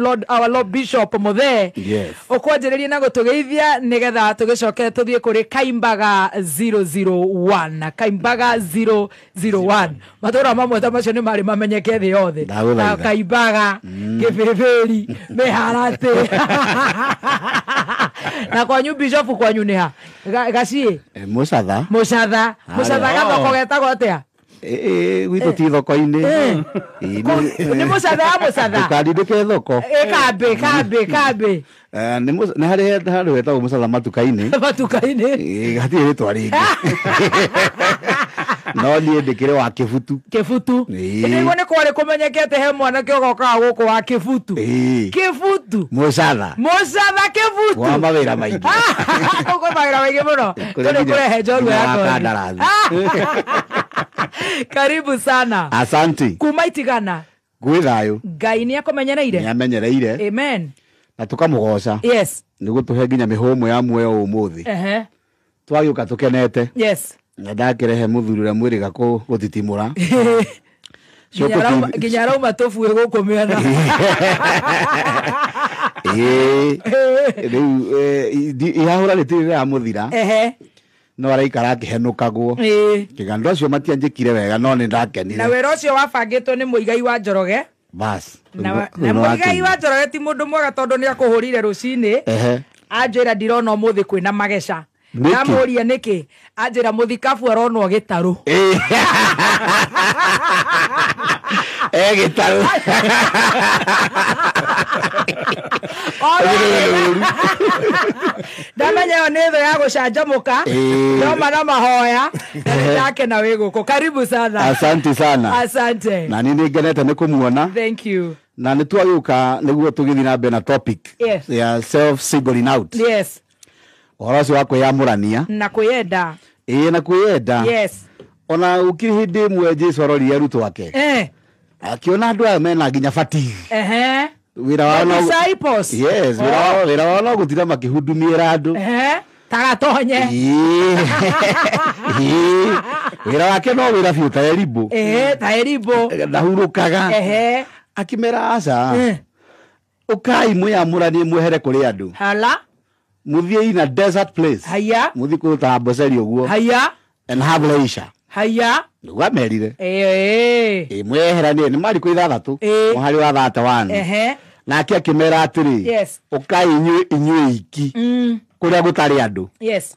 Lord, our Lord Bishop Muthee. Yes. Ukwanjĩrĩria na gũtũgeithia nĩgetha tũgĩcoke tũthiĩ kũrĩ Kaimbaga 001. Kaimbaga 001. Matũra mamwe ta macio nĩ marĩ mamenyeke thĩ yothe. Ndagũthaitha. Ta Kaimbaga, Kĩbĩbĩri, Mĩharatĩ. Na kwanyu Bishop kwanyu nĩ ha? Gaciĩ? Mũcatha. Mũcatha. Mũcatha gathoko getagwo atĩa? Gwitũ ti thoko-inĩ. Nĩ mũcatha ya mũcatha. Ndũkandindĩke thoko. Ĩ kambĩ kambi kambi. Nĩ harĩ handũ hetagwo mũcatha matuka-inĩ. Matuka-inĩ. Hatirĩ rĩtwa rĩngĩ. No niĩ ndĩkĩrĩ wa Kĩbutu. Kĩbutu. Nĩguo nĩ kwarĩ kũmenyekete he mwanake ũgokaga gũkũ wa Kĩbutu. Kĩbutu. Mũcatha. Mũcatha Kĩbutu. Wa mawĩra maingĩ. Kũu mawĩra maingĩ mũno. Kũrĩa Tũrĩ kũrehe njorua nginya ya wa kothi. kandarathi. Karibu sana. Asante. Kuma Itigana. Gwĩ thayũ. Ngai nĩ akũmenyereire. Nĩ amenyereire. Amen. Na tũkamũgoca. Yes. Nĩ gũtũhe nginya mĩhũmũ ya muoyo ũmũthĩ. Twagĩũka tũkenete. Yes. Na ndakĩrehe mũthuri ũrĩa mwĩrĩga gũtitimũra. Nginya arauma tũbuĩ gũkũ mĩena. Rĩu ihahũra rĩtirĩ rĩramũthira. No araikara akĩhenũkagwo. Kĩganda ũcio matianjĩkire wega no nĩ ndakenire. Na wĩra ũcio wabangĩtwo nĩ Mũigai wa Njoroge. Bas. Na Mũigai wa Njoroge ti mũndũ mwega tondũ nĩ akũhũrire rũcinĩ. Anjĩra ndirona ũmũthĩ kwĩna mageca. Ndamũria nĩkĩ? Anjĩra mũthikabu aronwo gĩtarũ. Gĩtarũ. Ndamenya ĩyo nĩ thũ ya gũcanjamũka. Ndoma na mahoya. Na nĩ ndakena wĩ gũkũ. Karibu sana. Asante sana. Asante. Na niĩ nĩ ngenete nĩ kũmuona. Thank you. Na nĩ twagĩũka nĩguo tũgĩthiĩ na mbere na topic. Yes. Ya self singling out. Yes. Ũhoro ũcio wa kwĩyamũrania. Na kwĩyenda. Na kwĩyenda. Yes. Ona gũkĩrĩ hĩndĩ ĩmwe Jesũ arorire arutwo ake. Akiona andũ aya mena nginya fatigue. Wĩra wao no Disciples. Yes, wĩra wao no gũtinda makĩhudumĩra andũ. Tagatonye. Wĩra wake no wĩra biũ ta Eribũ. Ta Eribũ. Ndahurũkaga. Akĩmera aca. Ũkai mwĩyamũranie mwehere kũrĩ andũ. Hala. Mũthiĩ in a desert place. Haya. Mũthiĩ kũndũ ta Amboseli ũguo. Haya. And have leisure. Haya. Nĩguo amerire. Mweheranie nĩ marikũ ithathatũ. Mũhari wa 31. Nake akĩmera atĩrĩ. Yes. Ũkai inyuĩ iki. Kũrĩa gũtarĩ andũ. Yes.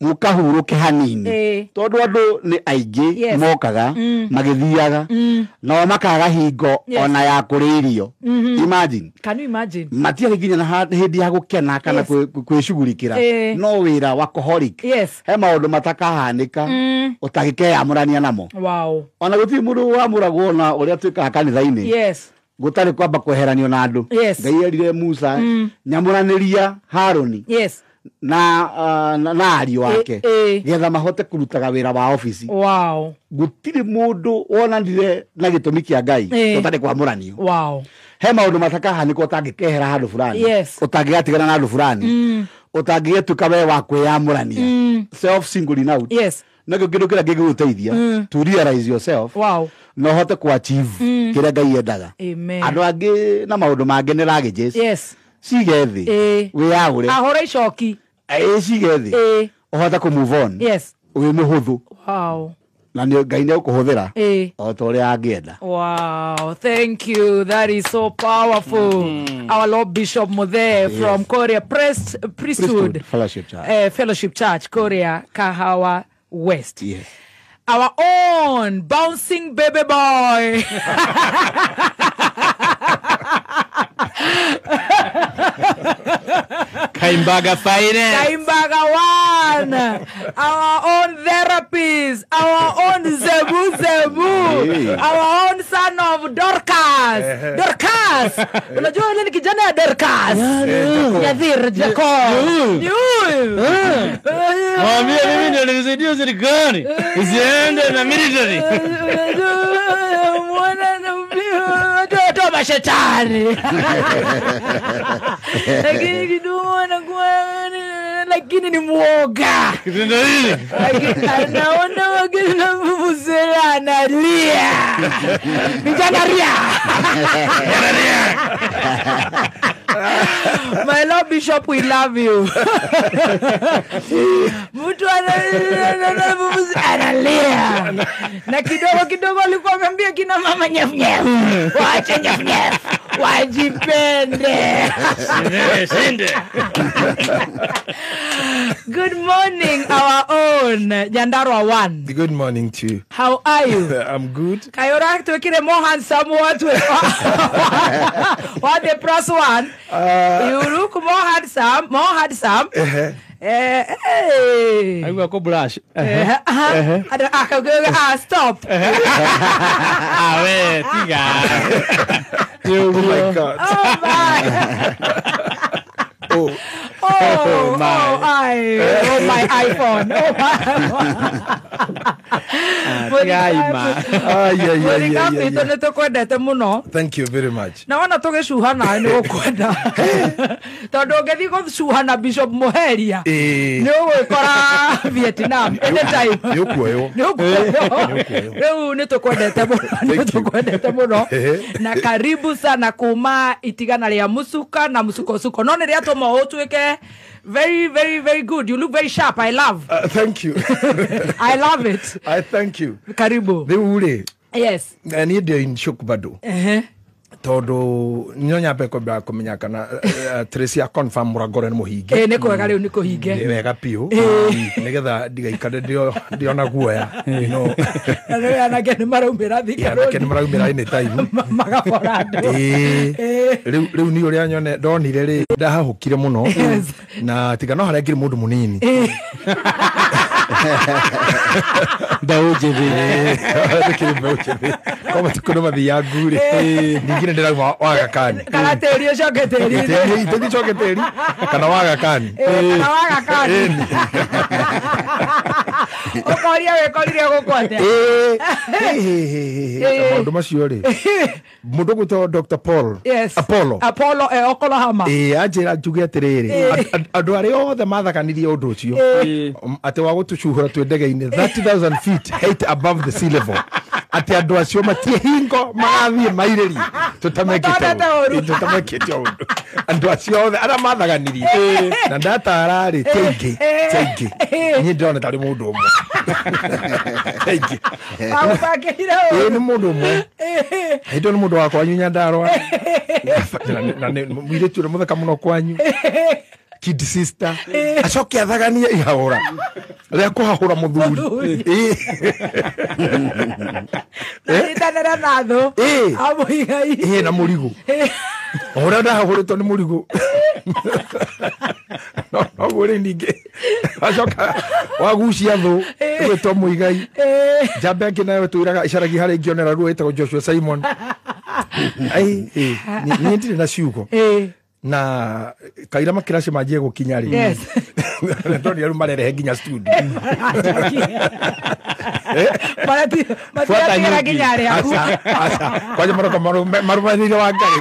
Mũkahurũke hanini. Tondũ andũ nĩ aingĩ mokaga magĩthiaga nao makaga hingo ona ya kũrĩa irio. Imagine. Can you imagine? Matiarĩ nginya na hĩndĩ ya gũkena kana kwĩcugurikĩra. No wĩra workaholic. Yes. He maũndũ matakahanĩka ũtangĩkeyamũrania namo. Wow. Ona gũtirĩ mũndũ wamũragwo na ũrĩa twĩkaga kanitha-inĩ. Yes. Gũtarĩ kwamba kweheranio na andũ. Yes. Ngai erire Musa nyamũranĩria Harũni. Yes. Na ariũ ake getha mahote kũrutaga wĩra wa ofici. Wow. Gũtirĩ mũndũ wonanire na gĩtũmi kĩa Ngai ũtarĩ kwamũranio. Wow. He maũndũ matakahanĩka ũtangĩkehera handũ fulani. Yes. Ũtangĩgatigana na andũ fulani. Ũtangĩgĩtuĩka we wa kwĩyamũrania. Self singling out. Yes. Nakĩo kĩndũ kĩrĩa kĩngĩgũteithia to realize yourself. Wow. Na ũhote kũ achieve kĩrĩa Ngai endaga. Amen. Andũ angĩ na maũndũ mangĩ nĩ luggages. Yes. Cige thĩ. Wĩyagũre. Ahũre icoki. Cige thĩ. Ũhote kũ move on. Yes. Wĩ mũhũthũ. Wow. Na Ngai nĩ egũkũhũthĩra. O ta ũrĩa angĩenda. Wow, thank you. That is so powerful. Our Lord Bishop Muthee from Korea Priesthood Fellowship Church. Fellowship Church, Korea, Kahawa West. Yes. Our own bouncing baby boy. Kaimbaga Finance. Kaimbaga one. Our own therapist. Our own Zebu Zebu. Hey. Our own son of Dorcas. Dorcas. Unajua yule ni kijana ya Dorcas. Yadhir Jacob. Ni huyu. Mwambie mimi ndio nilisaidia serikali isiende na military. Mwana na mtoto mashetani. Lakini kidogo anakuwa lakini ni muoga. Kitendo hili. Anaona wageni na vuvuzela analia. Vijana ria. My Lord Bishop, we love you. Mtu analia. Na kidogo kidogo alikuwa ameambia kina mama nyef nyef. Waache nyef nyef. Wajipende. Shinde. Good morning, our own Nyandarua 1. Good morning to you. How are you? I'm good. Kayora tuwekire more handsome what what the plus one. You look more handsome, more handsome. Hey. I will go brush. Stop. Oh my God. Oh my. Oh. Oh, my. Oh, my iPhone. Oh, my. Thank you very much. Na wana tũgĩcuha nawe nĩ gũkwenda. Tondũ ũngĩthiĩ gũcuha na Bishop Muheria nĩ ũgwĩkora Vietnam anytime. Nĩ ũkuoywo. Nĩ ũkuoywo. Rĩu nĩ tũkwendete mũno, nĩ tũkwendete mũno. Na karibu sana kuma itigana rĩa Musuka na musukosuko. No nĩ rĩatũma ũtuĩke very, very, very good. You look very sharp. I love. Thank you. I love it. I thank you. Karibu. Rĩu rĩ. Yes. Niĩ ndĩ in shock bado. Tondũ no nyambe kwamba kũmenya kana Tracy confirm mũrango nĩ mũhinge. Nĩ kwega rĩu nĩ kũhinge. Nĩ wega biũ. Nĩgetha ndigaikare ndĩona guoya. You know. Na rĩu anake nĩ maraumĩra thika. Anake nĩ maraumĩra anytime. Magabora andũ. Rĩu niĩ ũrĩa nyone ndonire rĩ ndahahũkire mũno. Na tiga no harĩa ngĩrĩ mũndũ mũnini. Mbeũ njĩthĩ. Ndĩkĩrĩ mbeũ njĩthĩ. Kwa matukũ nĩ mathiaga ngurĩ. Ningĩ nĩ ndĩrauma waga kani. Kana tĩri ũcoke tĩri-inĩ. Tĩri ũcoke tĩri kana waga kani. Kana waga kani. Ũkoria wĩkorire gũkũ atĩa? Maũndũ macio rĩ. Mũndũ ũgwĩtwo Dr. Paul. Yes. Apollo. Apollo Okolohama. Anjĩra njuge atĩrĩrĩ. Andũ arĩa othe mathaganirie ũndũ ũcio. Atĩ wa gũtũcuhũra twĩ ndege-inĩ 30,000 feet height above the sea level. Atĩ andũ acio matie hingo magathiĩ mairĩrie tũtamekĩte ũndũ. Andũ acio othe arĩa mathaganirie na ndatara rĩ ti aingĩ ti aingĩ. Niĩ ndĩrona tarĩ mũndũ ũmwe. Ti aingĩ. Ĩĩ nĩ mũndũ ũmwe. Hĩndĩ ĩyo nĩ mũndũ wa kwanyu Nyandarua. Na nĩ mũirĩtu ũrĩa mũthaka mũno kwanyu. Kid sister acoke athaganie ihahũra rĩa kũhahũra mũthuri. Nyitanĩra na thũ amũigai. Na mũrigo ũrĩa ndahahũrĩtwo nĩ mũrigo. Noguo rĩu ningĩ acoka wagucia thũ ĩgwĩtwo mũigai. Njamba ĩngĩ nayo twĩraga icaragia harĩa ingĩonera ruo ĩtagwo Joshua Simon. Niĩ ndirĩ na ciugo. Na kaira makiraci manjie gũkinya rĩ. Yes. Ndonire rĩu marerehe nginya studio. Matiratigĩra nginya arĩa aku. Aca. Kwanja maroka marũmanĩrĩire wa Ngarĩ.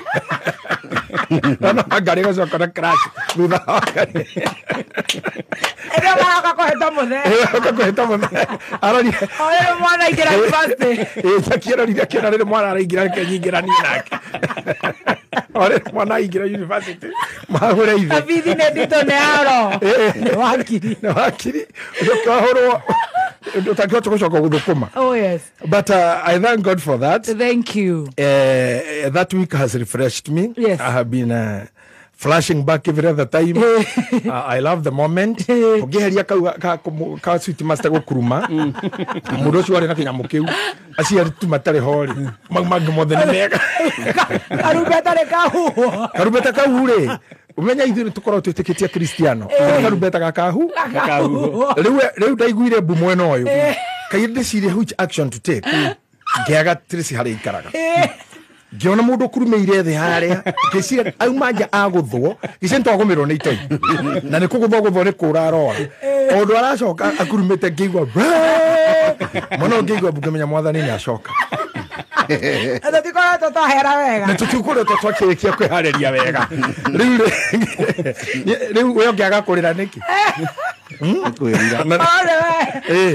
No Ngarĩ gacoka na crash thutha wa Ngarĩ. Ĩno maroka kũhĩta mũthee. Maroka kũhĩta mũthee. Arorire. O rĩrĩ mwana aingĩra university. Akĩrorire akĩona rĩrĩ mwana araingĩra reke nyingĩranie nake. Ore mwana aingĩra university mahũre ithe. Abithi nĩ nditũ nĩ aro. Nĩ wakiri. Nĩ wakiri. Ũcoke wahũrwo ũtangĩhota gũcoka gũthũkũma. Oh yes. But I thank God for that. Thank you. That week has refreshed me. Yes. I have been flashing back every other time. I love the moment. Ũngĩeheria kau ka sweet master gũkuruma. Mũndũ ũcio warĩ na kĩnyamũ kĩu. Aciari tu matarĩ ho rĩ. Mau mangĩ mothe nĩ mega. Karumbeta nĩ kahuhwo. Karumbeta kau rĩ. Umenya ithuĩ nĩ tũkoragwo twĩtĩkĩtie Kristiano. Karumbeta gakahu. Rĩu ndaiguire mbu mwena ũyũ. Kaĩ ndĩcirie which action to take. Ngĩaga Tracy harĩa aikaraga. Ngĩona mũndũ ũkurumĩire thĩ harĩa ngĩciria auma nja agũthwo ngĩciria nĩtwagũmĩrwo nĩ itoi na nĩ kũgũthwo gũthwo nĩ kũra arora o ũndũ aracoka akurumĩte ngĩigua mũno ngĩigua ngĩmenya mwathani nĩ acoka. Na tũtikoretwo twahera wega. Na tũtikoretwo twakĩrĩkia kwĩharĩria wega. Rĩu we ũngĩaga kũrĩra nĩkĩ? Kwĩrira.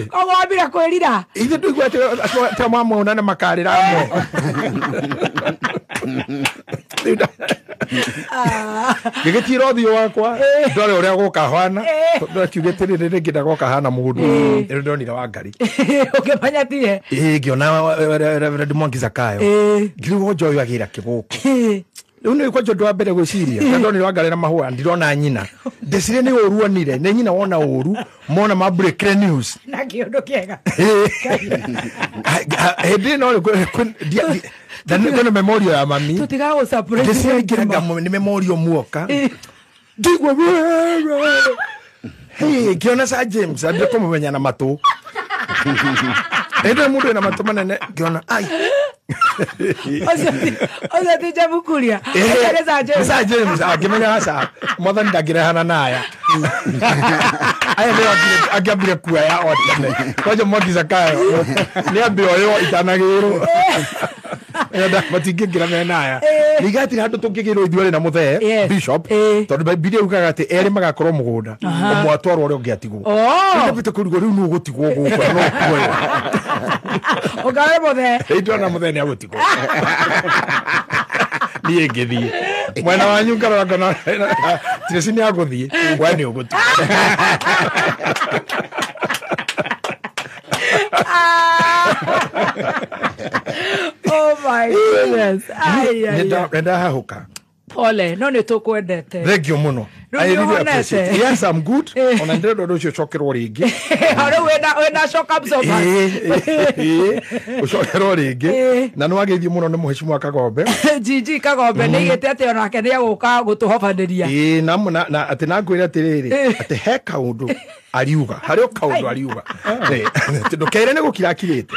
Koguo wambire kwĩrira. Ithuĩ tũigua atĩ mamwe na makarĩra amwe. Ngĩgĩtira ũthiũ wakwa ndore ũrĩa gũka hana tondũ akiugĩte rĩrĩ rĩngĩ ndagoka hana mũndũ rĩu ndonire Wangari ũkĩmenya tiye ĩĩ ngĩona Reverend Mwangi Zakayo ngĩrigwo njoyo agĩra kĩgũkũ rĩu nĩ kwanja ũndũ wa mbere gwĩciria ndonire Wangari na mahũa ndirona nyina ndeciria nĩ ũru onire nĩ nyina wona ũru mona ma break news na kĩũndũ kĩega hĩndĩ ĩno kwĩna memorial ya mami tũtigagũ ndeciria ngĩrenga nĩ memorial muoka ndigua ngĩona Sir James ambia kũmũmenya na matũ hĩndĩ ĩyo mũndũ ena matũ manene ngĩona ai Ocio ti Jemukuria Sir James angĩmenya aca mwathani ndangĩrehana na aya aya nĩo angĩambire kuoya o tene kwanja Mwangi Zakayo nĩ ambe oywo itanagĩrwo matingĩingĩra mena aya ningĩ hatirĩ handũ tũngĩgĩrwo ithuerĩ na mũthee bishop tondũ Bibilia yugaga atĩ erĩ magakorwo mũgũnda ũmwe atwarwo ũrĩa ũngĩ atigwo ndambĩte kũrigwo rĩu nũ ũgũtigwo gũkũ no kuoya ũkawe mũthee ndona mũthee nĩ agũtigwo niĩ ngĩthiĩ mwena wanyu ngarora ngona Tracy nĩ agũthiĩ we nĩ ũgũtigwo Oh my goodness. Nĩndahahũka Pole, no nĩ tũkwendete. Thank you mũno. I really appreciate it. Yes, I'm good. Ona ndĩrenda ũndũ ũcio ũcokerwo rĩngĩ. Rĩu wĩna shock absorbers. Ũcokerwo rĩngĩ. Na nĩ wageithio mũno nĩ mũhecimwa Kagombe. Gigi Kagombe nĩ aigĩte atĩ onake nĩ egũka gũtũhobanĩria. Ĩĩ na atĩ na ngwĩre atĩrĩrĩ atĩ he kaũndũ ariuga. Harĩ o kaũndũ ariuga. Ndũkeire nĩ gũkira akirĩte.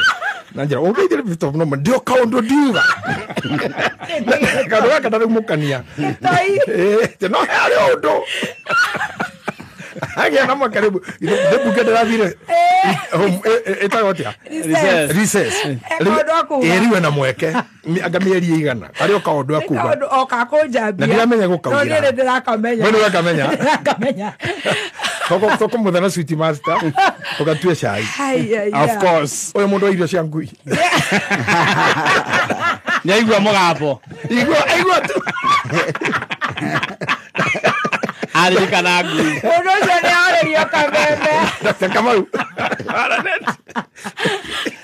Na njĩra ũngeithire Victor no ndio kaũndũ ndiuga. Kaũndũ gaka ndarĩ mũkania. No harĩ ũndũ. Agĩa na makaribu mbunge ndĩrathire ĩtagwo atĩa recess rĩu ena mweke anga mĩeri ĩigana harĩ o kaũndũ akuga o kakũnjambia na ndiramenya gũkaugĩra no niĩ ndĩrakamenya we nĩũrakamenya ndĩrakamenya tũkũmũtha na sweet master ũgatue cai of course ũyũ mũndũ wa irio cia ngui nĩaigua mũgambo aigua tu aririkana ngui mũndũ ũcio nĩ arĩrio kameme Dr. Kamau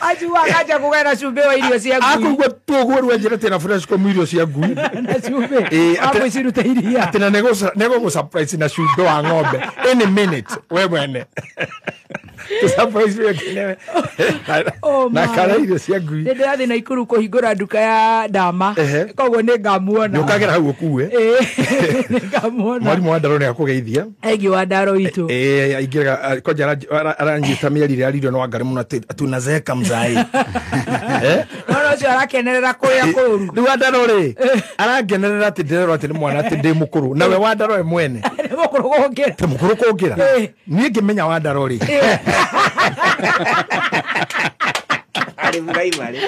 ajuaga anja kũgera cumbĩ wa irio cia ngui akũigua tu ũguo rĩu anjĩra atĩ na fresh com irio cia ngui na cumbĩ akwĩcirute iria atĩ na nĩgũgũ surprise na cumbĩ wa ng'ombe any minute we mwene to surprise we na kara irio cia ngui nĩ ndĩrathiĩ Naikuru kũhingũra nduka ya ndama koguo nĩ ngamuona nĩ ũkagera hau ũkue nĩ ngamuona mwarimũ wa Ndaro nĩ akũgeithia engi wa Ndaro itũ aingĩraga kwanja aranjĩta mĩeri ĩrĩa aririo nĩ Wangari mũno atĩ tunazeeka mzai no ũcio arakenerera kũrĩa kũũru rĩu wa Ndaro rĩ arangenerera atĩ ndĩrerwo atĩ nĩ mwana atĩ ndĩ mũkũrũ nawe wa Ndaro we mwene nĩ mũkũrũ gũkĩra nĩ mũkũrũ kũngĩra niĩ ngĩmenya wa Ndaro rĩ arĩ primary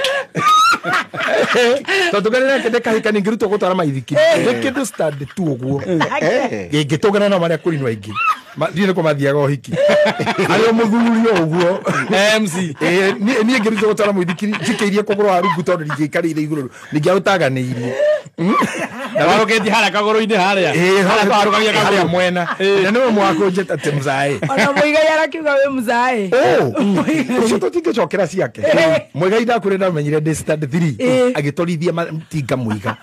tondũ ngarĩ nake ndĩkahika ningĩrutwo gũtwara maithikiri nĩ kĩndũ stand tu ũguo ngĩtũngana nao marĩa kũrinwo aingĩ thiĩ nĩkuo mathiaga ũhiki arĩ o mũthuri o ũguo MC niĩ ngĩrutwo gũtwara mũithikiri njikĩirie kũgũrũ wa rungu tondũ ndingĩikarĩire igũrũ ningĩarũtaganĩirie na warũkĩtie harĩa kagũrũ-inĩ harĩa harĩa mwena na nĩwe mwakũnjĩta atĩ mzaĩ ona Mũigai arakiuga wĩ mzaĩ ũcio tũtingĩcokera ciake Mũigai ndakwĩrire ndamenyire ndĩ stand 3 agĩtwarithia matinga mũiga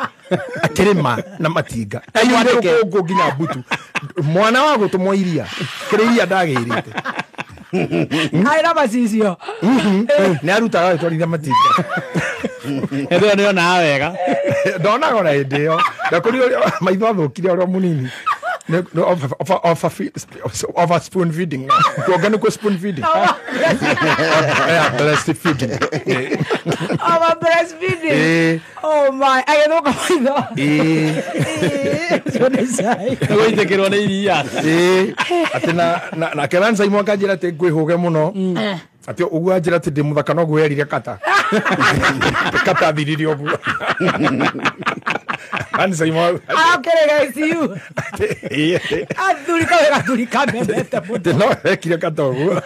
akĩrĩma na matinga aiyũire rũkũngũ nginya mbutu mwana wa gũtũmwo iria kĩrĩa iria ndagĩrĩte arĩ na macicio nĩ arutaga agĩtwarithia matinga hĩndĩ ĩyo nĩonaga wega ndonaga ona hĩndĩ ĩyo ndakũrire maitho athũkire ũrĩa mũnini over spoon feeding kuonga nĩkuo spoon feeding breast feeding over breastfeeding oh my agĩthũka maitho ũcio nĩ cai gũitĩkĩrwo nĩ iria atĩ na keranca imwe akanjĩra atĩ ngwĩhũge mũno atĩ ũguo anjĩra atĩ ndĩ mũthaka noguo erire kata kata thirire ũguo Ani Saimo Arokĩrĩra ICU. Athuri kawe gathuri kamemete mũno. No ekire katoguo.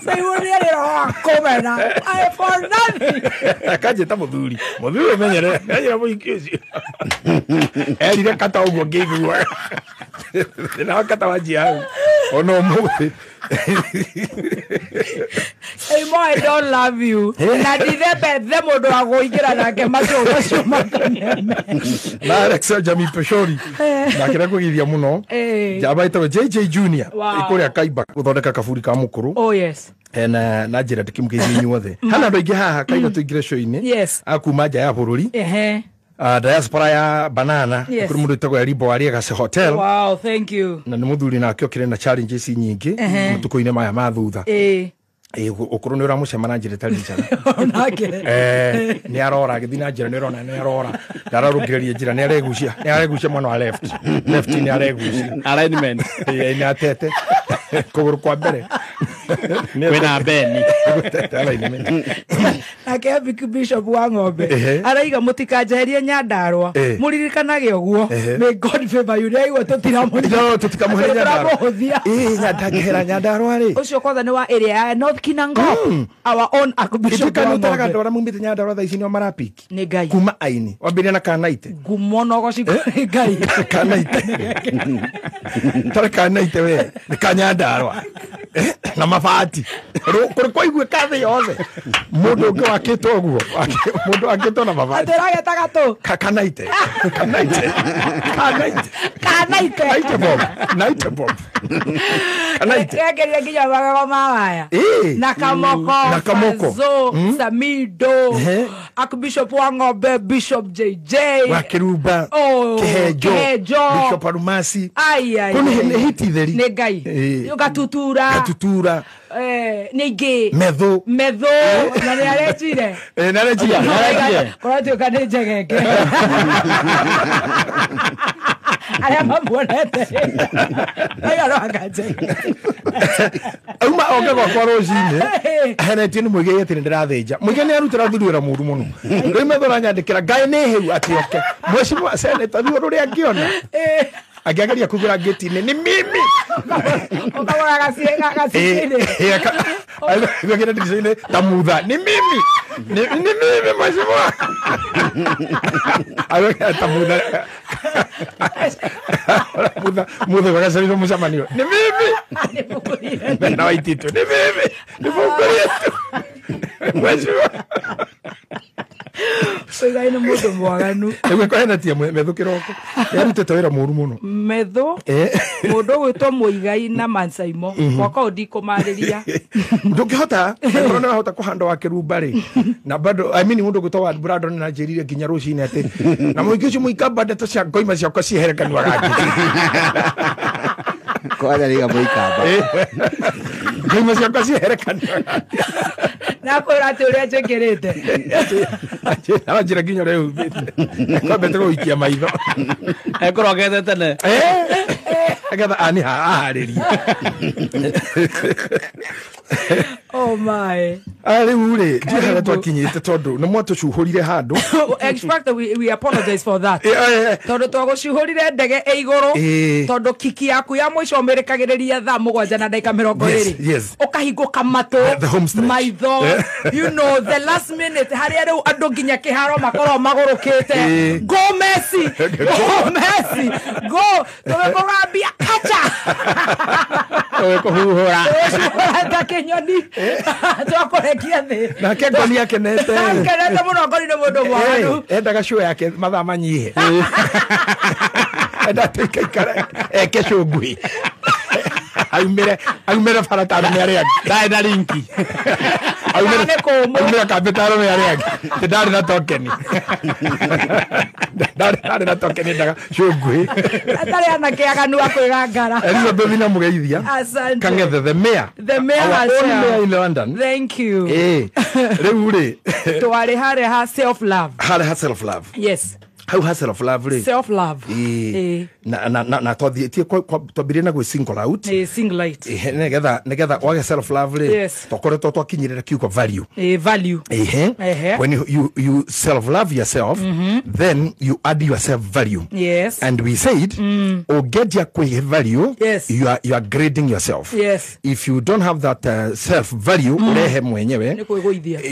Saimo nĩ arĩroga kũmena. I for nothing. Akanjĩta mũthuri. Mũthuri ũmenyere. Menyere mũhiki ũcio. Erire kata ũguo ngĩiguaga. Na kata wanjia hau. Ona ũmũthĩ. Saimo, I don't love you. Na ndithembethe mũndũ wa kũingĩra nake macio macio makameme. Na Alex Jami Peshori. Nake nĩakũgeithia mũno. Njamba ĩtagwo JJ Junior. Ĩkũrĩa Kaiba gũthondeka kaburi ka mũkũrũ. Oh yes. Na njĩra ndĩkĩmũgeithia inyuothe. Hana andũ aingĩ haha Kaiba tũingĩre show-inĩ. Yes. A kuma nja ya bũrũri. Diaspora ya banana. Yes. Kũrĩ mũndũ wĩtagwo Eribo wa Legacy Hotel. Wow, thank you. Na nĩ mũthuri nake okire na challenges nyingĩ matukũ-inĩ maya ma thutha. Ũkũrũ nĩ ũramũcema na njĩra ĩtarĩ njega. Onake. Nĩ arora agĩthiĩ na njĩra nĩ ũrona nĩ arora. Ndararũngĩrĩria njĩra nĩ aregucia. Nĩ aregucia mwena wa left. Left nĩ aregucia. Alignment. Nĩ atete. Kũgũrũ kwa mbere. Kwĩna Beni. Nake Bishop wa ng'ombe araiga mũtikanjeherie Nyandarua mũririkanage ũguo. May God favor you. Nĩaigua tũtiramũheria Nyandarua. Ndangĩhera Nyandarua rĩ. Ũcio kwanza nĩ wa area ya North Kinangop. Our own Archbishop wa ng'ombe. Andũ arĩa maumĩte Nyandarua thaa ici nĩo marapiki. Nĩ Ngai. Kuma aini. Wambĩrĩria na Kanaite. Ngumo na ũgoci nĩ Ngai. Kanaite. Tarĩ Kanaite we. Nĩ ka Nyandarua. Na mabati. Kũrĩ kwaiguĩka thĩ yothe. Mũndũ ũngĩ wakĩtwo ũguo. Mũndũ wakĩtwo na mabati. Atĩrage ta gatũ. Kanaite. Kanaite. Kanaite. Kanaite. Naite bomb. Naite bomb. Kanaite. Kegeria nginya magego ma waya. Na Kamoko. Na Kamoko. Fazo, Samido. Archbishop wa ng'ombe, Bishop JJ. Wa Kĩrumba. Kĩhenjo. Bishop Arumasi. Ai ai. Kũu nĩ hiti theri. Nĩ Ngai. Gatutura. Gatutura. Nĩ ingĩ. Methu. Methu. Na nĩ arenjire. Nĩ arenjire. Kũratuĩka nĩ njegeke. Arĩa mamuonete. Aiga no akanjegeke. Auma oke gwakwa rũcinĩ. Ahenetie nĩ mũigai atĩ nĩ ndĩrathĩnja. Mũigai nĩ arutĩra thuri wĩra mũru mũno. Rĩu Methu aranyandĩkĩra Ngai nĩ hĩu atĩ oke. Mheshimiwa Senator ruo rũrĩa angĩona. Angĩageria kũingĩra ngĩti-inĩ nĩ mimi. Ũkagũra gaciĩ-inĩ. Agĩra ndirica-inĩ ta mutha. Nĩ mimi. Nĩ mimi mheshimiwa. Agĩra ta mutha. Mutha gagacarirwo mũcemanio. Nĩ mimi. Na Waititu. Nĩ mimi. Nĩ mũkũrĩtũ. Mheshimiwa. Mũigai nĩ mũndũ mwaganu. Nĩguo kũhenetie Methu kĩroko. Nĩarutĩte wĩra mũru mũno. Methu mũndũ ũgwĩtwo Mũigai na Mansaimo. Mwaka ũyũ ndikũmarĩria. Ndũngĩhota angĩkorwo nĩwahota kũhanda wa Kĩrumba rĩ. Na bado I mean mũndũ ũgwĩtwo wa Brandon na njĩrire nginya rũcinĩ atĩ na mũingĩ ũcio mũikamba ndeto cia ngoima ciakwa ciehere kanua gake. Kwanja rĩga mũikamba. Ngoima ciakwa ciehere kanua gake. Nakwĩra atĩ ũrĩa njĩkĩrĩte. Aranjĩra nginya ũrĩa ehumbĩte. Kwambĩte gũikia maitho. Ekorwo agethete tene. Agetha ani aharĩrie. Oh my. Rĩu rĩ, ndiũĩ harĩa twakinyĩte tondũ nĩ mwatũcuhũrire handũ. In fact, we apologize for that. Tondũ twagũcuhũrire ndege ĩ igũrũ. Tondũ kiki yaku ya mũico ũmĩrĩkagĩrĩria thaa 7:20. Yes. Ũkahingũka matũ, The home stretch. maitho, you know, the last minute harĩa rĩu andũ nginya kĩharo makorwo magũrũkĩte. Go Messi! Go Messi! Go! Tũgĩkũgambia kacha! Tũgĩkũhuhũra. Tũgĩcuhũra ta kĩnyoni. Twakũrekia thĩ. Nake Ngoni akenete. Akenete mũno Ngoni nĩ mũndũ mwaganu. Endaga show yake mathaa manyihe. Enda tuika ikare eke show nguhĩ. Aumire bara ta arũme arĩa angĩ. Ndarĩ na linki. Aumire kambĩ ta arũme arĩa angĩ. Ndarĩ na tokeni. Ndarĩ na tokeni endaga show nguhĩ. Atarĩ anake aganu a kwĩgangara. Elizabeth na mũgeithia. Asante. Kang'ethe the mayor. The mayor Our own herself. mayor in London. Thank you. Rĩu rĩ. Twarĩ harĩa ha self love. Harĩa ha self love. Yes. Hau ha self love rĩ. Self love. Ĩĩ. Na twathiĩtie twambirie na gwĩ single out. Single out. Nĩgetha wage self love rĩ. Yes. Twakoretwo twakinyĩrĩra kiugo value. Value. Ehe. When you self love yourself, then you add yourself value. Yes. And we said, ũngĩanjia kwĩhe value, yes, you are grading yourself. Yes. If you don't have that self value, ũrehe mwenyewe,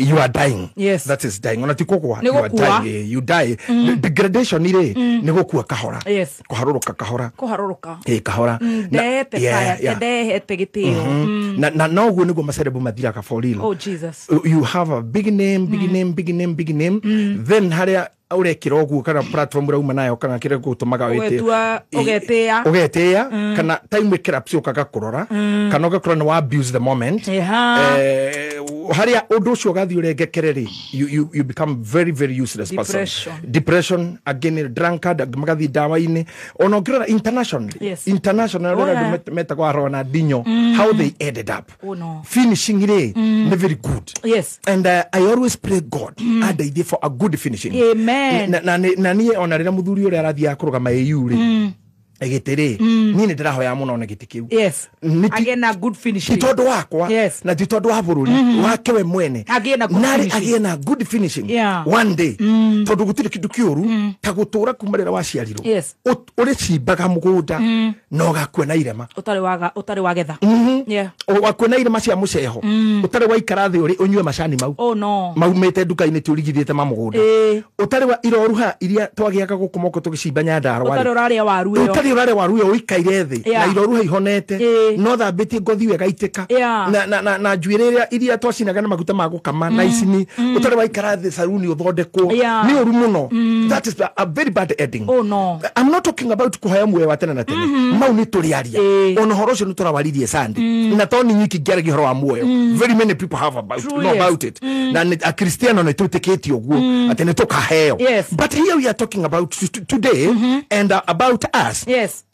you are dying. Yes. That is dying. Ona ti kũgwa, you are dying. You die. Degradation rĩ nĩ gũkua kahora. Yes. Kũharũrũka kahora. Kũharũrũka. Kahora. Ndehete kaya, ndehete gĩtĩo. Na noguo nĩguo macerebu mathiraga for real. Oh Jesus. You have a big name, big name, big name, big name. Then harĩa ũrekĩra ũguo kana platform ũrauma nayo kana kĩrĩa gũtũmaga wĩtĩe ũgetĩa kana time ĩkĩrapsi ũkaga kũrora kana ũgakora nĩ wa abuse the moment. Harĩa ũndũ ũcio ũgathiĩ ũrengekere rĩ, you become very very useless person. Depression again, drunkard, magathiĩ ndawa-inĩ. Ona ũngĩrora internationally, yes, international arĩa metagwo Ronaldinho, how they ended up. Oh, no. Finishing rĩ nĩ very good. Yes. And I always pray God andeithie for a good finishing. Amen. Na niĩ ona rĩrĩa mũthuri ũrĩa arathiaga kũrũgama AU rĩ, gĩtĩ rĩ, niĩ nĩ ndĩrahoya mũno na gĩtĩ kĩu. Yes. Agĩe na good finishing. Ti tondũ wakwa, yes, na ti tondũ wa bũrũri wake we mwene. Agĩe na good finishing. Agĩe na good finishing. Yeah. One day. Tondũ gũtirĩ kĩndũ kĩũru ta gũtũra kuma rĩrĩa waciarirwo. Yes. Ũrĩcimbaga mũgũnda na ũgakua na irema. Ũtarĩ wagetha. Yeah. Ũgakua na irema cia mũceho. Ũtarĩ waikara thĩ ũnyue macani mau. Oh no. Maumĩte nduka-inĩ ti ũrigithĩte ma mũgũnda. Ũtarĩ wa iroruha iria twagĩaga gũkũ moko tũgĩcimba Nyandarũa. Ũtarĩ ũrarĩa waru ĩyo. Ũtarĩ ũrarĩa waru ĩyo ũikaire thĩ na iroruha ihonete no thambĩtie ngothi ĩyo ĩgaitĩka na njuĩrĩ iria twacinaga na maguta ma gũkama na icini. Ũtarĩ waikara thĩ saruni ũthondekwo. Nĩ ũru mũno. That is a very bad ending. Oh no. I'm not talking about kũheo muoyo wa tene na tene. Mau nĩ tũrĩaria. Ona ũhoro ũcio nĩ tũrawaririe Sunday. Na to nĩ nyiki ngĩaragia ũhoro wa muoyo. Very many people have about, True, know yes, about it. Na Akristiano nĩ twĩtĩkĩtie ũguo atĩ nĩ tũkaheo. Yes. But here we are talking about today and about us. Yes.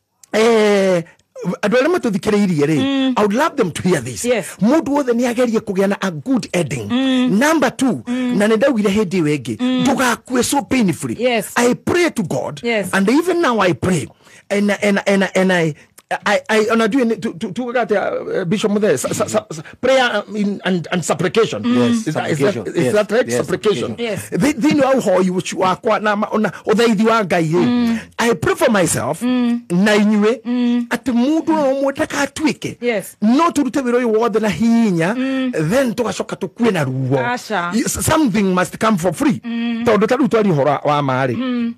Andũ arĩa matũthikĩrĩirie rĩ, I would love them to hear this. Yes. Mũndũ wothe nĩ agerie kũgĩa na a good ending. Number 2, na nĩ ndaugire hĩndĩ ĩyo ĩngĩ, ndũgakue so painfully. Yes. I pray to God. Yes. And even now I pray. And I ona doing to Bishop Muthe prayer and supplication. Yes. Is that right? Yes. Supplication. Yes. Thĩinĩ wa ũhoi ũcio wakwa na ũthaithi wa Ngai, I pray for myself na inyuĩ atĩ mũndũ o ũmwe ndakatuĩke. Yes. No tũrute wĩra ũyũ wothe na hinya, then tũgacoka tũkue na ruo. Something must come for free. Tondũ ta rĩu twaria ũhoro wa ma-rĩ,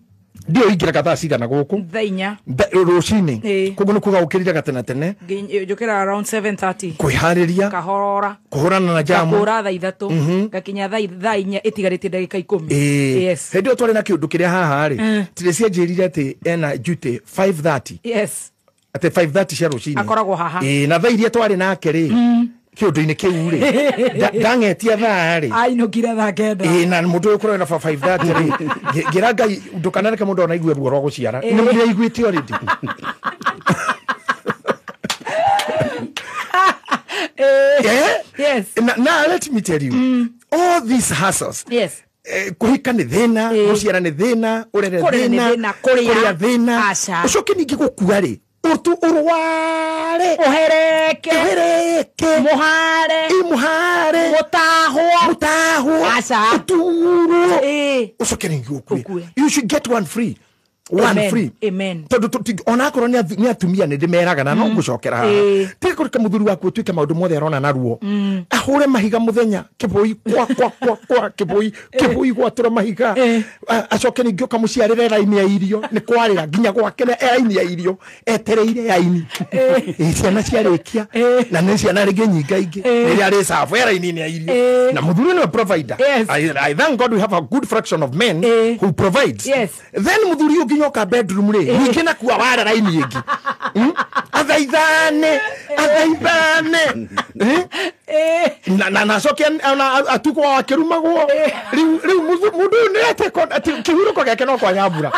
ndio ingĩraga thaa cigana gũkũ? Thaa inya. Rũcinĩ. Koguo nĩ kuga ũkĩrire gatene tene. Njũkĩra around 7:30. Kwĩharĩria. Kahorora. Kũhũrana na jamu. Ngakũra thaa 3. Ngakinya thaa 4 ĩtigarĩtie ndagĩka 10. Yes. Hĩndĩ ĩyo twarĩ na kĩũndũ kĩrĩa haha rĩ, Tracy anjĩrire atĩ ena duty 5:30. Yes. Atĩ 5:30 cia rũcinĩ. Akoragwo haha. Na thaa iria twarĩ nake rĩ, kĩũndũ-inĩ kĩu rĩ, ndang'etia thaa rĩ. Ainũkire thaa 9. Na mũndũ ũyũ ũkoragwo na 5:30 rĩ, ngĩra Ngai ndũkanareke mũndũ ona aigue ruo rwa gũciara. Nĩ mũndũ already. Yes. Now let me tell you, all these hassles. Yes. Kũhika nĩ thĩna, gũciara nĩ thĩna, ũrere thĩna, kũrĩa thĩna. Ũcoke ningĩ gũkua rĩ, ũrware, ũhereke, mũhare, mũtahwo, ũturwo, ũcoke ningĩ ũkue. You should get one free. One free. Amen. Tondũ onakorwo nĩ atumia nĩ ndĩmeraga na no ngũcokera haha. Tiga kũreka mũthuri waku ũtuĩke maũndũ mothe arona na ruo. Ahũre mahiga mũthenya, kĩbũi kwa kwa kwa kwa kĩbũi, kĩbũi gwatũra mahiga. Acoke ningĩ ũkamũciarĩre raini ya irio, nĩ kwarĩra nginya gwake raini ya irio, etereire raini. Ciana ciarĩkia, na nĩ ciana rĩngĩ nyingaingĩ, rĩrĩa arĩ cabu raini ya irio. Na mũthuri nĩwe provider. I thank God we have a good fraction of men who provides. Yes. Then mũthuri ũngĩ nyoka bedroom rĩ, ningĩ nakua wara raini ĩngĩ. Athaithane. Na nacoke atukwo akĩrumagwo. Rĩu mũndũ ũyũ nĩ atĩ kĩhurũko gĩake no kwa nyambura.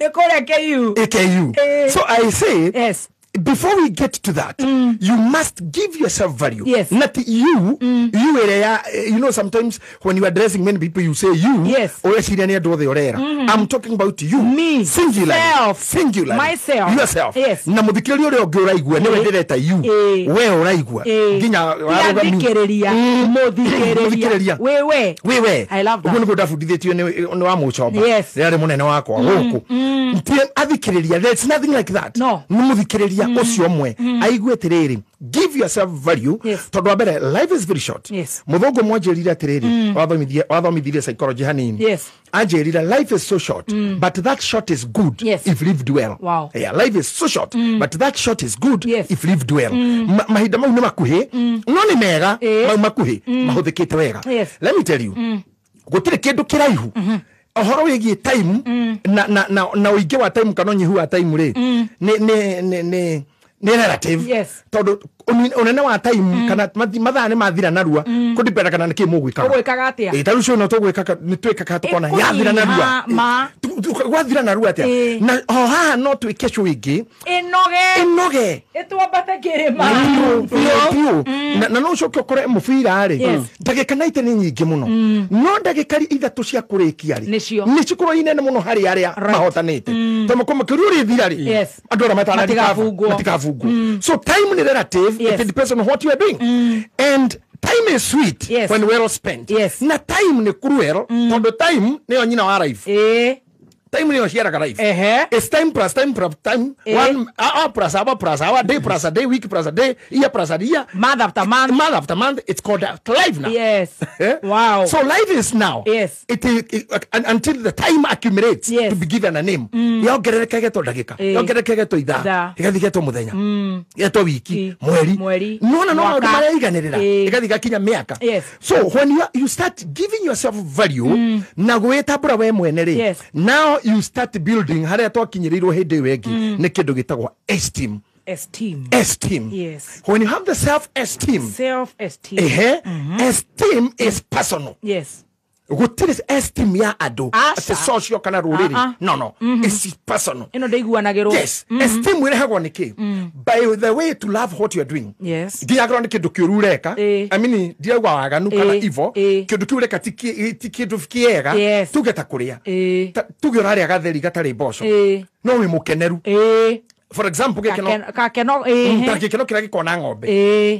Nĩ kũrĩa KU. KU. So I say, yes, Before we get to that, you must give yourself value. Yes. Not you. You area, you know, sometimes when you are addressing many people, you say you. Yes. I'm talking about you. Me. Singularly. Self. Singularly. Myself. Yourself. Yes. Na muthikiriria uria ungi uraigua niwe ndireta you. We uraigua. Nginya warugami. Muthikiriria. Wewe. Wewe. I love that. Uguo niguo ndabundithĩtio nĩ wa Mũchomba. Yes. Rĩarĩ mũnene wakwa gũkũ. Athikiriria. There's nothing like that. No. Nĩ muthikiriria ucio mwe. Aigue atiriri. Give yourself value. Yes. Tondu wa mbere, life is very short. Yes. Muthungu mwanjĩrire atiriri. Wathomithirie psychology hanini. Yes. Anjĩrire life is so short, but that short is good. Yes. If lived well. Wow. Yeah, life is so short, but that short is good. Yes. If lived well. Mahinda mau nĩ makuhĩ, no nĩ mega, mau makuhĩ, mahũthĩkĩte wega. Yes. Let me tell you. Gũtirĩ kĩndũ kĩraihu. Ũhoro wĩgiĩ time na ũingĩ wa time kana ũnyihu wa time rĩ, nĩ relative. Yes. Tondũ unene wa time kana mathaa nĩ mathira narua kũdependa kana nĩkĩ mũgwĩkaga. Ũgwĩkaga atĩa? Ĩ, ta rĩu cio no tũgwĩkaga nĩ twĩkaga tũkona yathira narua. Gwathira narua atĩa? Na o haha no twĩke show ĩngĩ ĩnoge ĩtwambate kĩrĩma biũ. Na no ũcoke ũkore mũbira rĩ, ndagĩka 90 nĩ nyingĩ mũno, no ndagĩka 3 cia kũrĩkia rĩ nĩ cikorwo inene mũno harĩ arĩa mahotanĩte. Tondũ makĩria ũrĩthira rĩ, andũ arĩa matikabungwo. So time ni relative. Yes. It depends on what you are doing. And time is sweet. Yes. When well spent. Yes. Na time ni cruel, tondu time niyo nyina wa life. Time niyo ciaraga life. It's time plus time plus time. 1 hour plus hour plus hour, day plus a day, week plus a day, year plus a year, month after month. Month after month, it's called life now. Yes. Wow. So life is now. Yes. It until the time accumulates. Yes. To be given a name. Yongerereka ĩgetwo ndagĩka. Yongerereka ĩgetwo ithaa. Ĩgathiĩ ĩgetwo mũthenya. Ĩgetwo wiki, mweri. Nona no maũndũ marĩa iganĩrĩra. Ĩgathiĩ ĩgakinya mĩaka. Yes. So when you start giving yourself value na gwĩtambũra we mwene rĩ, Yes. now you start building haria twakinyĩrĩirwo hĩndĩ ĩyo ĩngĩ nĩ kĩndũ gĩtagwo esteem. Esteem. Esteem. Yes. When you have the self-esteem. Self-esteem. Esteem is personal. Yes. Gũtirĩ esteem ya andũ atĩ social kana rũrĩrĩ. No. It's personal. Ĩno ndĩiguanagĩrwo. Yes. Esteem ĩrehagwo nĩ kĩ? By the way to love what you are doing. Yes. Nginya akorwo nĩ kĩndũ kĩũru ũreka. I mean, ndirauga waganu kana evil. Kĩndũ kĩu ũreka ti kĩndũ kĩega. Yes. Tuge ta kũrĩa. Tuge ũrarĩa gatheri gatarĩ mboco. No wĩ mũkeneru. For example, gĩkeno gĩkeno kĩrĩa gĩkoragwo na ng'ombe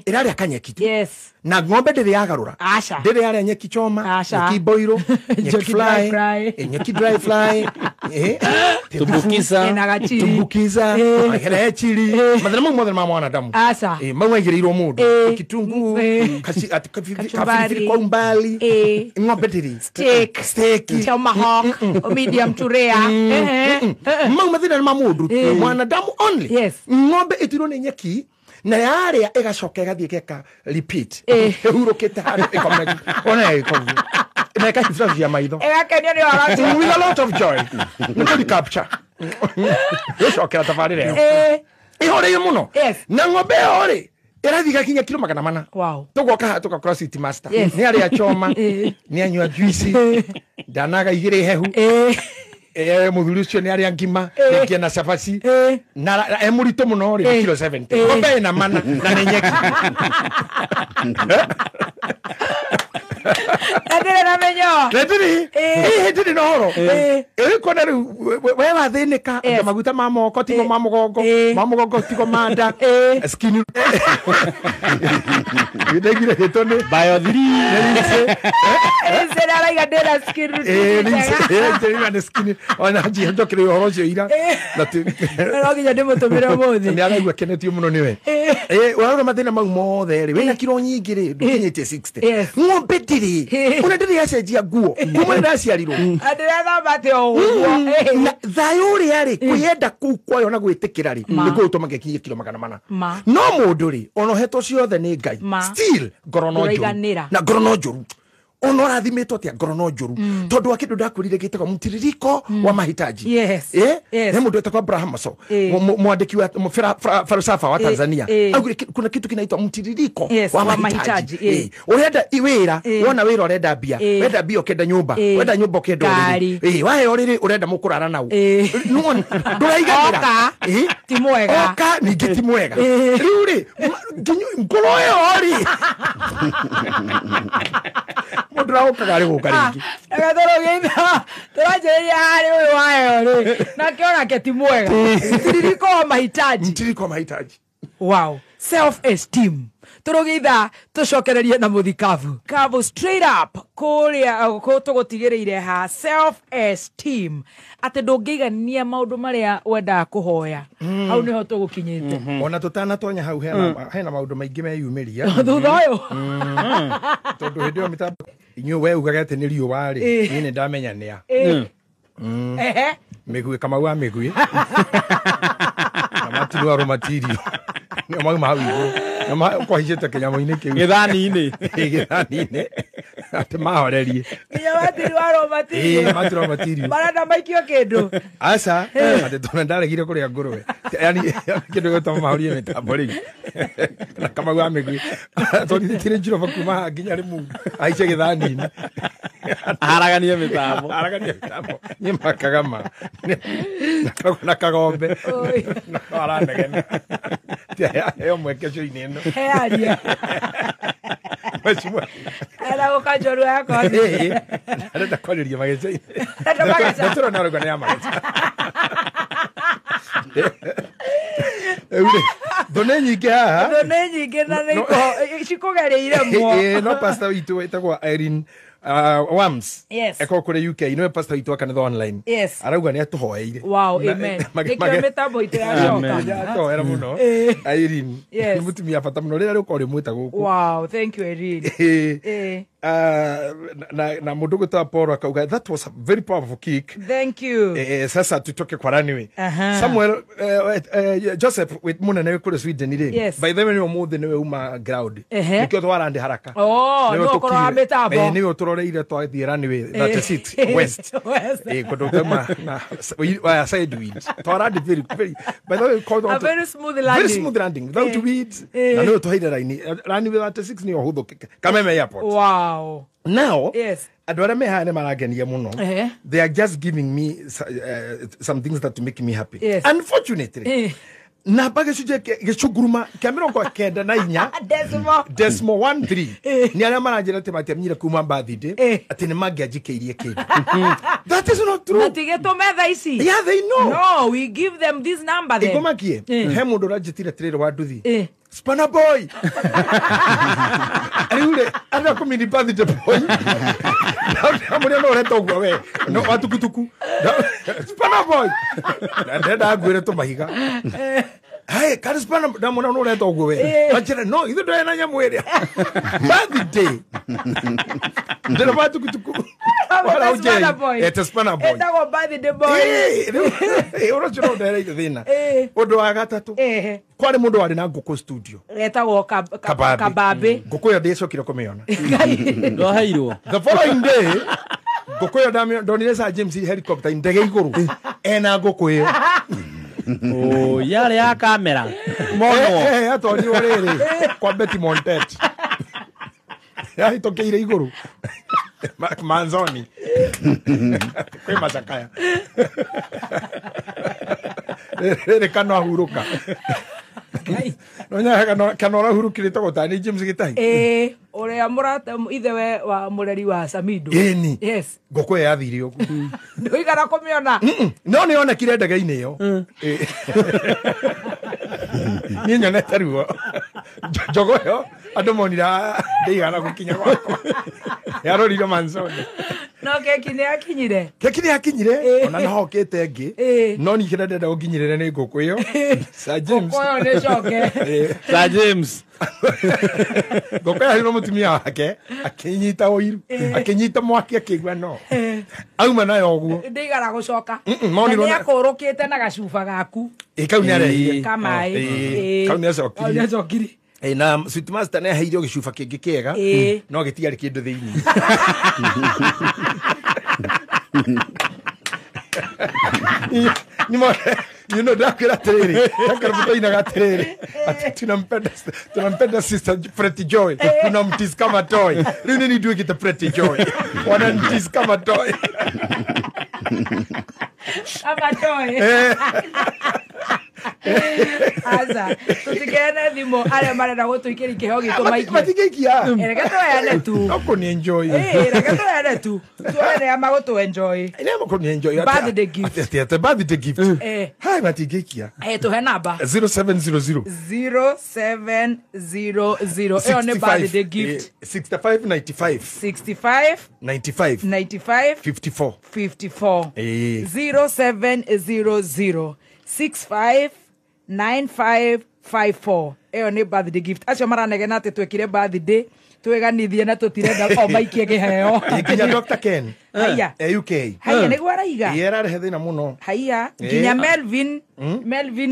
ĩrarĩa kanyeki tu. Yes. Na ng'ombe ndĩrĩ yagarũra. Ndĩrĩ yarĩa nyeki choma, nyeki boiro, nyeki fly, nyeki dry fly, tumbukiza, tumbukiza, chili. Mathĩna mau mothe ma mwanadamu. Mau aigĩrĩirwo mũndũ. Kitunguu, kafirifiri kwa umbali. Ng'ombe ndĩrĩ. Steak. Tomahawk, medium to rare. Mau mathĩna ma mũndũ, mwanadamu only. Yes. Ng'ombe ĩtirwo nĩ nyeki na yarĩa ĩgacoka ĩgathiĩ ĩgeka repeat. Ĩhurũkĩte handũ ĩkomete. Ona ĩkomu. Na ĩkahifurahia maitho. Ĩgakenio nĩ ũhoro ũcio. With a lot of joy. Nĩ kũ recapture. Ĩcokera tabarĩra ĩyo. Ĩhoreire mũno. Yes. Na ng'ombe ĩyo rĩ, ĩrathiĩ ĩgakinya kilo 400. Wow. Tũgoka haha tũgakora City Master. Yes. Nĩ arĩa choma, nĩ anyua juice, ndanaga 2 hehu. Mũthuri ũcio nĩ arĩa ngima, nĩngia na cabaci, na e mũritũ mũno rĩ, kilo 70. Ng'ombe ĩna mana na nĩ nyeki. Na ndĩrĩ na mĩnyoo. Na ndĩrĩ, ndĩrĩ na ũhoro. Ĩkuona rĩu we wathĩnĩka, anga maguta ma moko tigo ma mũgongo, ma mũgongo tigo ma nda, skin. Ndaiguire hĩtwo nĩ Bio 3. Ĩrĩ araiga ndĩna skin routine njega. Ndĩna nĩ skin. Ona njokire ũhoro ũcio ira. No nginya ndĩmũtũmĩre ũmũthĩ. Nĩ araigua akenetio mũno nĩwe. Ũrarora mathĩna mau mothe rĩ, wĩna kiro nyingĩ rĩ, ndũkinyĩtie 60. Ng'ombe ndĩrĩ. Ona ndĩrĩ yacenjia nguo. Kuma rĩrĩa yaciarirwo. Ndĩrethamba atĩ o ũguo. Na thayũ ũrĩa rĩ, kwĩyenda kũu kwayo na gwĩtĩkĩra rĩ, nĩkuo gũtũmaga ĩkinye kiro 400. No mũndũ rĩ, ona ũhetwo ciothe nĩ Ngai, still ngoro no njũru. Na ngoro no njũru. Ona ũrathimĩtwo atĩa ngoro no njũru tondũ wa kĩndũ ndakwĩrire gĩtagwo mtiririko wa mahitaji. Yes. Yes. He mũndũ wetagwo Abraham Maslow, mwandĩki wa falsafa wa Tanzania, augire kuna kitu kinaitwa mtiririko wa mahitaji. Ũrenda wĩra, wona wĩra ũrenda mbia, wenda mbia ũkenda nyũmba, wenda nyũmba ũkenda ũrĩrĩ, wahe ũrĩrĩ ũrenda mũkũrara nau, ndũraiganĩra. Ti mwega. Oka ningĩ ti mwega. Rĩu rĩ ngoro ĩyo rĩ mũndũ arokaga rĩ gũka rĩngĩ. Tũranjĩrĩria harĩ ũyũ wayo rĩ nake onake ti mwega. Mtiririko wa mahitaji. Mtiririko wa mahitaji. Wow. Self esteem. Tũrũgĩitha tũcokererie na mũthikabu kabu straight up kũrĩa kũ tũgũtigĩrĩire ha self esteem atĩ ndũngĩigania maũndũ marĩa wendaga kũhoya hau nĩho tũgũkinyĩte. Ona tũtanatonya hau hena maũndũ maingĩ meyumĩria thutha ũyũ tondũ hĩndĩ ĩyo mĩtambo inyuĩ we ugaga atĩ nĩ riũa rĩ niĩ nĩ ndamenya nĩa mĩguĩ Kamau wa mĩguĩ na matirwo arũmatirio nĩo mauma hau igũrũ kwahichete kĩnyamũ-inĩ kĩu gĩthani-inĩ atĩ mahorerie nginya matirwo arũmatirio. Matirwo arũmatirio marenda maikio kĩndũ aca atĩ tondũ ndaregire kũrĩa ngũrwe yani kĩndũ gĩtagwo mahorie mĩtambo rĩu na Kamau wa mĩguĩ twarithĩtie Njirova kuma haha nginya Rĩmuru aice gĩthani-inĩ araganie mĩtambo niĩ makaga ma na kagombe na aranegena heo mweke cũinĩ ĩno hearia era gũka njorua yakwa arenda kwarĩria mageca-inĩ tũrona arauga nĩ ya mageca. Thũ nĩ nyingĩ haha, thũ nĩ nyingĩ na cikũgereire mwo. No pastor witũ wĩtagwo Irene Wams. Yes. Eko kure UK niwe pastor witũ wa kanitha online. Yes. Arauga nĩ atũhoeire. Wow, amen. Nĩkĩo mĩtambo itũ yacoka. Atũhoera mũno. Irene. Yes. Nĩ mũtumia bata mũno rĩrĩa rĩũka ũrĩmwĩta gũkũ. Wow, thank you Irene. Na mũndũ gwĩtwa Paul akauga that was a very powerful kick. Thank you. Sasa tutoke kwa runway. Samuel Joseph with munene wĩ kũrĩa Sweden rĩ. Yes. By the way nĩ ũmũthĩ nĩwe uma ground. Nĩkĩo twarande haraka. Oh, no korwo wa mĩtambo. Nĩwe tũroreire twathiĩ runway 36 West. Kũndũ kuma na side wind. Twarande very very by the way called a very smooth landing. Very smooth landing without weeds. Na nĩwe twaheire raini runway 36 nĩyo hũthũ Kameme Airport. Wow. Now, yes. Andũ arĩa me haha nĩ marangenia mũno. They are just giving me some things that make me happy. Yes. Unfortunately, namba gĩcunjĩ gĩcunguruma kĩa 94 decimal 13 nĩ arĩa maranjĩra atĩ matiamenyire kuma birthday atĩ nĩ mangĩanjikĩirie kĩndũ. That is not true. Matigĩtũme thaa ici. Yeah, they know. No, we give them this number then. Ĩngũmakie he mũndũ ũranjĩtire atĩrĩrĩ wa nduthi. Spanner boy. Rĩu arĩa kũmini birthday boy. Ndamũrĩa no ũreta ũguo we. No wa tukutuku. Spanner boy. Ndenda ngwĩre tũmahiga. Hey, kari spanner ndamũra no ũreta ũguo we. Anjĩra no ithuĩ ndũrĩ na nyamũ ĩrĩa. Birthday. Ndĩra wa tukutuku. Spanner boy. Eta spanner boy. Etagwo birthday boy. Ũrĩa ũcio no ndereire thĩna. Ũndũ wa gatatũ. Kwarĩ mũndũ warĩ na ngũkũ studio. Etagwo Kababe. Ngũkũ ĩyo ndĩcokire kũmĩona. Ndwaheirwo. The following day ngũkũ ĩyo ndonire Sir James helicopter ndege igũrũ ena ngũkũ ĩyo. Oh, yarĩ ya kamera. Monwo. Atwarirwo rĩrĩ kwa Betty Montet. Yahĩtũkĩire igũrũ. Manzoni. Kwĩ macakaya. Rĩrĩ kanua ahurũka. No nyaga kana ũrahurũkire tagwo tani James Gĩtahi. Ũrĩa mũrata ithe we wa mũreri wa Samido. Ĩni. Yes. Ngũkũ ĩyo yathire ũguo. Ndũigana kũmĩona. No nĩ yonekire ndege-inĩ ĩyo. Niĩ nyonete ruo. Njogo ĩyo andũ monire ndĩigana gũkinya gwakwa. Yarorire Manzoni. No keki nĩ yakinyire. Keki nĩ yakinyire ona no hokĩte ĩngĩ. No niĩ kĩrĩa ndĩrenda gũkinyĩrĩre nĩ ngũkũ ĩyo. Sir James. Ngũkũ ĩyo nĩ coke. Sir James. Ngũkũ ĩyo mũtumia wake akĩnyita ũiru akĩnyita mwaki akĩigua no auma nayo ũguo ndĩigana gũcoka. Nĩ akũrũkĩte na gacuba gaku. Kau nĩ arehire. Kamaĩ. Kau nĩ acokirie. Na Sweet Master nĩ aheirwo gĩcuba kĩngĩ kĩega no gĩtiarĩ kĩndũ thĩinĩ. You know ndakwĩra atĩrĩrĩ, ndakwĩra atĩrĩrĩ ati tunampenda Sister Pretty Joy, tunamtease kama toy. Rĩu nĩ nduĩkĩte Pretty Joy, wananitease kama toy. Kama toy. Aza tutikene thimo aria marenda gũtũikĩria kĩheo gitũ maikie. Matingĩikia. Reke tũheane tu. No kũni enjoy. Reke tũheane tu. Tuone nĩa magũtũ enjoy. Nĩa makũni enjoy. Birthday gift. Ati birthday gift. Hai matingĩikia. Tũhe namba. 0700. 0700. Ĩyo nĩ birthday gift. 65 95. 65 95 95 54. 54. 0700 65 95 54. Ĩyo nĩ birthday gift. Acio maranegena atĩ twekire birthday tweganithie na tũtirenda o maikie kĩheo. Nginya Dr. Ken. Haya. UK. Haya nĩguo araiga. Ĩ ararehe thĩna mũno. Haya nginya Melvin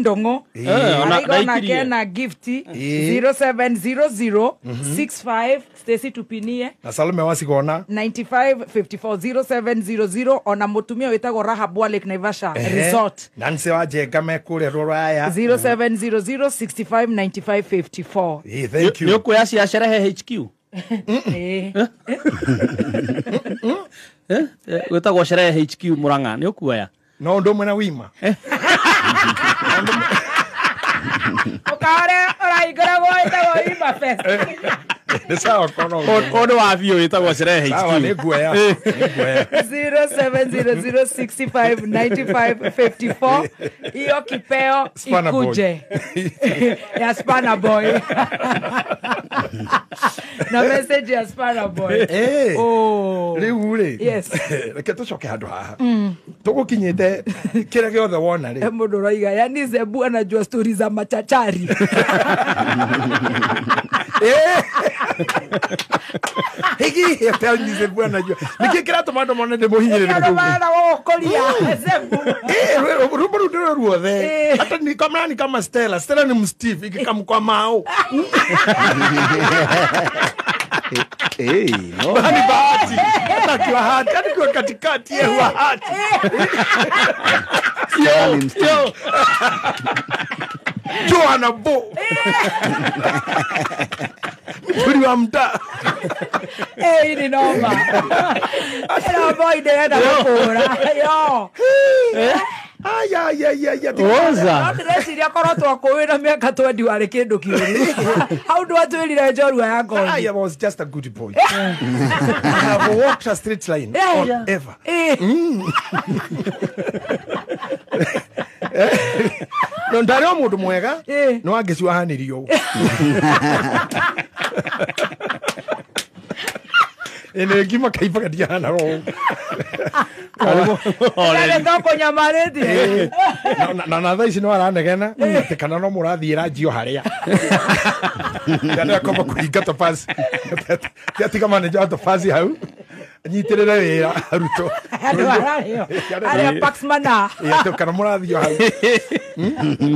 Ndong'o araiga onake na gift 0700 65 Stacy Tupinie na Salome Wasigona 95 54 0700 ona mũtumia wĩtagwo Rahab wa Lake Naivasha Resort. Nancy wa Njenga me kũrĩa Rũraya 0700 65 95 54. Thank you. Nĩ ũkuoya cia Sherehe HQ? Gwĩtagwo Sherehe HQ Murang'a, nĩ ũkuoya? No ũndũ ũmwe na wima. Ũkaore ũrahingũragwo wĩtagwo Wima Fest. Nĩ sawa kono. Ũndũ wa biũ wĩtagwo Sherehe HQ. Sawa nĩ nguoya. 0700 65 95 54. Iyo kipeo ikuje. Ya Spanner Boy. Na message ya Spanner Boy. Oh. Rĩu rĩ. Yes. Reke tũcoke handũ haha. Tũgũkinyĩte kĩrĩa gĩothe wona rĩ. Mũndũ ũroiga yani Zebu anajua stories za machachari. Higi tell me Zebu anajua. Nĩkĩ kĩratũma andũ mone ndĩ mũhinyĩrĩrĩku? Andũ marenda gũgũkũria Zebu. Rwĩmbo rũu ndĩrĩ ruothe. Hata ni kama ni kama Stella. Stella ni msteve ikikamkwa mao. No. Ni bahati. Hata akiwa hati, hata akiwa katikati yeye huwa hati. Yo. Joana Bo. Ni wa mtaa. Ni noma. Ĩno boy ndĩrenda gũkũra. Yo. Aya. Oza. Ndĩreciria korwo twakũĩ na mĩaka 20 warĩ kĩndũ kĩũru. Hau ndwatwĩrire njorua ya ngothi. I was just a good boy. I have walked a straight line forever. No ndarĩ o mũndũ mwega no angĩcuahanĩrio ũguo. Ĩnĩ ngima kaibaga ndiahana ũũ. Ndarĩ tũkũnyamarĩtie. Na thaa ici no aranegena atĩ kana no mũrathiĩra njio harĩa. Kana akomba kũhinga topazi. Atiga manager wa topazi hau. Anyitĩrĩre wĩra arutwo. Andũ ararĩo. Arĩa Paxmana. Ĩ kana mũrathiĩ hau.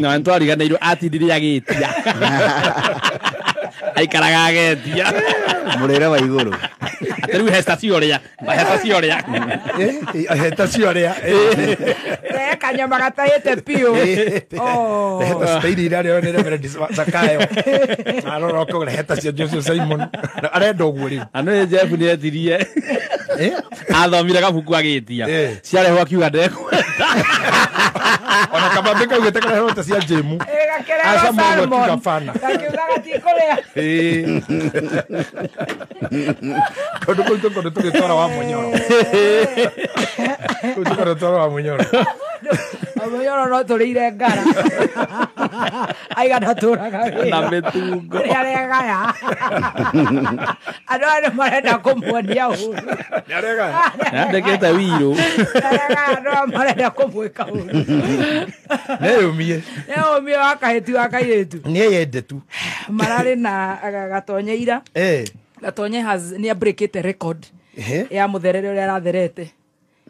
Na nĩtwariganĩirwo atindire agĩtia. Aikaraga agetia. Mũrĩre wa igũrũ. Rĩu hesta cio ũrĩa. Hesta cio ũrĩa. Hesta cio ũrĩa. Rehe kanyama gatahĩte piũ. Heta citairi iria rĩo nĩ Reverend Zakayo. Arora ũkauga heta cia Joseph Simon. Arenda ũguo rĩu. Ano Jeff nĩ etirie. Athomire gabuku agĩtia. Ciarehwo akiuga ndekwenda. Ona kabambe kaugĩte karehwo ta cia Jemu. Gakererwo Salmon. Gakiuga gatikũrĩa. Kũndũ kũu tũkorwo tũgĩtwara wa Mũnyoro. Kũu tũkorwo tũgĩtwara wa Mũnyoro. Mũnyoro no tũrĩire ngara. Aigana tũraga wĩra. Na mĩtungo. Nĩ aregaya. Andũ aya nĩ marenda kũmuonia ũru. Nĩ aregaya. Nĩandĩkĩte wirũ. Aregaya andũ aya marenda kũmwĩka ũru. Nĩeyũmie. Nĩeyũmie wa kahĩti wa kairĩtu. Nĩeyende tu. Mararĩ na Gatonye ira. Gatonye has nĩ abreakĩte record ya mũtherere ũrĩa aratherete.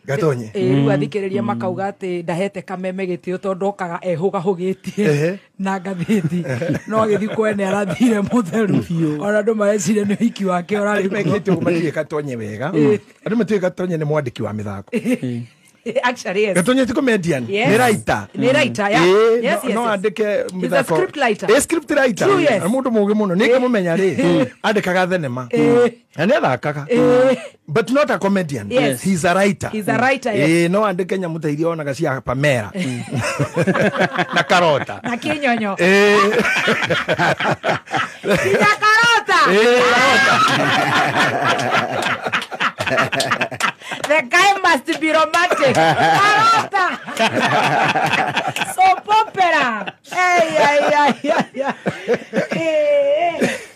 Gatonye. Rĩu athikĩrĩria makauga atĩ ndahete kameme gĩtĩo tondũ okaga ehũgahũgĩtie na ngathĩti no agĩthiĩ kwene arathire mũtheru ona andũ mareciria nĩ ũhiki wake ũrarĩ mekĩte ũguo matiũĩ Gatonye wega. Andũ matiũĩ Gatonye nĩ mwandĩki wa mĩthako. Actually, yes. Gatonye ti comedian. Yes. Nĩ writer. Nĩ writer, yeah. Yes, yes, no yes. andĩke He's a mĩthako. script writer. A script writer. True, yes. Nĩ mũndũ mũũgĩ mũno. Nĩ ngĩmũmenya rĩ, andĩkaga thenema. Na nĩ athakaga. But not a comedian. Yes. He's a writer. He's a writer, yes. No andĩke nyamũ ta iria onaga cia Pamela. Na karota. Na kĩnyonyo. Nginya karota. Karota. The guy must be romantic. Karota. Soap opera. Hey, ay, ay, ay, ay.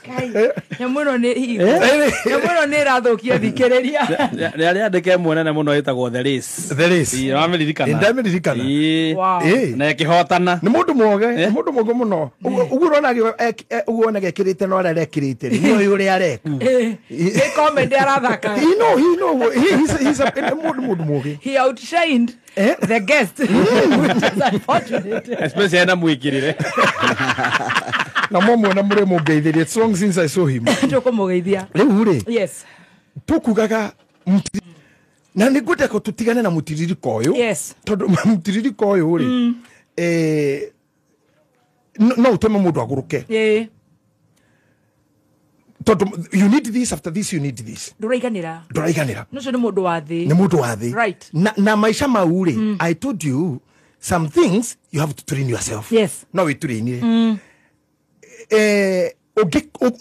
Kai. Nyamũ ĩno nĩ hingo. Nyamũ ĩno nĩ ĩrathũkia thikĩrĩria. Rĩarĩ andĩke ĩmwe nene mũno ĩtagwo The Race. The Race. Ĩĩ, wamĩririkana? Ndamĩririkana. Ĩĩ. Wow. Na ĩkĩhotana. Nĩ mũndũ mũũgĩ, nĩ mũndũ mũũgĩ mũno. Ũguo ũrona ũguo wonaga ekĩrĩte na ũrĩa arekĩrĩte rĩ, nĩoĩ ũrĩa areka. Nĩ comedy arathaka. He know, he know. He's a mũndũ mũũgĩ. He outshined the guest, which is unfortunate. Especially ena mwĩkĩrĩre. Na momwe na mũrĩ mũngeithĩrie. It's long since I saw him. Tũkũmũgeithia. Rĩu rĩ, Yes. tũkugaga na nĩ ngwenda tũtigane na mũtiririko ũyũ. Yes. Tondũ mũtiririko ũyũ rĩ, no ũtũme mũndũ agũrũke. Tondũ you need this, after this you need this. Ndũraiganĩra. Ndũraiganĩra. Ũcio nĩ mũndũ wa thĩ. Nĩ mũndũ wa thĩ. Right. Na maica mau rĩ, I told you some things you have to train yourself. Yes. No wĩtũrĩinire.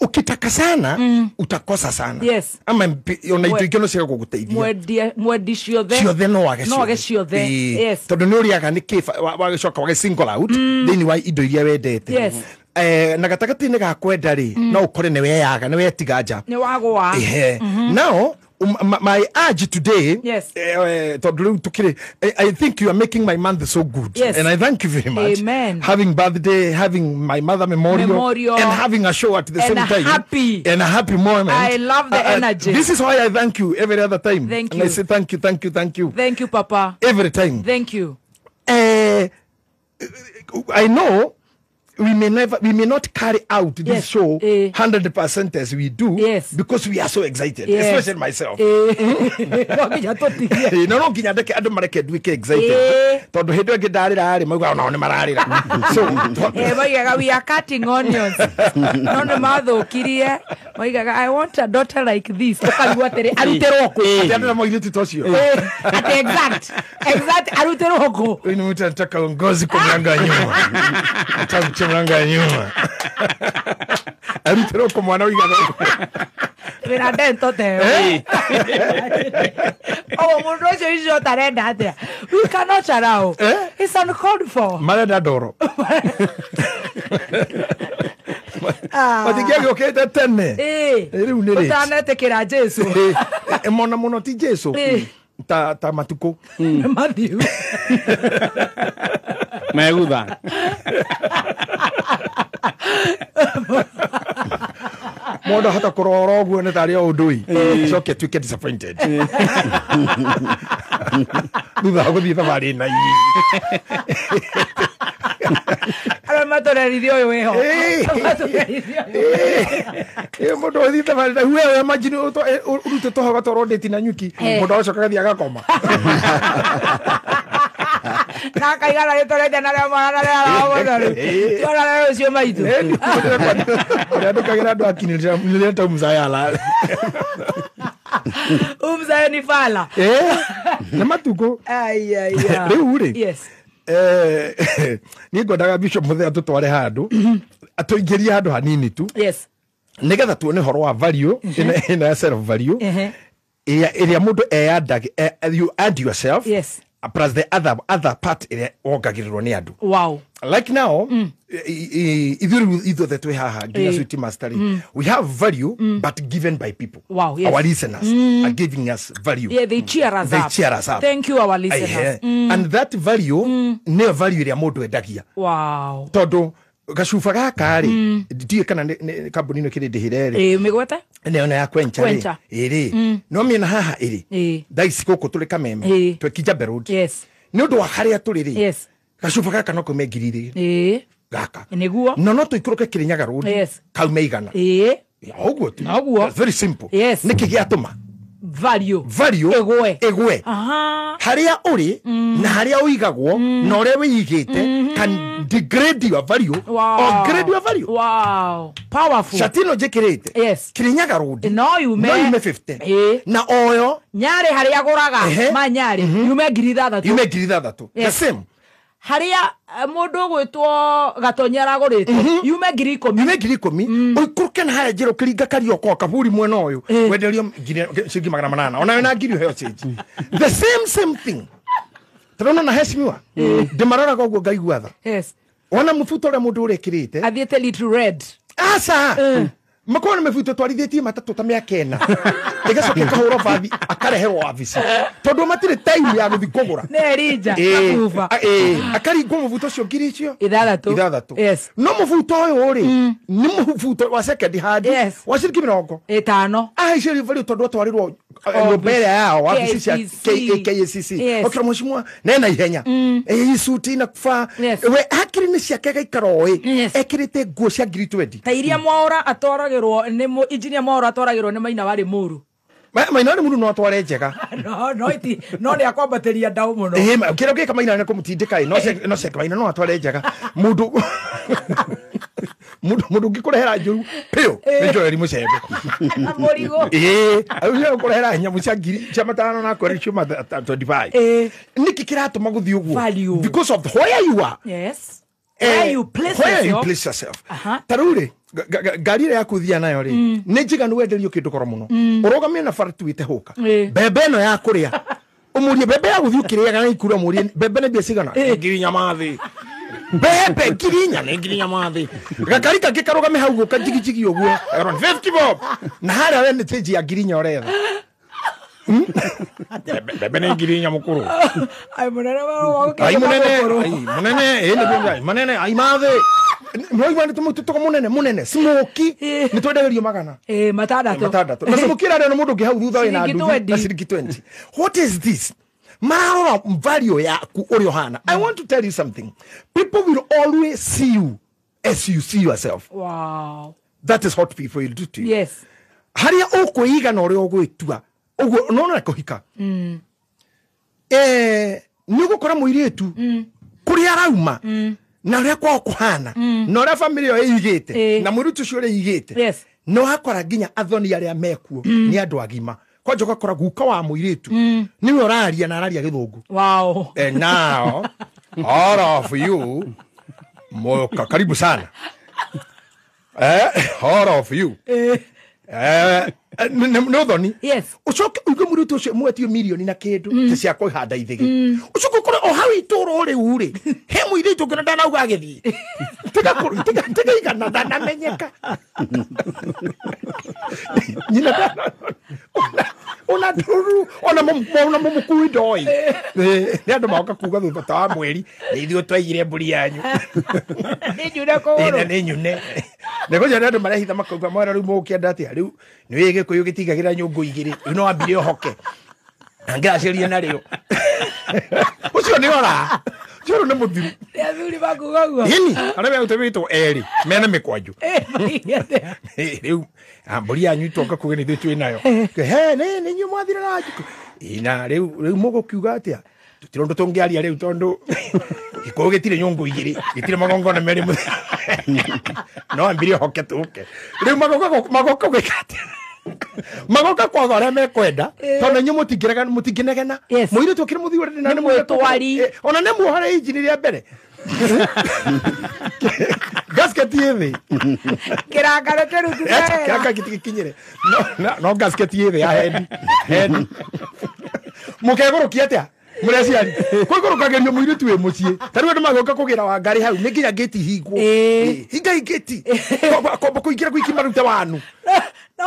Ukitaka sana utakosa sana. Yes. Ama ona indo ingĩ no ciage gũgũteithia. Mwendi ciothe. Ciothe no wage No wage ciothe. Yes. Tondũ nĩ ũrĩaga nĩ kĩ wagĩcoka wage single out thĩinĩ wa indo iria wendete. Yes. Na gatagatĩ-inĩ ga kwenda rĩ, no ũkore nĩ weyaga, nĩ wetiga nja. Nĩ wagũa. Now, my urge today, yes. I think you are making my month so good. Yes. And I thank you very much. Amen. Having birthday, having my mother memorial, and having a show at the and same time. Happy. And a happy moment. I love the energy. This is why I thank you every other time. Thank and you. I say thank you, thank you, thank you. Thank you, Papa. Every time. Thank you. I know we may not carry out this yes. show 100% as we do, yes. because we are so excited, yes. especially myself. No nginya ndeke andu mareke nduike excited tondu hindi ĩngĩ ndarĩra rĩ mauga onao nĩ mararĩra. So maugaga we are cutting onions, no nĩ mathũkirie, maugaga I want a daughter like this, ũkarigwo atĩrĩ arutĩrwo kũ, atĩ andũ na mairĩtu ta ũcio, atĩ exact arutĩrwo kũ. Huyu ni mtu anataka uongozi kwa mlango wa nyuma, anataka kuchia mlango wa nyuma, arutĩrwo kũ mwana ũigana wĩna ndento teo. Oh, mũndũ ũcio icio ũtarenda atĩa, we cannot allow. It's uncalled for. Marenda ndoro matingĩagĩũkĩte tene rĩu nĩ rĩ ũtanetĩkĩra Jesu mona mũno ti Jesu ta matukũ mathiu megutha mũndũ ahota kũrora ũguo nĩ tarĩ o ũndũ ĩ acoke atuĩke disappointed thutha wa gũthiĩ thabarĩ na ii arĩa matũrerithia ũyũ wĩho mũndũ ũthiĩ thabarĩ na wewe imagine ũrutĩtwo hau gatwarwo ndĩti na nyuki mũndũ agacoka agathiĩ agakoma na akaigana rĩtũrete na rĩa mwana na rĩa mũtheru tiona rĩa ũcio maitũ ũrĩa andũkagĩra andũ akinĩrĩreta mzayala umzae ni fala nĩ matukũ rĩu rĩ yes niĩ ngwendaga Bishop Muthee atũtware handũ atũingĩrie handũ hanini tu yes nĩgetha tuone ũhoro wa value ĩno ya self value ĩrĩa mũndũ eyandage, you add yourself yes plus the other part ĩrĩa wongagĩrĩrwo nĩ andũ. Wow. Like now ithuĩ ithuothe twĩ haha nginya Sweet Master we have value but given by people. Wow, yes. Our listeners are giving us value. Yeah, they cheer us they up. Cheer us up. Thank you our listeners. And that value nĩyo value ĩrĩa mũndũ endagia. Wow. Tondũ Gacuba gaka rĩ, ndiũĩ kana kambuni ĩno ĩkĩrĩ ndĩhĩre rĩ. Ĩ mĩgwete? Nĩyo ya Kwencha rĩ. Ĩrĩ. No mĩena haha ĩrĩ. Thaa ici gũkũ tũrĩ Kameme. Twĩ Kijabe Road. Nĩ ũndũ wa harĩa tũrĩ rĩ. Gacuba gaka no kaume 2,000. Gaka. Nĩguo. No tũikũrũke Kirinyaga Road. Kaume 100. Ũguo tu. Noguo. Very simple. Nĩkĩ gĩatũma? Value. Ĩgwe. Aha. Harĩa ũrĩ na harĩa ũigagwo na ũrĩa wĩigĩte can degrade your value or grade your value. Wow. Powerful. Shati ĩno njĩkĩrĩte. Kirinyaga Road. No yume 50. Na oyo Nyarĩ harĩa agũraga ma Nyarĩ yume 6,000. Yume 6,000. The same. Harĩa mũndũ ũgwĩtwo Gatonyi aragũrĩte yume 10,000. Yume 10,000. Ũikũrũke na harĩa njĩra ũkĩringa Karioko kaburi mwena ũyũ wenderio ciringi 800. Onawe na 1,000 ũheo change. The same thing. Tũrona na heshimiwa. Ndĩmaroraga ũguo ngaigua tha. Wona mũbuto ũrĩa mũndũ ũrekĩrĩte. Athiĩte little red. Aca. Makorwo nĩ mĩbuto twarithĩtie matatũ ta mĩaka 4. Ĩgacoka ĩkahũrwo bathi akareherwo wabici. Tondũ matirĩ time ya gũthiĩ kũgũra. Nĩ Elijah Kabuba. Akaringwo mũbuto ũcio 6,000. Yes. No mũbuto ũyũ rĩ, nĩ mũbuto wa second hand wa ciringi 50. Ahaicĩrio value tondũ atwarĩrwo nyũmba ĩrĩa yao wabici cia KACC. Okĩra mheshimiwa nena ihenya. Hii suti inakufaa. We hakiri-inĩ ciake agaikara oĩ. Ekĩrĩte nguo cia 20,000. Ta iria Mwaura atwaragĩrwo nĩ engineer Mwaura atwaragĩrwo nĩ Maina warĩ mũru. Maina warĩ mũru no atware njega. No nĩ akwambatĩria ndaũ mũno. Kĩrĩa ũngĩka Maina nĩ kũmũtindĩka ĩ, no ceke Maina no atware njega. Mũndũ ũngĩkũrehera njũru piũ nĩ Joel Mũcembe. Mũrigo. Ũcio ũkũrehera nyamũ cia 5,000 na akwĩra ciuma 25. Nĩkĩ kĩratũma gũthiĩ ũguo? Because of where you are. Where you place yourself. Where you place yourself. Ta rĩu rĩ, ngari ĩrĩa yaku ũthiaga nayo rĩ, nĩ njiganu wenderio kĩndũ goro mũno. Ũrũgamie na bara tu wĩte hũka. Mbembe ĩno ya kũrĩa. Ũmũrie mbembe ya gũthiĩ ũkĩrĩaga na ikura ũmũrie mbembe nĩ mbia cigana? 4,000 mathĩ. Mbembe 4,000 nĩ 4,000 mathĩ. Gakari kangĩ karũgame hau ũguo kajigijigi ũguo. Around 50 bob. Na harĩa we nĩ change ya 4,000 ũretha. Mbembe nĩ 4,000 mũkũrũ. Ai mũnene Ai mũnene, ai mũnene, ĩ nĩ mũnene, ai mathĩ. Mwaigua nĩ tũmũtũtũka mũnene mũnene smoky nĩ twendagĩrio 100. 6. Na smoky ĩrarĩo nĩ mũndũ ũngĩ hau thutha wĩna nduthi na ciringi 20. What is this? Mararora value yaku ũrĩa ũhana. I want to tell you something. People will always see you as you see yourself. Wow. That is what people will do to you. Harĩa ũkwĩiga na ũrĩa ũgwĩtua ũguo nona kũhika. Nĩ ũgũkora mũirĩtu kũrĩa arauma na ũrĩa kwao kũhana na ũrĩa bamĩrĩ ĩyo ĩigĩte na mũirĩtu ũcio ũrĩa ĩigĩte no wakora nginya athoni arĩa mekuo nĩ andũ agima. Kwanja ũgakora guka wa mũirĩtu nĩwe ũraria na araria gĩthũngũ. Wow. And now all of you moka karibu sana. All of you. No thoni. Ũcoke ũigue mũirĩtu ũcio mwetio mirioni na kĩndũ ta cia kũhanda ithĩgĩ. Ũcoke ũkore o hau itũũra rĩu rĩ, he mũirĩtu ũngĩ na ndanauga agĩthiĩ. Tiga igana ndanamenyeka. Nyina ona ndũru ona mũmũkui ndoĩ. Nĩ andũ magoka kuga thutha ta wa mweri nĩ ithuĩ twaigire mbũri yanyu. Nĩ nyune kũgũrũ. Nĩ nyune. Nĩ kũnja nĩ andũ marehitha makauga mwera rĩu mũgũkĩenda atĩa rĩu nĩ wĩ Gĩkũyũ gĩtigagĩra nyũngũ 2 rĩu no wambire ũhoke. Na ngĩraceria narĩo. Ũcio nĩ ora. Ũcio nĩ mũthiru. Nĩ athuri makuga ũguo. Ĩni, arĩa megũtũmĩtwo erĩ mena mĩkwanjũ. Rĩu mbũri yanyu itoka kuga nĩ ithuĩ twĩ nayo. He nĩ inyuĩ mwathire na njukũ. Na rĩu mũgũkiuga atĩa? Tũtirĩ ũndũ tũngĩaria rĩu tondũ Gĩkũyũ gĩtirĩ nyũngũ 2, gĩtirĩ magongona merĩ mũthenya. No ambire ũhoke tũke. Rĩu magoka gwĩka atĩa? Magoka kwaga ũrĩa mekwenda tondũ inyuĩ mũtingĩnegena. Mũirĩtu ũkĩrĩ mũthiĩ na nĩ mwĩtwari. Ona nĩ muohore injini rĩa mbere. Gasket ĩ thĩ. Kĩrangaro kĩrutĩte. Kĩranga gĩtigĩkinyĩre. No gasket ĩ thĩ ya hendi. Mũkegũrũkia atĩa? Mũrĩ aciari. Kwĩgũrũkagĩrio mũirĩtu wĩ mũciĩ. Ta rĩu andũ magoka kũgĩra Wangari hau nĩ nginya ngĩti hingwo. Hingai ngĩti. Kwamba kũingĩra gwiki marute wanu. No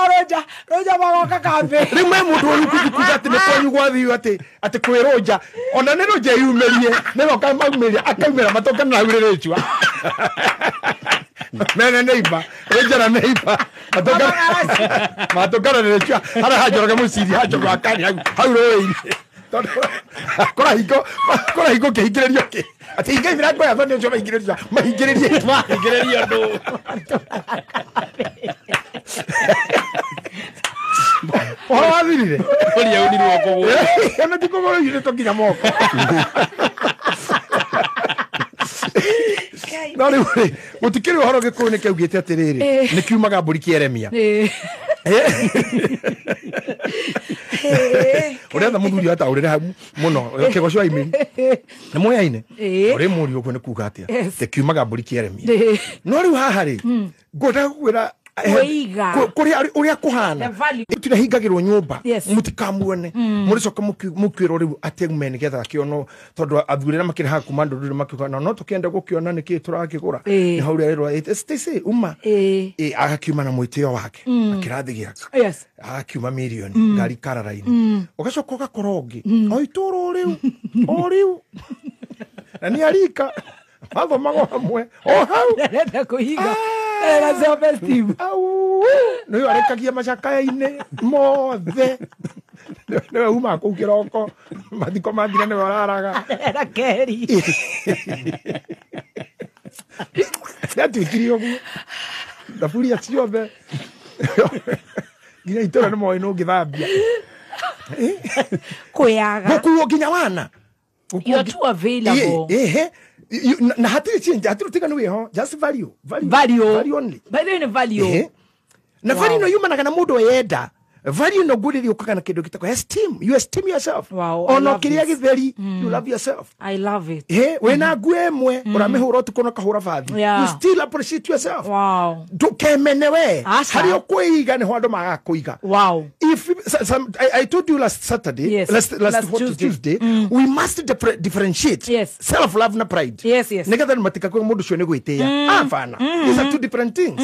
roja magoka kambĩ. Rĩu me mũndũ ũrĩ kuga atĩ nĩ kwanyu gwathiĩ atĩ kwĩ rũnja. Ona nĩ rũnja yumĩrie. Nĩ goka maumĩrie akaumĩra matoka na aurĩrĩ icua. Mene neighbor, ejara neighbor. Matongara nä kä harä hanjoroge må ciri hanjoroge akani hau rå-inä kåra hingo kä hingä rä rio kä atä hinga mĩrango ya thoni ũcio mahingĩrĩrie mahingĩrĩrie andũ ũhoro wathirire ũrĩa unirwo kũgũrũ ona ti kũgũrũ yunĩtwo nginya moko no rĩu rĩ gũtikĩrĩ ũhoro gĩkũyũ nĩ kĩaugĩte atĩrĩrĩ nĩ kiumaga mbũri kĩeremia ũretha mũthuri ataũrĩre hau mũno kĩgoco aimĩri nĩ moyaine ũrĩ mũriũ ũguo nĩ kuga atĩa gĩkiumaga mbũri kĩeremia no rĩu haha rĩ ngwendaga gũkwĩra ũrĩa kũhana tũtirahingagĩrwo nyũmba mũtikamuone mũrĩcoka mũkwĩrwo rĩu atĩ me nĩgetha akĩonwo tondũ athuri arĩa makĩrĩ haha kuma ndũrĩrĩ makiuga no tũkĩenda gũkĩona nĩkĩĩ tũrakĩgũra nĩ hau rĩerwo Stacy uma agakiuma na mwĩtĩo wake akĩrathi gĩake agakiuma mirioni ngari karara-inĩ ũgacoka ũgakora ũngĩ o itũũra o rĩu o rĩu na nĩ arika mathomago hamwe o hau ndarenda kũhinga era self esteem au nĩwe arekagia macakaya-inĩ mothe nĩwe umaga kũu kĩroko mathiko mathira nĩwe ũraraga era keri ndatuĩkire ũguo thaburia ciothe nginya itũũra nĩ moĩ nũ ũngĩthambia kwĩyaga gũkuo nginya wana you're too available na hatirĩ change hatirĩ ũtiganu wĩho just value value only by the way value na value no yumanaga na mũndũ eyenda value no ngũrĩrĩ ũkaga na kĩndũ gĩtagwo esteem you esteem yourself ona ũkĩrĩa gĩtheri you love yourself I love it wĩna nguo ĩmwe ũramĩhũra ũtukũ na ũkahũra bathi you still appreciate yourself wow ndũkemene we harĩa ũkwĩiga nĩho andũ magaga kũiga wow if some, I told you last Saturday yes. last Tuesday we must differentiate yes. self love na pride yes yes nĩgetha matikakwe mũndũ ũcio nĩ gwĩtĩĩa abana these are two different things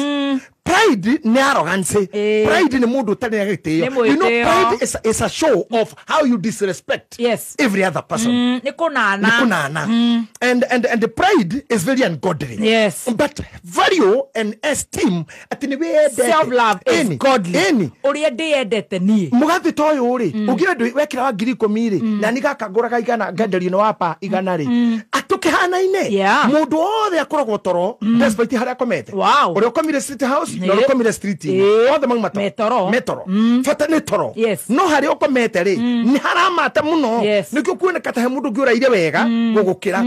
pride ni arrogance pride ni mũndũ ũtarĩ na gĩtĩo you know pride is a show of how you disrespect yes. every other person nĩ kũnana and the pride is very ungodly yes but value and esteem atĩ nĩ wĩyendete self love is godly ũrĩa ndĩyendete niĩ mũgathĩ ta ũyũ rĩ ũngĩenda wekĩra wa 10,000 rĩ na nĩ gaka ngũraga igana ngenderio nĩ wapa igana rĩ atũkĩhanaine mũndũ wothe akoragwo toro despite harĩa akomete ũrĩa ũkomire street house na ũrĩa ũkomire street othe mauma toro metoro bata nĩ toro no harĩa ũkomete rĩ nĩ haramata mũno nĩkĩo kuoneka ta he mũndũ ũngĩ ũraire wega gũgũkĩra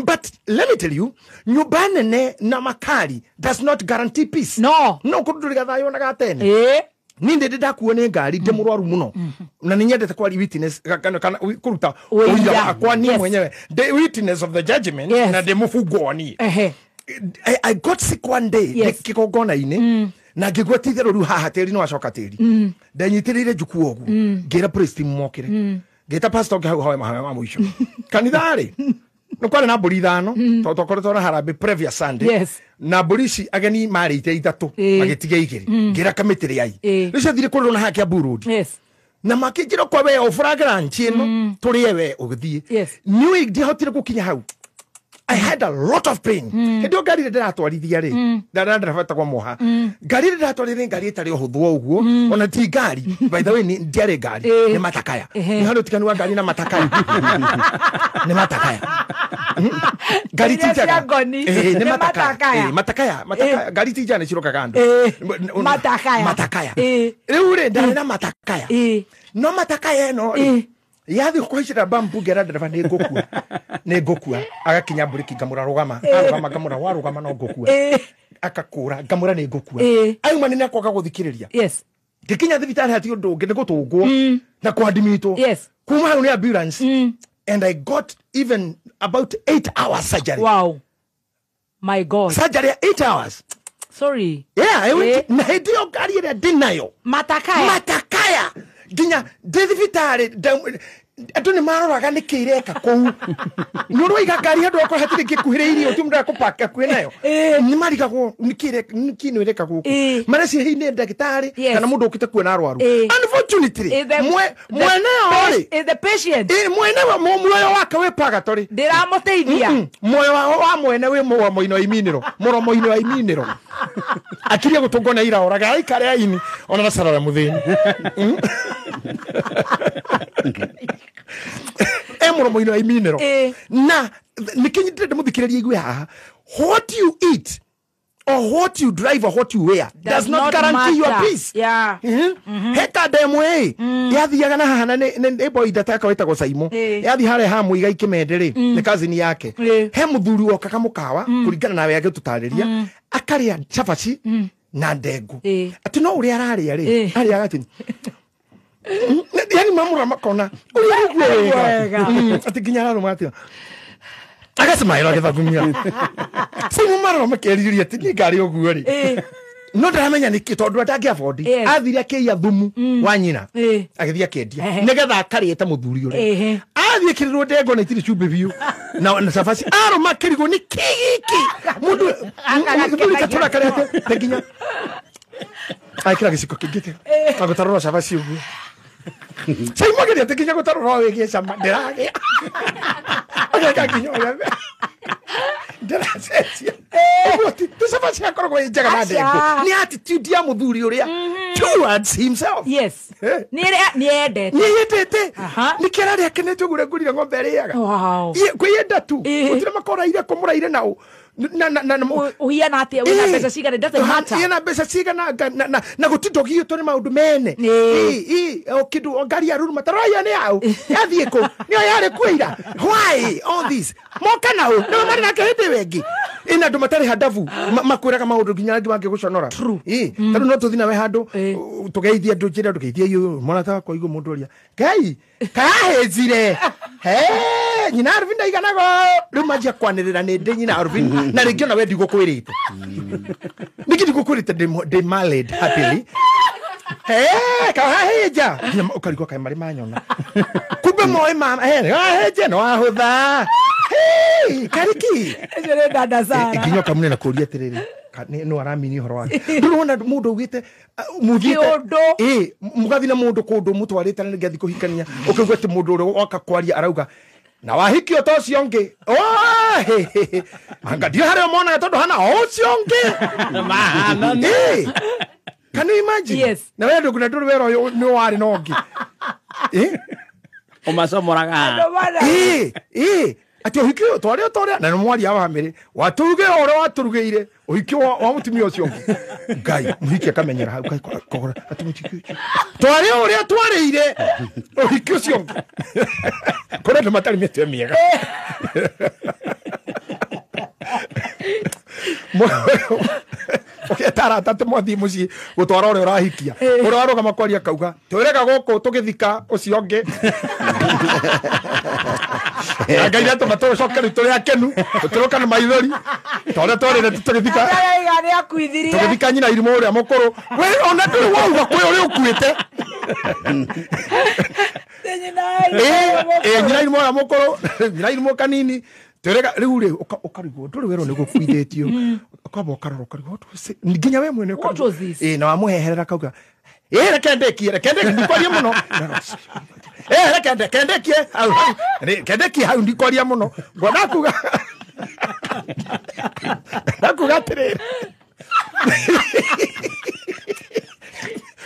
but let me tell you nyũmba nene na makari does not guarantee peace no no kũndũ ndũrĩ gathayũ ona gatene ni ndä ndakuo nä ngari ndä må rwaru må no na nä nyendete kwari witness kana kå ruta ũira wakwa niĩ mwenyewe the witness of the judgment na ndä må bungwo niĩ I got sick one day yes. kĩgongona-inĩ na ngĩgua ti itherũ rĩu haha tĩri nĩ wacoka tĩri ndenyitĩrĩire njuku ũguo ngĩra priest mokĩre ngĩta pastor ũngĩ hau hoe mahoya ma mũico kanitha-rĩ nĩ kwarĩ na mbũri ithano tondũ twakoretwo na harambĩ previous Sunday yes. na mbũri ici ageni marĩite ithatũ magĩtiga igĩrĩ ngĩra kamĩtĩ rĩai rĩu ciathire kũrĩrwo na haha Kiambu Road yes. na makĩnjĩra kwa we ũbũrange ranchi ĩno tũrĩe we ũgĩthiĩ yes. niĩ ndiahotire gũkinya hau I had a lot of pain. Hĩndĩ ĩyo ngari ĩrĩa ndĩratwarithia rĩ ndara ndereba etagwo Moha ngari ĩrĩa ndĩratwarithia ngari ĩtarĩ ũhũthũ o ũguo ona ti ngari by the way ndiarĩ ngari nĩ matakaya nĩ harĩ ũtiganu wa ngari na matakaya nĩ matakaya ngari ti njega nĩ matakaya matakaya matakaya ngari ti njega nĩ cirokaga andũ matakaya matakaya rĩu rĩ ndarĩ na matakaya no matakaya ĩno rĩ yathi kũhaicĩra bambu ngera ndereba nĩ ngũkua nĩ ngũkua agakinya mburiki ngamũra rũgama arũgama ngamũra warũgama no ngũkua akakũra ngamũra nĩ ngũkua auma nĩ akwaga gũthikĩrĩria yes ngĩkinya thibitarĩ hatirĩ ũndũ ũngĩ nĩ gũtũngwo na kwadmitwo yes kuma hau nĩ ambulance and I got even about 8 hours surgery wow my god surgery 8 hours sorry yeah I went na hĩndĩ ĩyo ngari ĩrĩa ndĩnayo matakaya matakaya nginya ndĩ thibitarĩ Andũ nĩ maroraga nĩ kĩ ireka kũu. Nĩ ũrwaiga ngari handũ okorwo hatirĩ gĩkuhĩrĩirie ũti mũndũ akũpaka hakuhĩ nayo. Nĩ marigagwo nĩ kĩ nĩ ĩreka gũkũ. Mareciria hihi nĩ ndagĩtarĩ kana mũndũ ũkĩte kuona arwaru. Unfortunately, mwene rĩ is the patient. Mwene muoyo wake wĩ purgatory. Ndĩramũteithia. Muoyo wa mwene wĩ mũromo-inĩ wa iminĩro. Mũromo-inĩ wa iminĩro. Akirie gũtũngwo na ira oraga aikare aini ona nacarara mũthĩni. Mũromo-inĩ wa iminĩro. Na nĩkĩ ndĩrenda mũthikĩrĩrie igue haha. What you eat or what you drive or what you wear does not guarantee your peace. Yeah. Heka ndemwe yathiaga na haha na nĩ boy ndataka wĩtagwo Saimo. Yathi harĩa ha mũiga ikĩmende rĩ nĩ cousin yake. He mũthuri wokaga mũkawa kũringana nawe agĩtũtarĩria akarĩa cabaci na ndengũ. Atĩ no ũrĩa ararĩa rĩ arĩaga atĩ yani mamura makona ũrĩa ũguo wega atĩ nginya ararũma atĩ agacemaĩra agĩthagumia. Saimo marora makeririria atĩ niĩ ngarĩ ũguo rĩ no ndaramenya nĩkĩ tondũ ndangĩ afford. Athire akĩiya thumu wa nyina agĩthiĩ akĩendia nĩgetha akarĩe ta mũthuri ũrĩa. Athiĩ kĩrĩrwo ndengũ na itirĩ cumbĩ biũ na cabaci arũma kĩrigwo nĩ kĩ gĩkĩ mũndũ mũthuri katũra karĩa atĩ nginya aikĩra gĩciko kĩngĩ agũtarũra cabaci ũguo. Saimo ageria atĩ nginya gũtarũra wĩgie cama ndĩragĩa. Ageka nginya ũrĩa ndĩracenjia. Ũguo ti cabaci akoragwo ĩ njega na ndengũ. Nĩ attitude ya mũthuri ũrĩa towards himself. Yes. Nĩ endete. Nĩ endete. Nĩkĩo ararĩa akenete ũguo ũrĩa ngũrire ng'ombe ĩrĩaga. Kwĩyenda tu. Gũtirĩ makoraire kũmũraire nao. Na uhiana atia wina mbeca cigana it doesn't matter. Ina mbeca cigana na gũtinda ũgiĩtwo nĩ maũndũ mene. O kĩndũ ngari ya ruru mataraya nĩ yao. Yathiĩ kũ? Nĩyo yarĩ kuo ira. Why all this? Moka nao nĩo marĩ nake hĩndĩ ĩyo ĩngĩ. Ina andũ matarĩ handabu makwĩraga maũndũ nginya angĩ mangĩgũconora. Tarĩu no tũthiĩ nawe handũ tũgeithie andũ njĩra ndũgeithie ũyũ mwana wakwa igũ mũndũ ũrĩa. Ngai kahĩnjire. Nyina Arvin ndaiganago rĩu manjia kwanĩrĩra nĩ ndĩ nyina Arvin na rĩngĩ ona we ndigũkwĩrĩte. Nĩkĩ ndigũkwĩrĩte ndĩ married happily. Kahĩnja nginya ũkarigwo kaĩ marĩ manyona. Kumbe moĩ mama kahĩnja no ahũtha. Kariki. Ũcio nĩ dada Sara. Nginya ũkamũnena kũria atĩrĩrĩ no aramini ũhoro wake. Ndũrona mũndũ augĩte mũthiĩte mũgathiĩ na mũndũ kũndũ mũtwarĩte na nĩngĩ athiĩ kũhikania ũkaigua atĩ mũndũ ũrĩa woka kwaria arauga na wahikio ta ũcio ũngĩ. Anga ndio harĩa monaga tondũ hana o ũcio ũngĩ. Can you imagine? Yes. Na we ndũngĩona ndũrĩ wera ũyũ nĩ warĩ na ũngĩ. Ũmacomoraga. Atĩ ũhiki ũyũ twarĩ o ta ũrĩa na nĩ mwaria wa bamĩrĩ watũrugĩire o ũrĩa watũrugĩire ũhiki wa mũtumia ũcio ũngĩ. Ngai mũhiki akamenyera hau Ngai kogora atĩ mũhiki ũcio twarĩ o ũrĩa twarĩire ũhiki ũcio ũngĩ. Kũrĩ andũ matarĩ mĩtwe mĩega. Ũgeta arata atĩ mwathiĩ mũciĩ gũtwara ũrĩa ũrahikia ũrĩa warũgama kwaria akauga twĩrega gũkũ tũgĩthika ũcio ũngĩ. Ngai nĩatũma tũcoke rĩu tũrĩ akenu tũtĩrũka na maithori ta ũrĩa twarĩre tũgĩthika tũgĩthika nyina irimũ ũrĩa mũkũrũ. We ona ndũrĩ wauga kwĩ ũrĩa ũkuĩte. Nyina irimũ ũrĩa mũkũrũ nyina irimũ kanini twĩrega rĩu rĩ ũkarigwo ndũrĩ werwo nĩ gũkuithĩtio ũkamba ũkarora ũkarigwo nginya we mwene na wamũheherera kauga reke ndĩkie reke ndĩkie ndikwarie mũno. Reke ndĩkie hau reke hau ndikwaria mũno ngwenda kuga ndakuga atĩrĩrĩ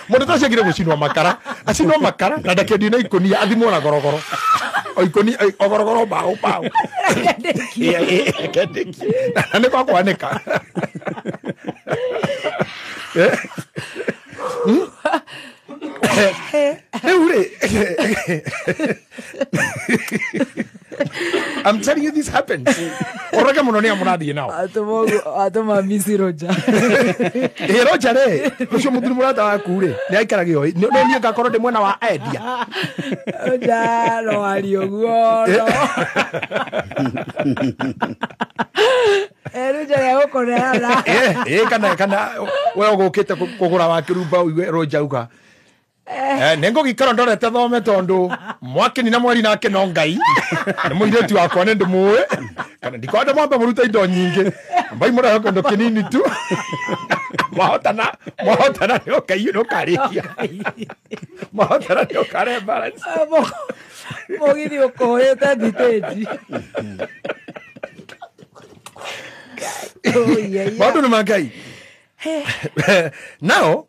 mũndũ ta ũcio agire gũcinwo makara acinwo makara na ndakendio na ikũnia athimwo na gorogoro o ikũnia o gorogoro mbaũ mbaũ. Reke ndĩkie na nĩ kwa kwanĩka. Rĩu rĩ I'm telling you this happens. Ũrage mũno nĩ amũrathiĩ nao. Atũma miss Roger. Roger rĩ ũcio mũthuri mũrata waku rĩ nĩ aikaraga oĩ no niĩ ngakorwo ndĩ mwena wa endia. Roger no arie ũguo no. Roger nĩegũkũneana. Kana we ũgũkĩte kũgũra wa kĩrumba ũigue Roger auga Nĩngũgĩikara ndorete thome tondũ mwakini na mweri nake no Ngai. Nĩ mũirĩtu wakwa nĩ ndĩmũĩ. Kana ndikwenda mwambe mũrute indo nyingĩ. Mbai mũrehe kĩndũ kĩnini tu. Mwahotana nĩ ũkarĩkia. Mwahotana nĩ ũkare balance. Mũgithi ũkũhũrĩte thitĩnji. Maũndũ nĩ ma Ngai. Now,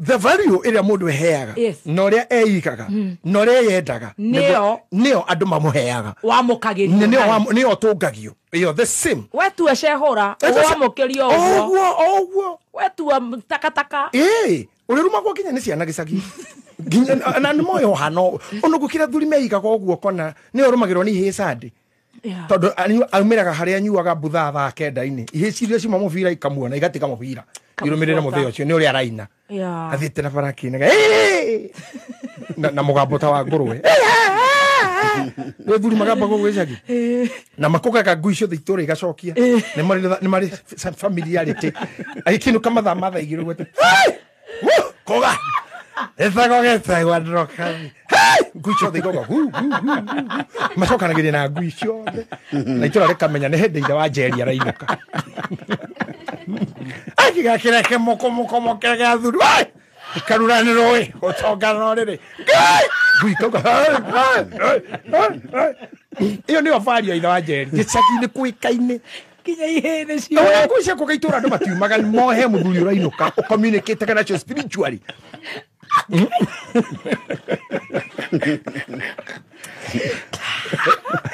the value ĩrĩa mũndũ eheaga na ũrĩa eikaga na ũrĩa eyendaga nĩyo andũ mamũheaga. Wamũkagĩrio. Nĩyo ũtũngagio. Ĩyo the same. Wetua cehũra wamũkĩrio ũguo. Ũguo. Wetua takataka. Ĩĩ, ũrĩrumagwo nginya nĩ ciana gĩcagi. Nginya na nĩ moĩ ũhana ona gũkĩra thuri meigaga ũguo kona nĩyo ũrũmagĩrwo nĩ ihĩĩ candi. Tondũ aumĩraga harĩa anyuaga mbutha thaa kenda-inĩ. Ihĩĩ ciria ciuma mũbira ikamuona igatiga mũbira. Irũmĩrĩre mũthĩ ũcio nĩ ũrĩa araina. Athiĩte na bara akĩinaga na mũgambo ta wa ngũrwe. Nĩ thuri magamba gũkũ gĩcagi. Na makũgaga ngui ciothe itũũra igacokia. Nĩ marĩ familiarity. Agĩkĩinũka mathaa ma thaa igĩrĩ ũguo atĩ, kũga. Ĩtagwo gĩtagwo ndrokathi. Ngui ciothe igoga hu hu hu. Macokanagĩria na ngui ciothe. Na itũũra rĩkamenya nĩ hĩndĩ ithe wa Njeri arainũka. Agĩgakĩreke moko moko moko gĩa thuri. Ikaruranĩrwo ĩ, ũtonga no rĩrĩ. Ngui ikauga ĩyo nĩyo value ya ithe wa Njeri. Gĩcagi-inĩ kũĩkaine. Nginya ihĩĩ nĩcio. Ngui cia kũga itũũra andũ matiumaga mohe mũthuri ũrainũka ũcommunicate nacio spiritually.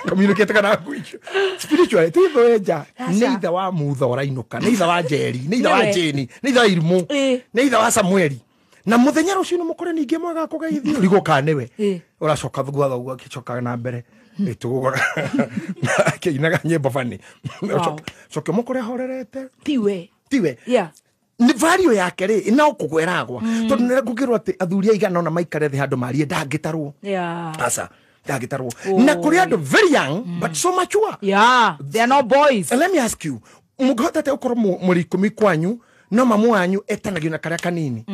Communicate kana ngui icio spiritually. Ti thũ nja nĩ ithe wa Mutha ũrainũka, nĩ ithe wa Njeri, nĩ ithe wa Jane, nĩ ithe wa Irimũ, nĩ ithe wa Samueli. Na mũthenya rũciũ nĩ mũkore ningĩ mwaga kũgeithio ũrigwo kana nĩwe ũracoka thugua thoguo akĩcoka na mbere ĩtũgũgaga akĩinaga nyĩmbo bani. Coke mũkore ahorerete. Tiwe. Nĩ value yake rĩ no kũgweragwa tondũ nĩ ngũkĩrwo atĩ athuri aigana ona maikare thĩ handũ marie ndangĩtarwo. Aca ndangĩtarwo. Na kũrĩ andũ very young but so mature. Yeah, they are not boys. And let me ask you, mũngĩhota atĩa gũkorwo mũrĩ ikũmi kwanyu no mamu wanyu etanagio na karĩa kanini?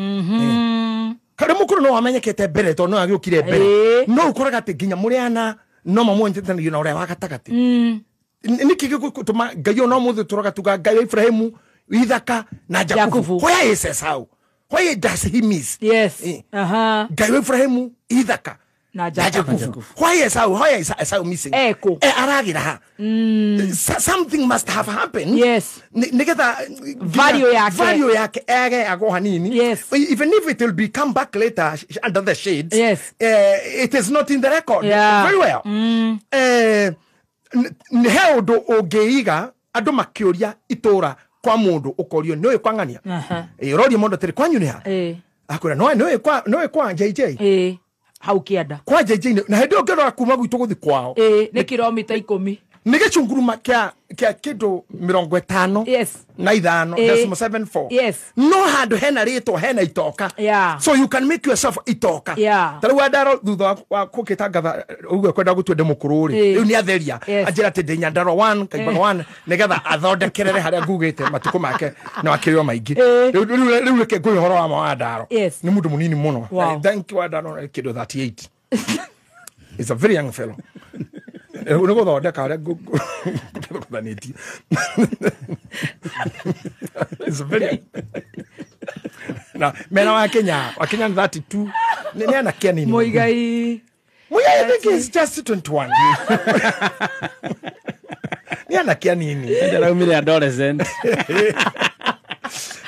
Karĩa mũkũrũ no wamenyekete mbere tondũ no agĩũkire mbere. No ũkoraga atĩ nginya mũrĩ ana no mamu wanyu etanagio na ũrĩa wa gatagatĩ. Nĩkĩ gĩgũtũma Ngai ona ũmũthĩ tũroga tuga Ngai wa Ibrahimu, Ithaka na Jakubu? Where is Esau? Where does he miss? Yes. Ngai wa Ibrahimu, Ithaka na Jakubu. Why Esau? Why is Esau missing? Eko. Aragira ha. Something must have happened. Yes. Nĩgetha value yake. Value yake ege ago hanini. Yes. Even if it will be come back later under the shades. Yes. It is not in the record. Yeah. Very well. He ũndũ ũngĩiga andũ makĩũria itũũra kwa mũndũ ũkorio nĩũĩ kwa ng'ania. Ũroria mũndũ atĩrĩ kwanyu nĩ ha? Akwĩra nĩũĩ kwa JJ. Hau kĩanda. Kwa JJ na hĩndĩ ĩyo ũngĩrora kuma gwitũ gũthiĩ kwao. Nĩ kilomita 10. Nĩ gĩcunguruma kĩa kĩndũ 55. Yes. Na ithano, decimal 74. Yes. No handũ hena rĩtwa hena itoka. Yeah. So you can make yourself itoka. Yeah. Ta rĩu Wandaro thutha wa gũgĩtangatha ũguo kwenda gũtua ndĩ mũkũrũ rĩ. Rĩu nĩ atheria. Anjĩra atĩ ndĩ Nyandarua 1, Kaimbaga 1 nĩgetha athondekerere harĩa ngugĩte matukũ make no akĩrĩo maingĩ. Rĩu reke ngũhe ũhoro wa ma Wandaro. Nĩ mũndũ mũnini mũno. Thank you Wandaro kĩndũ 38. He's a very young fellow. Nĩ gũthondeka harĩa ngũthanĩtie. It's very na mena wa Kenya 32 nĩ anake anini. Muigai I think he's just 21. Nĩ anake anini. Ndaraumire adolescent.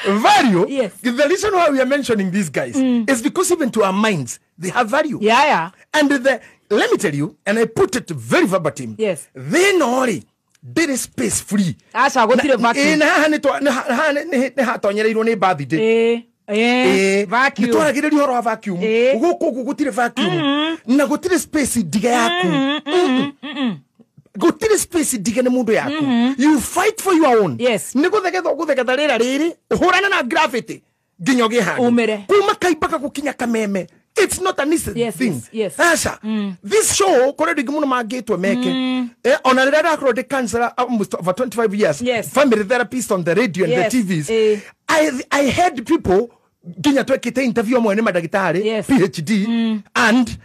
Value. Yes. The reason why we are mentioning these guys is because even to our minds they have value. Yeah. And let me tell you, and I put it very verbatim. Yes. They know there is space free. Acha gũtirĩ vacuum. Nĩ hatonyereirwo nĩ birthday. Vacuum. Nĩ twaragĩrĩria ũhoro wa vacuum. Gũkũ gũtirĩ vacuum. Na gũtirĩ space ndige yaku. Gũtirĩ space ndige nĩ mũndũ yaku. You fight for your own. Yes. Nĩ gũthegetha ũgũthegetha rĩera rĩrĩ, ũhũrane na gravity nginya ũgĩe handũ. Umĩre. Kuma Kaimbaga gũkinya Kameme. It's not an easy thing. Yes. Asha, this show, kore ndingi muno mangĩtwo meke. Ona rĩrĩa ndakorwo ndĩ counselor almost over 25 years, yes. Family therapist on the radio and yes. the TVs. I had people Nginya twekite interview amwe nĩ mandagĩtarĩ, Yes. PhD and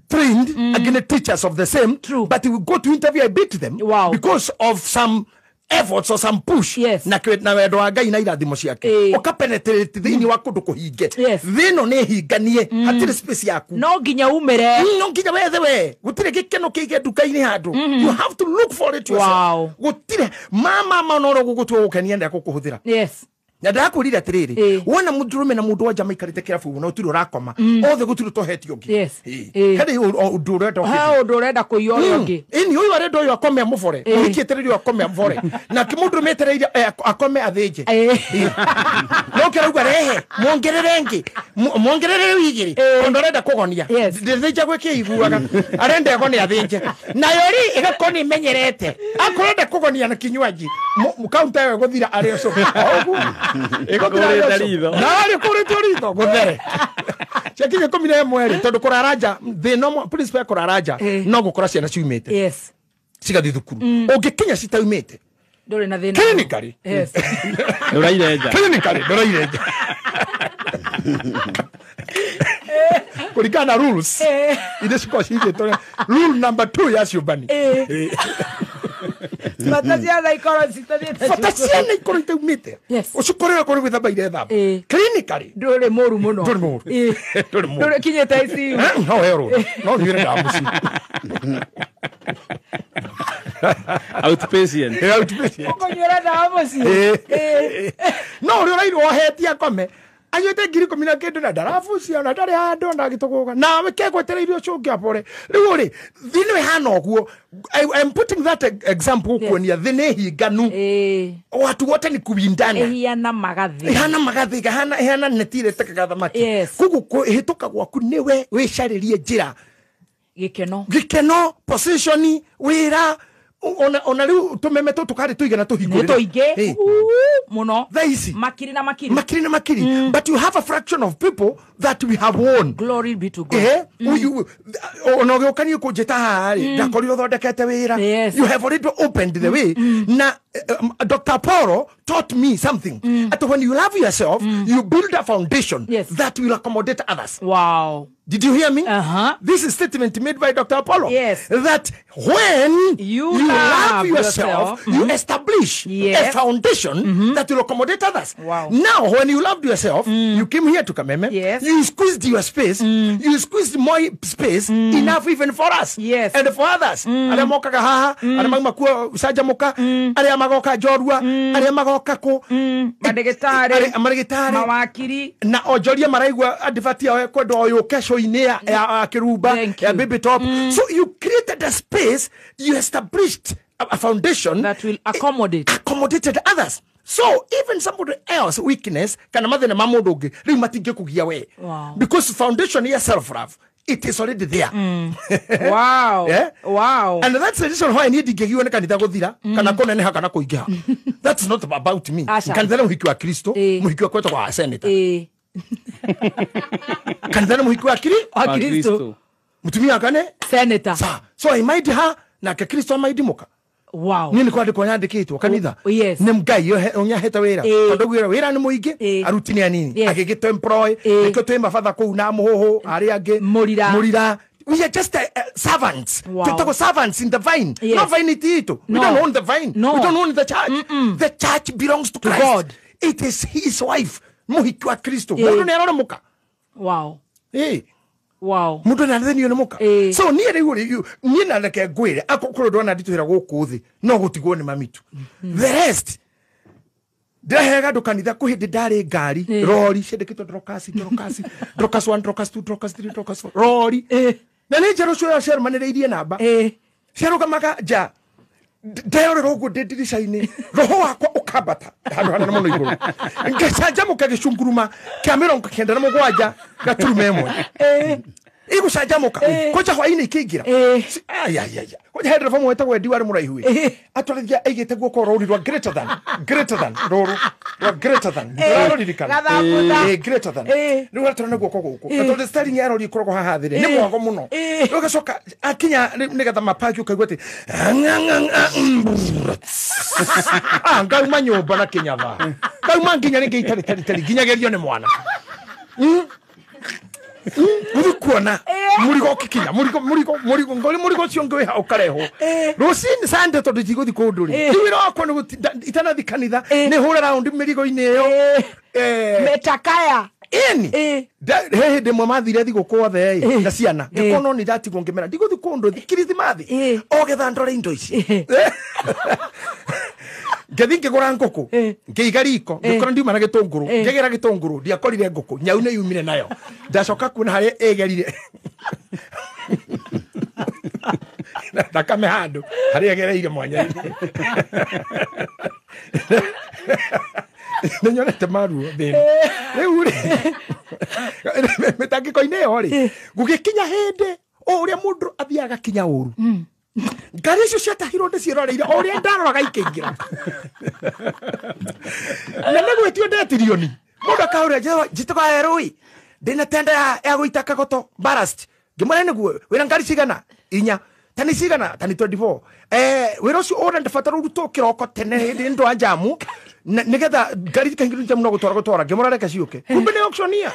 trained again teachers of the same. True. But we go to interview, I beat them. Wow. Because of some efforts or some push. Yes. Na na wendo wa Ngai na irathimo ciake. Ũkapenetrate thĩinĩ wa kũndũ kũhinge. Yes. Thĩ ĩno nĩ hinganie, hatirĩ space yaku. No nginya umĩre. No nginya wethe we. Gũtirĩ gĩkeno kĩige nduka-inĩ handũ. You have to look for it yourself. Wow. Gũtirĩ mama no gũgũtua gũkenia ndekũkũhũthĩra. Yes. Na ndakwĩrire atĩrĩrĩ, wona mũndũrũme na mũndũ wanja maikarĩte kĩrabu na ũtirĩ ũrakoma, othe gũtirĩ ũtohetio ũngĩ. Yes. Harĩ ũndũ ũrenda ũkĩthi. He ũndũ ũrenda kũiya ũrĩa ũngĩ. Ĩni ũyũ arenda ũyũ akome amũbore, mũhiki etereire akome amũbore, nake mũndũrũme etereire akome athĩnje. No kĩrauga rehe muongerere ĩngĩ, muongerere rĩu igĩrĩ, tondũ arenda kũgonia. Ndĩthĩnja gwĩkĩiguaga, arenda egone athĩnje. Nayo rĩ ĩgakorwo nĩ ĩmenyerete, akorwo arenda kũgonia na kinywaji, kaunta ĩyo ĩgũthira arĩ ũcio. Ũguo. Narĩ kũrĩtwo ritho gũthere ciakinya 11 rĩ, tondũ kũrara nja thĩna principal kũrara nja no gũkora ciana ciumĩte. Yes. Cigathiĩ thukuru. Ũngĩkinya citaumĩte ndũrĩ na thĩna. Clinically. Yes. Ndũraire nja. Clinically ndũraire nja. Kũringana na rules iria cikoragwo ciigĩtwo, rule number 2 ya ciũmbani. Bata ciana ikorwo citathiĩte. Bata ciana ikorwo itaumĩte. Ũcikorere korwo gwĩthamba irethamba. Clinically ndũrĩ mũru mũno. Ndũrĩ mũru. Ndũrĩ mũru. Ndũrĩ kinyĩte ICU. No heo rũtha. No thiĩre ndawa mũciĩ. Outpatient. Outpatient. Ũkũnyuĩra ndawa mũciĩ. No ũrĩa ũrairwo ohetie akome anyuĩte 10,000 na kĩndũ na ndarabucia na ndarĩ handũ na agĩtũgũga nawe kegwetereire ũcio ũngĩ abore. Rĩu rĩ thĩ nĩ ĩhana ũguo. I'm putting that example kuonia thĩ nĩ hinganu. Watu wote ni kuwindana. Ĩhiana magathĩ. Ĩhana magathĩ, ĩhana neti ĩrĩa ĩtekaga thamaki. Yes. Koguo kũhĩtũka gwaku nĩwe wĩcarĩrie njĩra. Gĩkeno. Gĩkeno, position, wĩra. Ona rĩu tũmeme tũtũ karĩ tũigana tũhingũrĩre. Nĩ tũingĩ mũno. Thaa ici. Makiri na makiri. Makiri na makiri. But you have a fraction of people that we have won. Glory be to God. Ona ũgĩũka niĩ kũnjĩta haha rĩ, ndakorirwo thondekete wĩra. You have already opened the way. Na Dr. Poro taught me something. That when you love yourself, you build a foundation that will accommodate others. Wow. Did you hear me? This is statement made by Dr. Apollo. Yes. That when you love yourself, you establish a foundation that will accommodate others. Wow. Now, when you loved yourself, you came here to Kameme. Yes. You squeezed your space. You squeezed more space, enough even for us. Yes. And for others. Arĩa mokaga haha, arĩa mauma kuo canjamũka, arĩa magoka njorua, arĩa magoka kũ. Mandagĩtarĩ. Mawakiri. Na onjoria maraigua advert yao kwenda ũyũ kesho ya Kiruba, ya Baby Top. So you created a space, you established a foundation that will accommodated others. So even somebody else weakness kana mathina ma mundu ungi riu matingikugia we. Because foundation ya self love, it is already there. Wow. Yeah? Wow. And that's the reason why I need to ne kanitha guthira kana kuneneha kana kuingiha. That's not about me. Kanitha nĩ muhiki wa Kristo, muhiki wa kwetwo wa senator. Kanitha nĩ muhiki wa Kristo, mutumia kane senator. So I might her nake Kristo amaidi muka. Wow. Niĩ nĩ kwandĩkwo nyandĩkĩtwo kanitha. Nĩ Ngai ũnyahete wĩra. Tondũ wĩra nĩ mũingĩ, aruti nĩ anini. Agĩgĩtũ employ, nĩkĩo twĩ mabatha kũu na mũhũhũ arĩa angĩ. Mũrira. We are just servants. Wow. Tutako servants in the vine. Yes. No vine it. We don't own the vine. No. We don't own the church. The church belongs to Christ. God. It is his wife. Muhiki wa Kristo. Mũndũ nĩ arora mũka. Wow. Wow. Mundu na thenio nĩ mũka. So niĩ rĩu rĩ niĩ na reke ngwĩre akorwo ndona nditũhĩra gũkũ thĩ no gũtigwo nĩ mamitu. The rest ndĩrahega andũ kanitha kwĩ hĩndĩ ndarĩ ngari rori ciandĩkĩtwo Dorcas Dorcas Dorcas 1 Dorcas 2 Dorcas 3 Dorcas 4 rori. Na nĩ njerũ cio ciarũmanĩrĩirie namba. Ciarũgamaga nja nderorera ũguo ndĩ ndirica-inĩ roho wakwa ũkambata handũ hanene mũno igũrũ ngacanjamũka gĩcunguruma kĩa 97 gaturuma ĩmwe igucanjamuka koja hwaini ikiingira koja he ndereba mwetagwo Endi warĩ mũraihu atwarithia aigĩte guoko rũri rwa greater than rũrũ rwa greater than rũririkana greater than rĩu atwara na guoko gũkũ na tondũ steering ya rori ĩkoragwo haha thĩ nĩ mwago mũno rĩu agacoka akinya nĩgetha mapaki ũkaigua atĩ ngauma nyũmba na kĩnyatha ngauma nginya rĩngĩ itarĩ tari tari nginyagerio nĩ mwana Gũthiĩ kuona mũrigo ũkĩkinya mũrigo mũrigo mũrigo ngori mũrigo ũcio ũngĩ wĩha ũkarehwo rũcinĩ Sunday tondũ ndigũthiĩ kũndũ rĩ ti wĩra wakwa nĩ itanathi kanitha nĩ hũre raundi mĩrigo-inĩ ĩyo Metakaya ĩni he hĩndĩ ĩmwe mathire thigũkũ othe ĩ na ciana ngĩkorwo no nĩ ndatigwo ngĩmera ndigũthiĩ kũndũ kirithimathi ogetha ndore indo ici ngĩthiĩ ngĩgũra ngũkũ ngĩiga riko ngĩkora ndiuma na gĩtũngũrũ ngĩgĩra gĩtũngũrũ ndiakorire ngũkũ nyau nĩ yumire nayo ndacoka kuona harĩa ĩgerire thakame handũ harĩa ĩgereire mwanya-inĩ nĩ nyonete maruo thĩna rĩu rĩ mĩtangĩko-inĩ ĩyo rĩ gũgĩkinya hĩndĩ o ũrĩa mũndũ athiaga agakinya ũru ngari icio ciatahirwo ndĩciĩroreire o ũrĩa ndaroraga ikĩingĩra na nĩ gwĩtio ndetirioni mũndũ akahũrĩra njĩtagwo Erũi ndĩna tenda ya gũita kagoto ballast ngĩmwĩra nĩguo wĩna ngari cigana inya tani cigana tani 24 wĩra ũcio ũrenda ndabatara ũrutwo kĩroko tene hĩndĩ ndwa njamu nĩgetha ngari ikaingĩrio njamu no gũtwara gũtwara ngĩmwĩra reke ciũke kumbe nĩ auctioneer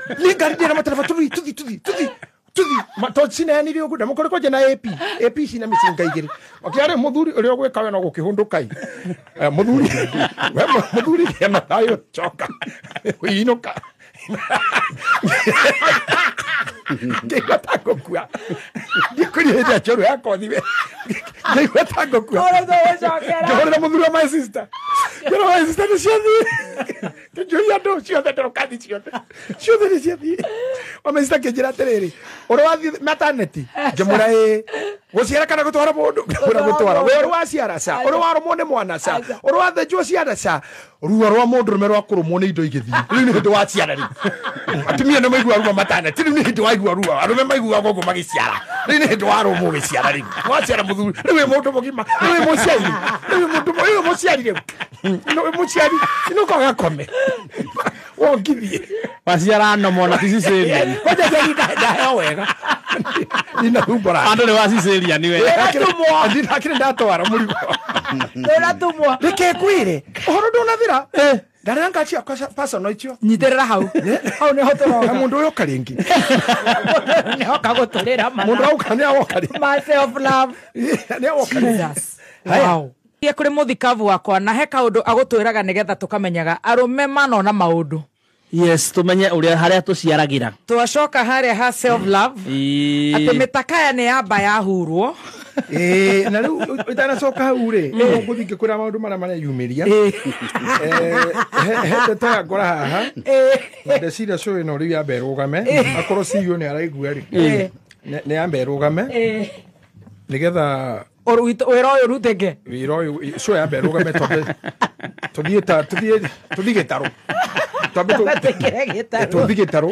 nĩ ngari ndĩna matereba tũthi tũthi tũthi tũthi tuthi to cineanire ũguo ndamũkore kwanja na AP AP cina mĩcinga igĩrĩ akĩarĩ mũthuri ũrĩa ũgwĩka we no gũkĩhũndũkai mũthuri we mũthuri kĩana thayũ coka ũinũka ngĩigua ta ngũkua ndikũria hĩndĩ ya njorua ya kothi we ngĩigua ta ngũkua ngĩhũrĩra mũthuri wa my sister ngĩra my sister nĩ ciathiĩ ngĩnjũria andũ ciothe ndĩrokathi ciothe ciothe nĩ ciathiĩ wa my sister kĩnjĩra atĩrĩrĩ ũrĩa wathiĩ maternity ngĩmwĩra ĩĩ gũciara kana gũtwara mũndũ ngĩmwĩra gũtwara we ũrĩa waciara ca ũrĩa warũmwo nĩ mwana ca ũrĩa wathĩnjwo ciana ca ruo rwa mũndũrũme rwa kũrũmwo nĩ indo igĩthiĩ rĩu nĩ hĩndĩ waciara rĩu atumia nĩ maigua ruo maternity rĩu nĩ hĩndĩ waigua ruo arũme maiguaga ũguo magĩciara rĩu nĩ hĩndĩ warũmwo ũgĩciara rĩu waciara mũthuri rĩu wĩ mũndũ mũgima rĩu wĩ mũciari rĩu wĩ mũndũ rĩu wĩ mũciari rĩu wĩ mũciari inũka ũgakome wongithie waciara nomo na ti Sicilian kwanja njeri ndaheo wega ndinahumbũra andũ nĩ wa Sicilian we ndinakĩrĩ ndatwara mũrigo ndũnatumwo reke ngwĩre ũhoro ndũnathira ndarĩ ngari ciakwa personal icio nyitĩrĩra hau hau nĩho tũroka mũndũ ũyũ oka rĩngĩ nĩho kagũtũrĩra mana mũndũ auka nĩ awoka rĩngĩ my self love nĩ awoka rĩngĩ Jesus wow Thiĩ kũrĩ mũthikabu wakwa na he kaũndũ agũtwĩraga nĩgetha tũkamenyaga arũme manona maũndũ yes tumenye ũrĩa harĩa tũciaragĩra twacoka harĩa ha self love atĩ mĩtakaya nĩ yamba yahurwo na rĩu ũtanacoka hau rĩ ngũthiĩ ngĩkwĩra maũndũ marĩa mareyumĩria he ndeto ya ngora haha na ndeciria show ĩno rĩu yambe ĩrũgame akorwo CEO nĩ araigua rĩ nĩ yambe ĩrũgame nĩgetha wĩra ũyũ ũrutĩke wĩra ũyũ show yambe ĩrũgame tũthiĩ tũthiĩ gĩtarũ tũthiĩ gĩtarũ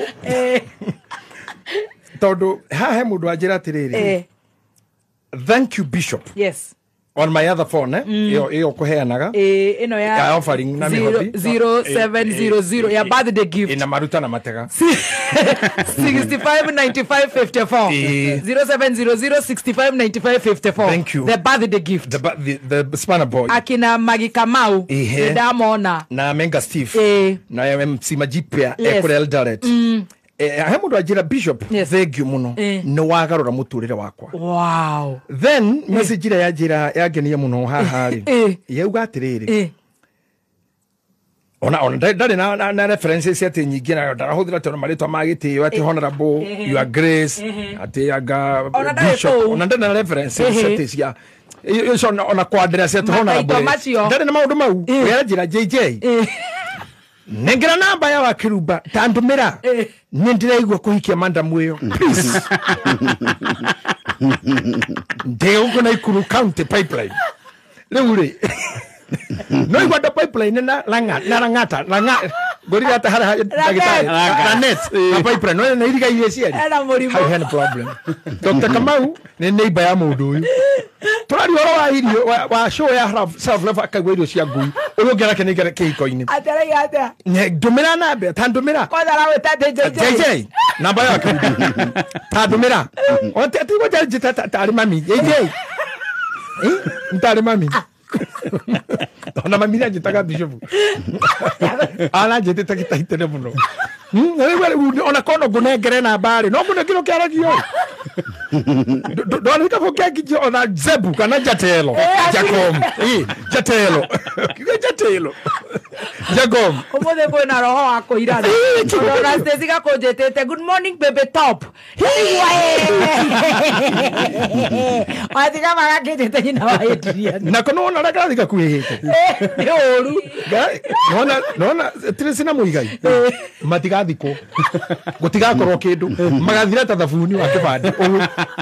tondũ haha he mũndũ anjĩra atĩrĩrĩ thank you bishop yes on my other phone iyo kuheanaga ino ya offering na mihothi 0700 ya birthday gift ina maruta na matega 659554 0700 659554 thank you the birthday gift the spanner boy akina Magi Kamau ndamona na Menga Steve na MC Majipia ekure Eldoret he mundu anjira bishop thank you muno ni wagarura muturire wakwa wow then message ira yanjira yangenia muno haha ri yauga atiriri ona ndari na references ati nyingi na ndarahuthira tondũ marĩtwa ma gĩtĩo ati honorable your grace ati anga bishop ona ndari na references ati cia icio ona kwa address ati honorable ndari na maũndũ mau yanjira JJ nengera namba ya wakiruba tandumira ni ndiraigua kuhikia mandamu iyo please ndeuko na Ikuru County pipeline riu ri no igua ndo pipeline na langa na langata langa gorira ta hara dagitari na na pipeline no na iriga irie cieri era murimu hau hena problem Dr. Kamau ni neighbor ya mundu uyu turari horo wa irio wa show ya self love akaigua irio cia ngui uria ungi arake nĩ kĩhiko-inĩ ataraiga atia ndũmĩra namba ta ndũmĩra kwanza arawĩta JJ JJ namba ya ta ndũmĩra tigwo njĩta tarĩ mami JJ ntarĩ mami ona mami nĩanjĩtaga bishop aranjĩtĩte gĩtahitene mũno Ona kono ngunengere namba rĩ no ngunengere ũkĩaragio ndoneka gũkĩangijio ona Zebu kana Jatelo Jacom Jatelo kiuga Jatelo Jacom ũmũthĩ kwĩna roho wa kũirana ona Stacy gakũnjĩtĩte good morning baby top watiga marakĩnjĩte nyina wa Adrian nako nĩwona ũrĩa karathi gakuhĩhĩte nĩ ũru nona Tracy na Muigai matigathikwo gutigakorwo kindu magathira ta thabuni wa kibande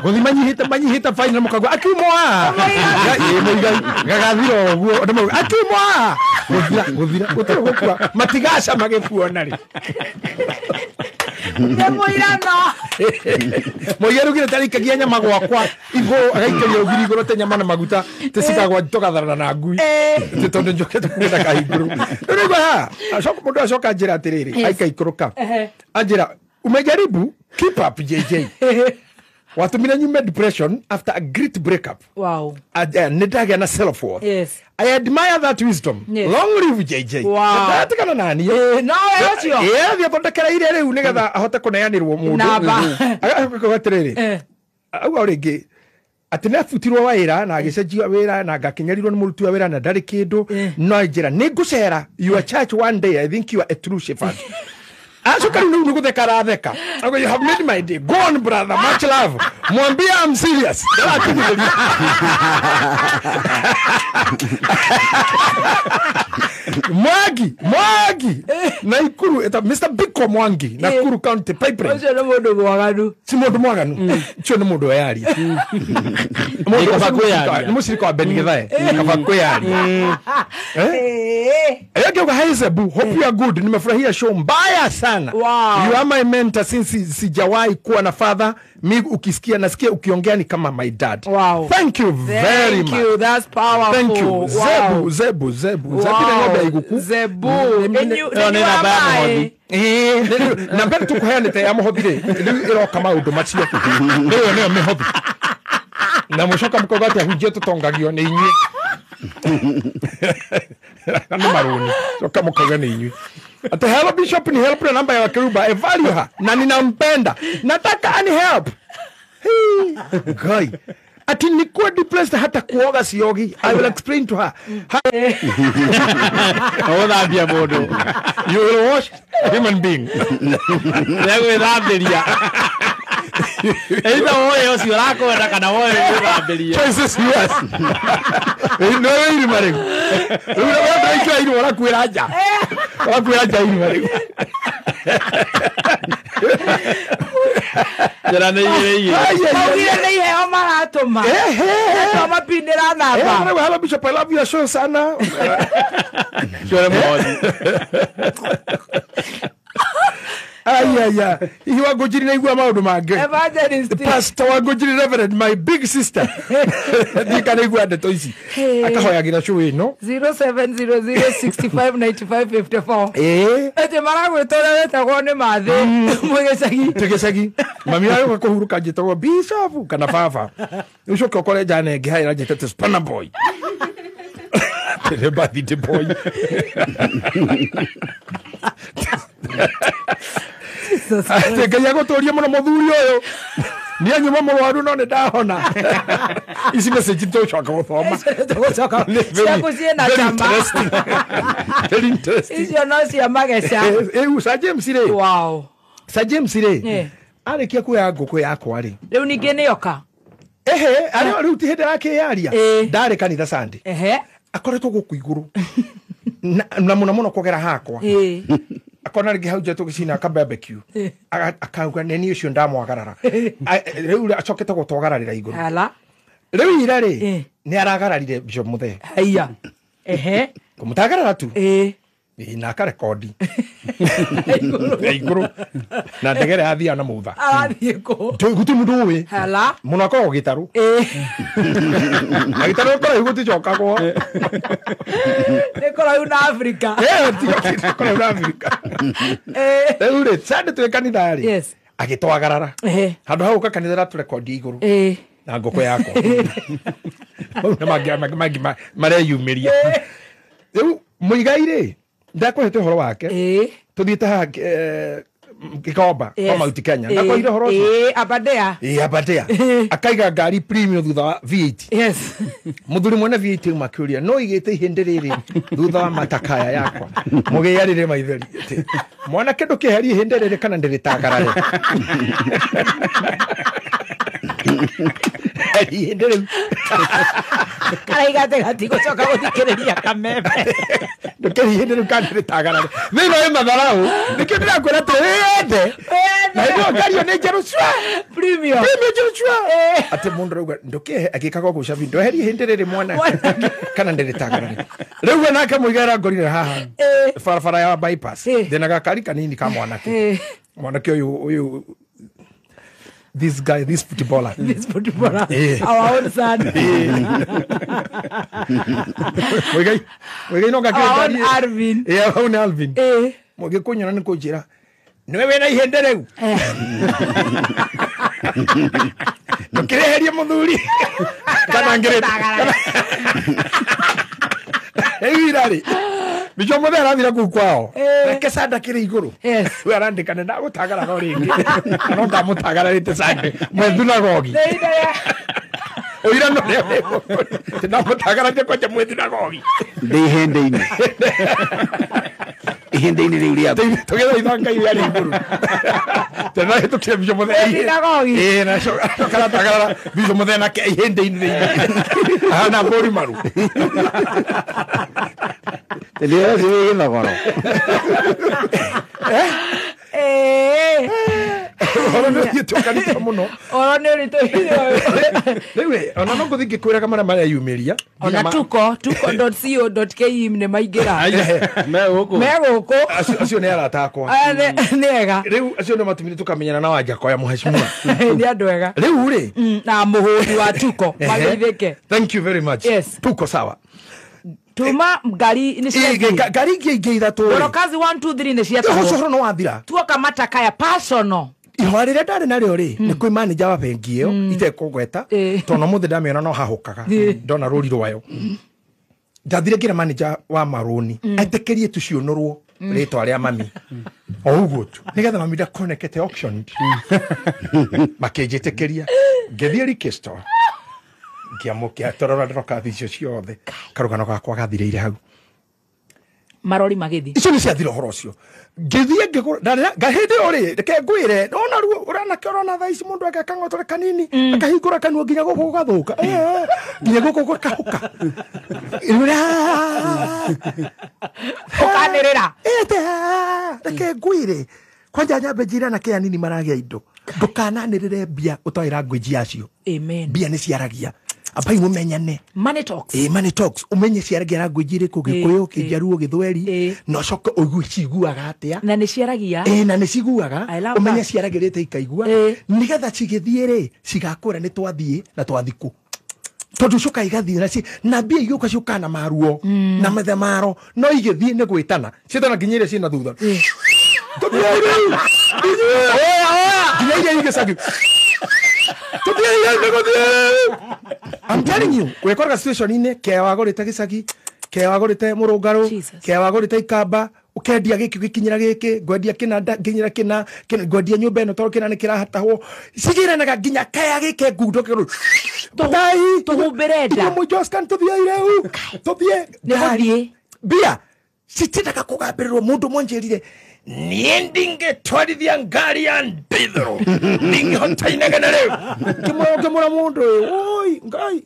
guthi manyihite final mukagwa akiumwa Muigai gagathira uguo andu akiumwa guthira gutire gukua matigacama gikuo nari nĩ mũirano Muigai rugire tarikagia nyama gwakwa igũrũ agaikaria rũgiri igũrũ te nyama na maguta tĩcikagwa tũgatharana na ngui tĩ tondũ njũkĩte kũgĩra kahingũrũ rĩu ha acoka mũndũ acoka njĩra atĩrĩrĩ aikaikũrũka anjĩra umejaribu keep up JJ watumire nyume depression after a great breakup. Wow. Nĩ na self worth. Yes. I admire that wisdom. Yes. Long live JJ. Wow. Ndatigana nani. No ũcio. Thiĩ athondekera iria rĩu nĩgetha ahote kũneanĩrwo mũndũ. Namba. Agacoka atĩrĩrĩ. Auga rĩngĩ atĩ nĩabutirwo wĩra na agĩcenjio wĩra na ngakinyarirwo nĩ mũruti wa wĩra na ndarĩ kĩndũ no njĩra nĩ ngũcera your church one day. I think you are a true shepherd. Achoka rĩu nĩ gũtheka aratheka. Auga you have made my day. Go on brother, much love. Mwambie I'm serious. Mwangi Nakuru eta Mr. Biko Mwangi Nakuru County Pipeline. Ũcio nĩ mũndũ mwaganu. Si mũndũ mwaganu. Ũcio nĩ mũndũ weyaria. Nĩ mũcirika wa Ben Githae. Kaba kwĩyaria. Ngiuga hi Zebu, hope you are good. Nimefurahia show mbaya sana. Wow. You are my mentor since sijawahi kuwa na father. Mi ukisikia nasikia ukiongea ni kama my dad. Wow. Thank you very Thank much. you. That's powerful. Thank you. Wow. Zebu Zebu Zebu. Wow. Zebu nĩ ng'ombe ya iguku. Zebu. Na mbere tukuheanĩte ya mũhothi rĩ rĩu ĩroka maũndũ macio rĩu nĩyo mĩhothi na mũcoka mũkauga atĩ ahunjia tũtongagio nĩ inyuĩ nĩ marũni coka mũkauga nĩ inyuĩ ati hello bishop ni help na namba ya Wakeruba evalue her na ninampenda nataka ani help. Hey, guy ati nikuwa depressed hata kuoga siogi. I will explain to her. Ũgũthambia mũndũ. You will wash a human being. Nĩegwĩthambĩria. Either woe ũcio ũrakwenda kana woe gwĩthambĩria. Choices yours. No irima rĩu. Rĩu ũraikira irima ũrakuĩra nja. Ũrakuĩra nja irima rĩu. Njĩra nĩ igĩrĩ igĩrĩ. Maugire nĩ iheo maratũma. Mapindĩra namba. Hello Bishop, I love your show sana. Ciore mũhothi. Aya. Ihi Wangũnjiri naigua maũndũ mangĩ. Evangelist. Pastor Wangũnjiri Reverend, my big sister. Ndika naigua ndeto ici. Akahoyagĩra show ĩno. 0700659554. Ati maragwĩta ũrĩa wetagwo nĩ Mathĩ mwĩ gĩcagi. Twĩ gĩcagi. Mami agĩũka kũhurũka njĩtagwo Bishop kana baba. Ũcoke ũkore njana ĩngĩ harĩa ĩranjĩtĩte Spanner boy. Nĩ birthday boy. Atĩ Ngai agũtũrie mũno mũthuri ũyũ nĩ anyuma mũrwaru no nĩ ndahona. Ici message tũcoka gũthoma. Tũgũcoka ciaku ciĩna cama. Very interesting. Icio no cia mageca. Rĩu Sir James rĩ. Wow. Sir James rĩ arĩkia kuoya ngũkũ yakwa rĩ rĩu ningĩ nĩoka. Ehe arĩa rĩu ti hĩndĩ arakĩyaria ndarĩ kanitha Sunday. Ehe akoretwo gũkũ igũrũ na mũno mũno kũgera hakwa akona rĩngĩ hau nja tũgĩcina ka barbecue akauga nĩ niĩ ũcio ndamwagarara rĩu acokete gũtwagararĩra igũrũ. Rĩu ira rĩ nĩ aragararire Bishop Muthee. Haiya. Ehe kũmũtagarara tu na akarekondi igũrũ na ndegere athiaga na mũtha arathiĩ kũ gũtirĩ mũndũ ũĩ mũno akoragwo gĩtarũ na gĩtarũ kũraihu gũticokagwo nĩ kũraihu na Afrika. Kũraihu na Afrika. Rĩu rĩ Sunday twĩ kanitha rĩ agĩtwagarara handũ ha gũka kanitha ratũrekondi igũrũ na ngũkũ yakwa mau nĩ mangĩ mareyumĩria. Rĩu Muigai rĩ ndakũhete ũhoro wake tũthiĩte haha Gikomba kwa Mount Kenya ndakoire horo ũcio Aberdare Aberdare akaiga ngari premium thutha wa V8 yes muthuri mwene V8 makiuria no igite ihinde riri thutha wa matakaya yakwa mugiyarire maithori mwanake ndukiherie ihinde riri kana ndiritagarare ihinde rĩu karaigate gatigocoka guthikiriria kameme ndukeri ihinde rĩu kana ndiritagarare thĩinĩ wa matharau nikio ndĩrakwĩra atĩ wĩyende na ĩno ngario nĩ njerũ cua premium njerũ cua atĩ mũndũ rauga ndũkĩhe agĩkaga ũguo cabi ndweherie ihĩndĩ rĩrĩ mwana kana ndĩrĩtagarare rĩu we nake mũigera ngorire haha barabara ya bypass ndĩna gakari kanini ka mwanake mwanake ũyũ this guy, this footballer. This footballer. Our own son. Muigai no gakiri. Our own Alvin. Yeah, our own Alvin. Mugikunyona ni kunjira. Niwe wena ihende riu. Ndukireherie muthuri. Kana ngire. Rĩu irarĩ. Bicho mothe arathira kuu kwao. Reke sanda kiri iguru. We arandika nĩ ndagũtagara no rĩngĩ. No ndamũtagararĩte sande. Mwethunagogi. Oira no rĩo. Ndamũtagararĩte kwanja mwethunagogi. Ndĩ ihĩndĩ-inĩ. Ihĩndĩ-inĩ rĩu rĩaku. Tũgĩthaitha Ngai rĩarĩ igũrũ. Tena hĩtũkire Bicho Mothe. Mwethunagogi. Na coka Bicho Mothe nake ihĩndĩ-inĩ rĩu. Ahana mbũri maru. Ndio sio githogoro. Oro nĩ ũthiĩte mũno. Oro nĩ ũritũ. Rĩu ona no ngũthiĩ ngĩkwĩraga marĩa mareyumĩria. Ona tuko.co.ke nĩ maingĩra. Me gũkũ. Me gũkũ. Acio nĩ arata akwa. Nĩ ega. Rĩu acio nĩ matumire tũkamenyana na Wanjakoya mũheshimiwa. Nĩ andũ ega. Rĩu rĩ. Na mũhũri wa tuko mageithĩke. Thank you very much. Yes. Tuko sawa. Tuma ngari ni cia ngari ingĩ ithatũ Borokazi 1 2 3 nĩ cia ũhoro no wathira tuoka matakaya personal ihora rĩrĩa ndarĩ narĩo rĩ nĩ kwĩ manager wa bengi ĩyo itekũgweta tondũ no mũthĩ ndamĩona no hahũkaga ndona rũri rwayo ndathire ngĩra manager wa marũni etĩkĩrie tũciũnũrwo rĩtwa rĩa mami o ũguo tu nĩgetha mami ndakonekete auction makĩnjĩtĩkĩria ngĩthiĩ Rikistore ngiamukia torora ndroka icio ciothe karugano gakwa gathirĩire hau marori magithi icio nĩ ciathira ũhoro ũcio ngĩthiĩ ngĩgũra hĩndĩ ĩyo rĩ reke ngwĩre nona ruo ũranake ũrona thaa ici mũndũ agekang'otore kanini akahingũra kanua nginya gũkũ gũgathũka nginya gũkũ gũkahũka ũkanĩrĩra reke ngwĩre kwanja nyambe njĩre anake anini maragĩa indo ndũkananĩrĩre mbia ũtoĩ language yacio. Amen. Mbia nĩ ciaragia abai mumenyane. Money talks. Money talks. Umenye ciaragia language iriku Gikuyu Kijaruo Githweri na ucoke uigue ciguaga atia na nĩ ciaragia na nĩ ciguaga umenye ciaragirite ikaigua nigetha cigithie ri cigakura nĩ twathie na twathiku tondu coka igathie na na mbia igĩũka ciũkaga na maruo na mathamaro no igĩthiĩ nĩ gwĩtana ciĩtana nginya iria ciĩna thutha nginya iria igĩcagi. I'm telling you, wekoraga situation-inĩ kea wagũrĩte gĩcagi kea wagũrĩte mũrũngarũ kea wagũrĩte ikamba ukendia gĩkĩ gĩkinyĩra gĩkĩ ngwendia kĩna nginyĩra kĩna ngwendia nyũmba ĩno tondũ kĩna nĩ kĩrahatahwo cigĩranaga nginya kaya gĩke ngundo kĩrũ tũhumbĩre nda mũjoskan tũthiĩ rĩu tũthiĩ nĩ mbia citiendaga kũgambĩrĩrwo mũndũ mwanjĩrire niĩ ndingĩtwarithia ngari ya ndithũrũ ndingĩhota inegene rĩu ngĩmũra mũndũ ũyũ oi ngai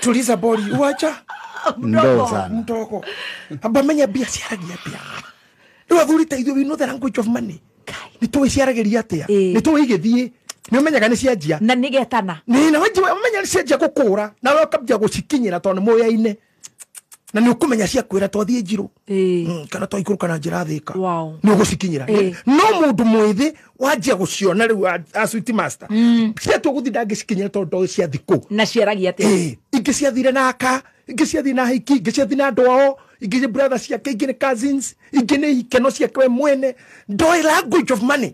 tuliza bori uacha mdogo sana mdogo amba menya mbia ciaragia mbia rĩu athuri ta ithuĩ we know the language of money nĩ tũĩ ciaragĩria atĩa nĩ tũĩ igĩthiĩ nĩ ũmenyaga nĩ cianjia na nĩ getana nĩ na ũmenya nĩ cianjia gũkũra nawe ũkambia gũcikinyĩra tondũ nĩ mũyaine na nĩ ũkũmenya ciakwĩra twathiĩ njirũ kana twaikũrũka na njĩra thĩka nĩ ũgũcikinyĩra no mũndũ mwĩthĩ wanjia gũciona rĩu a sweet master ciatua gũthiĩ ndangĩcikinyĩra tondũ ndoĩ ciathi kũ na ciaragia atĩa ingĩ ciathire na aka ingĩ ciathire na hiki ingĩ ciathire na andũ ao ingĩ nĩ brother ciake ingĩ nĩ cousins ingĩ nĩ ikeno ciake we mwene ndoĩ language of money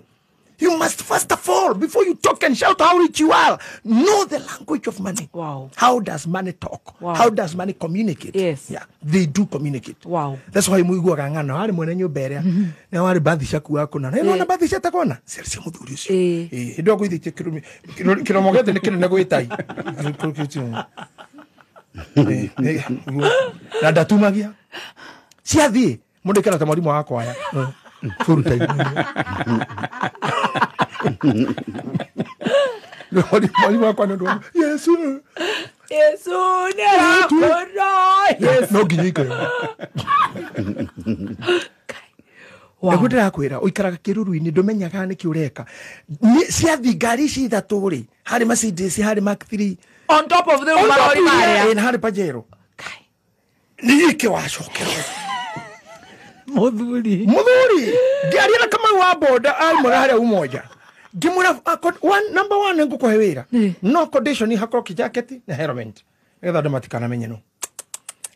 You must first of all, before you talk and shout how rich you are, know the language of money. Wow. How does money talk? Wow. How does money communicate? Yes. Yeah. They do communicate. Wow. That's why muiguaga ng'ano harĩ mwene nyũmba ĩrĩa na warĩ bathi ciaku wakũna. Na nona bathi ciatakona. Ciarĩ cia mũthuri ũcio. Hĩndĩ ĩyo ngũithĩtie kĩromo gĩothe nĩ kĩnene gwĩ tai. Na ndatumagia. Ciathiĩ mũndũ aikara ta mwarimũ wa kwaya. Full time. Mwalimu wakwa nĩ ũndũ wa Yesu. Yesu nĩarakũra. Yesu. No nginya ikare. Nĩguo ndĩrakwĩra ũikaraga kĩruru-inĩ ndũmenyaga nĩkĩ ũreka. Ciathi ngari ici ithatũ rĩ, harĩ Mercedes, harĩ Mark 3. On top of the marori marĩa. Na harĩ Pajero. Nĩkĩ wacokerwo? Muthuri. Ngĩaria na Kamau wa boda aumara harĩa Umoja. Ngĩmwĩra number 1 nĩngũkũhe wĩra. No condition hakorwo kĩjaketi na helmet. Nĩgetha andũ matikanamenye no.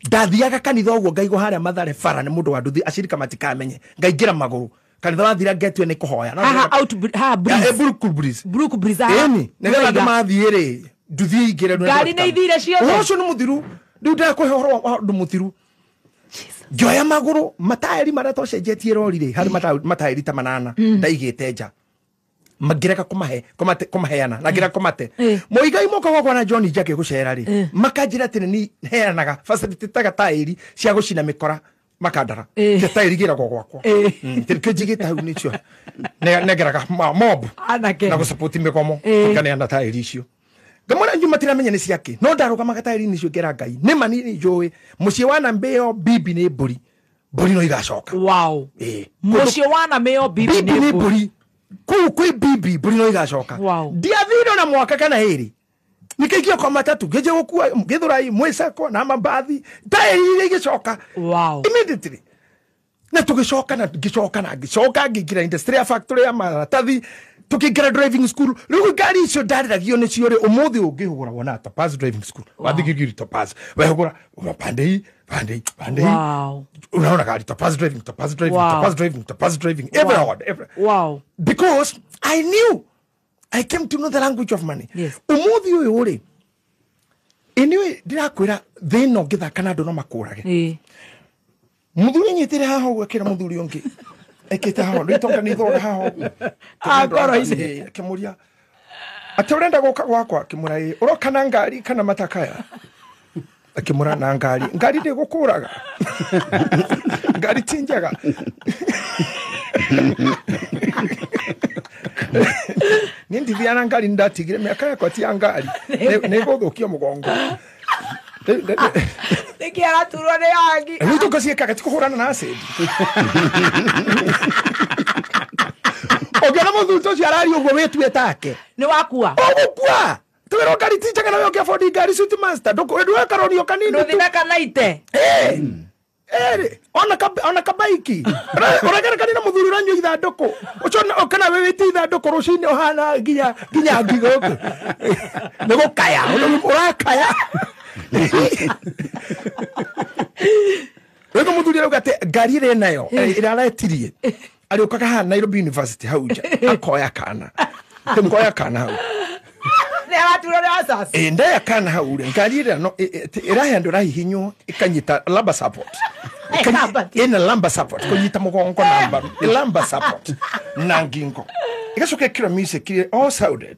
Ndathiaga kanitha ũguo ngaigwo harĩa Mathare bara nĩ mũndũ wa nduthi acirika matikamenye. Ngaingĩra magũrũ. Kanitha wathira ngetue nĩ kũhoya. Haha out ha breeze. Brook breeze. Brook breeze. Ĩni nĩgetha andũ mathiĩ rĩ nduthi ĩingĩre. Ngari nĩ ithire ciothe. Ũhoro ũcio nĩ mũthiru. Rĩu ndĩrakũhe ũhoro wa ũndũ mũthiru. Ngĩoya magũrũ mataĩri marĩa twacenjetie rori rĩ harĩ mataĩri ta manana ndaigĩte nja mangĩrega kũmaheana na ngĩrega kũmate Mũigai moka gwakwa na John Jackie gũcera rĩ makanjĩra atĩ nĩ heanaga facilitataga taĩri cia gũcina mĩkora makandara te taĩri igĩragwo gwakwa kĩrĩkĩo njigĩte hau nĩcio nengeraga mob na gũsupport mĩgomo nganeana taĩri icio. Ngamwĩra inyuĩ matiramenya nĩ ciake no ndarũgamaga taĩri-inĩ icio ngera Ngai nĩ ma niĩ njũĩ mũciĩ wa Nambĩo bibi nĩ mbũri mbũri no igacoka. Wow. Mũciĩ wa Nambĩo bibi nĩ mbũri kũu kwĩ bibi mbũri no igacoka. Ndiathire na mwaka kana ĩrĩ nĩkĩingio kwa matatũ ngĩnjia gũkua Gĩthũrai Mwĩcako na mambathi taĩri iria igĩcoka. Wow. Immediately na tũgĩcoka na ngĩcoka na ngĩcoka ngĩingĩra industry ya factory ya maratathi tukingera driving school. Rĩu ngari icio ndarĩragio nĩcio rĩ ũmũthĩ ũngĩhũra wona Topaz driving school. Wathiĩ Gilgili Topaz wehũra pande hii. Wow. Unaona gari Topaz driving Topaz driving. Wow. Topaz driving Topaz driving everywhere. Wow. Because I knew I came to know the language of money. Yes. Ũmũthĩ ũyũ rĩ anyway ndĩrakwĩra thĩ ĩno ngĩthaka na andũ no makũrage. Mũthuri nyitĩre haha ũguo akĩra mũthuri ũngĩ ekĩte haha rĩu tonga nĩ ithoga haha ũguo ngoro-inĩ akĩmũria atĩ ũrenda gũka gwakwa akĩmũra ĩ ũroka na ngari kana matakaya akĩmũra na ngari ngari ndĩgũkũraga ngari ti njega niĩ ndithiaga na ngari nĩndatigire mĩaka yakwa ti ya ngari nĩgũthũkia mũgongo. Nĩkĩ araturwo nĩ angi rĩu itonga ciĩkaga ti kũhũrana na acid. Ũngĩona mũthuri ũcio araria ũguo wĩtue take nĩ wakua ũgũkua twĩrwo ngari ti njega nawe ũngĩabondi ngari suit master ndũkarorio kanini ndũthi na kanaite ona kabaiki ũragerekania na mũthuri ũranyua ithandũkũ ũcio kana wĩ wĩtie ithandũkũ rũcinĩ ũhana nginya ngi gũkũ nĩ gũkaya ũrakaya. Rĩu mũthuri arauga atĩ ngari ĩrĩa nayo ĩrĩa aretirie arĩũkaga haha Nairobi University hau nja akoya kana tĩmkoya kana hau ndeya kana hau rĩ ngari ĩrĩa no ĩrahe andũ ĩrahihinywo ĩkanyita lumbar support ĩna lumbar support kũnyita mũgongo na mbaru lumbar support na ngingo ĩgacoka ĩkĩra music all sounded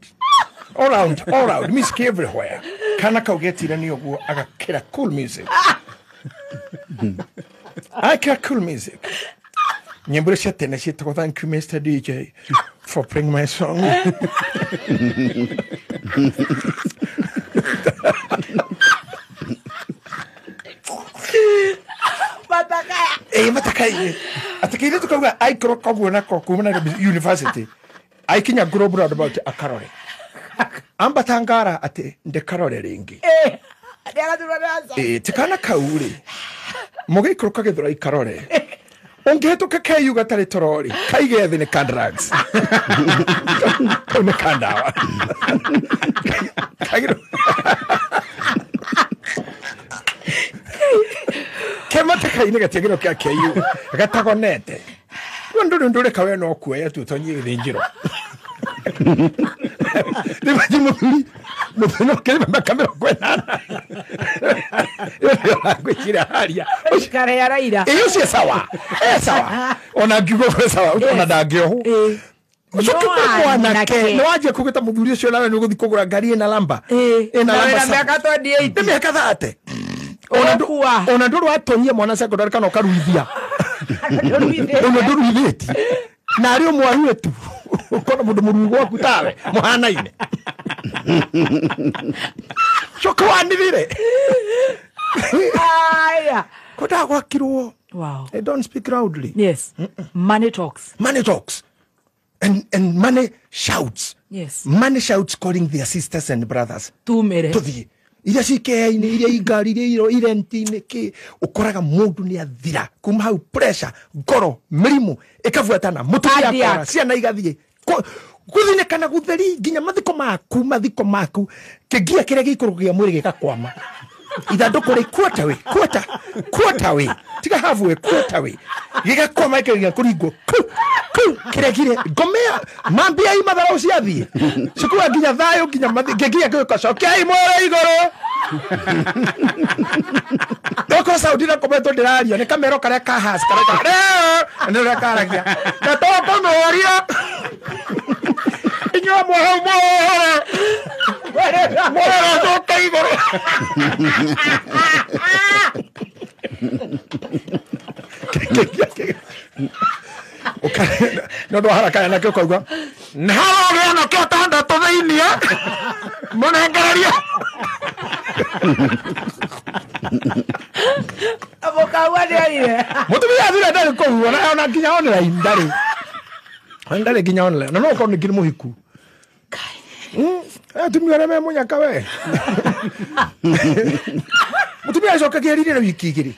all round music everywhere kana kau getire nĩ ũguo agakĩra cool music akĩra cool music nyĩmbo cia tene ciĩtagwo thank you Mr DJ for playing my song. Matakaya. Matakaya. Atĩ tukauga aikũrũka ũguo nako kuma Nairobi University aikinya Global Roundabout akarore ambata ngara atĩ ndekarore rĩngĩ tikana kau rĩ mũgĩikũrũka Gĩthũrai karore ũngĩhĩtũka KU gatarĩ toro rĩ kaige thĩ nĩ ka drugs kau nĩ ka ndawa kematakainĩ gatiagĩrwo kĩa KU gatagonete rĩu ndũrĩ ndũreka we no kuoya tu ũtonyie gĩthĩnjĩro. Nĩ mũthuri mũthuri no kĩrĩ mĩaka 80. Ĩyo ngwĩciria haria. Kare ya Raila. Ĩyo cio sawa. Sawa. Ona ngiuga ũguo sawa ona ndangĩohwo. Ũcoke mwanake nĩ wanjia kũgĩta mũthuri ũcio nawe nĩ ũgũthiĩ kũgũra ngari ĩna lamba. Ĩna lamba. Na mĩaka 28. Nĩ mĩaka 30. Ona ndũrũ watonyia mwana secondary kana ũkaruithia. Ona ndũruithĩtie. Na arĩ ũmwe arue tu. Ũkona mũndũ mũruu gwaku tawe mũhanaine. Coka wanĩrĩre. Aya. Kũndaga gwakirwo. Wow. They don't speak loudly. Yes. Money talks. Money talks. And money shouts. Yes. Money shouts calling their sisters and brothers. Tumere. Tuthie. Iria cikea-inĩ, iria ingari, iria irenti-inĩ, kĩ ũkoraga mũndũ nĩ athira kuma hau pressure, ngoro, mĩrimũ ĩkabuatana, mũtumia akora, ciana igathiĩ gũthinĩkana gũtheri nginya mathiko maku kĩngia kĩrĩa gĩikũrũko kĩa mwĩrĩ gĩgakwama. Ithandũkũ rĩ quarter way tiga half way, quarter way gĩgakwama gĩkageria kũringwo kĩregire ngomea mambia imatharau ciathiĩ cikuwa nginya thayũ nginya kĩngia gĩũka cokiai mwĩrĩ igũrũ. Ndoko sauti na kometwo ndĩraria nĩ kamero karĩa kahas karĩa nĩ ũrĩa karagia na tũkũmũria inyuĩ mwahau mwohora mwĩrĩ coka igũrũ. Nĩ ũndũ wa haraka nakĩo ũkauga nĩ harogĩa nakĩo atandatũ thĩiniĩ mũnengererie. Mũkaua nĩarire. Mũtumia athire ndarĩ kũu ona nginya online ndarĩ. Ndarĩ nginya online na no ũkorwo ningĩ nĩ mũhiku. Atumia arĩa me mũnyaka we. Mũtumia acokagia rire wiki igĩrĩ.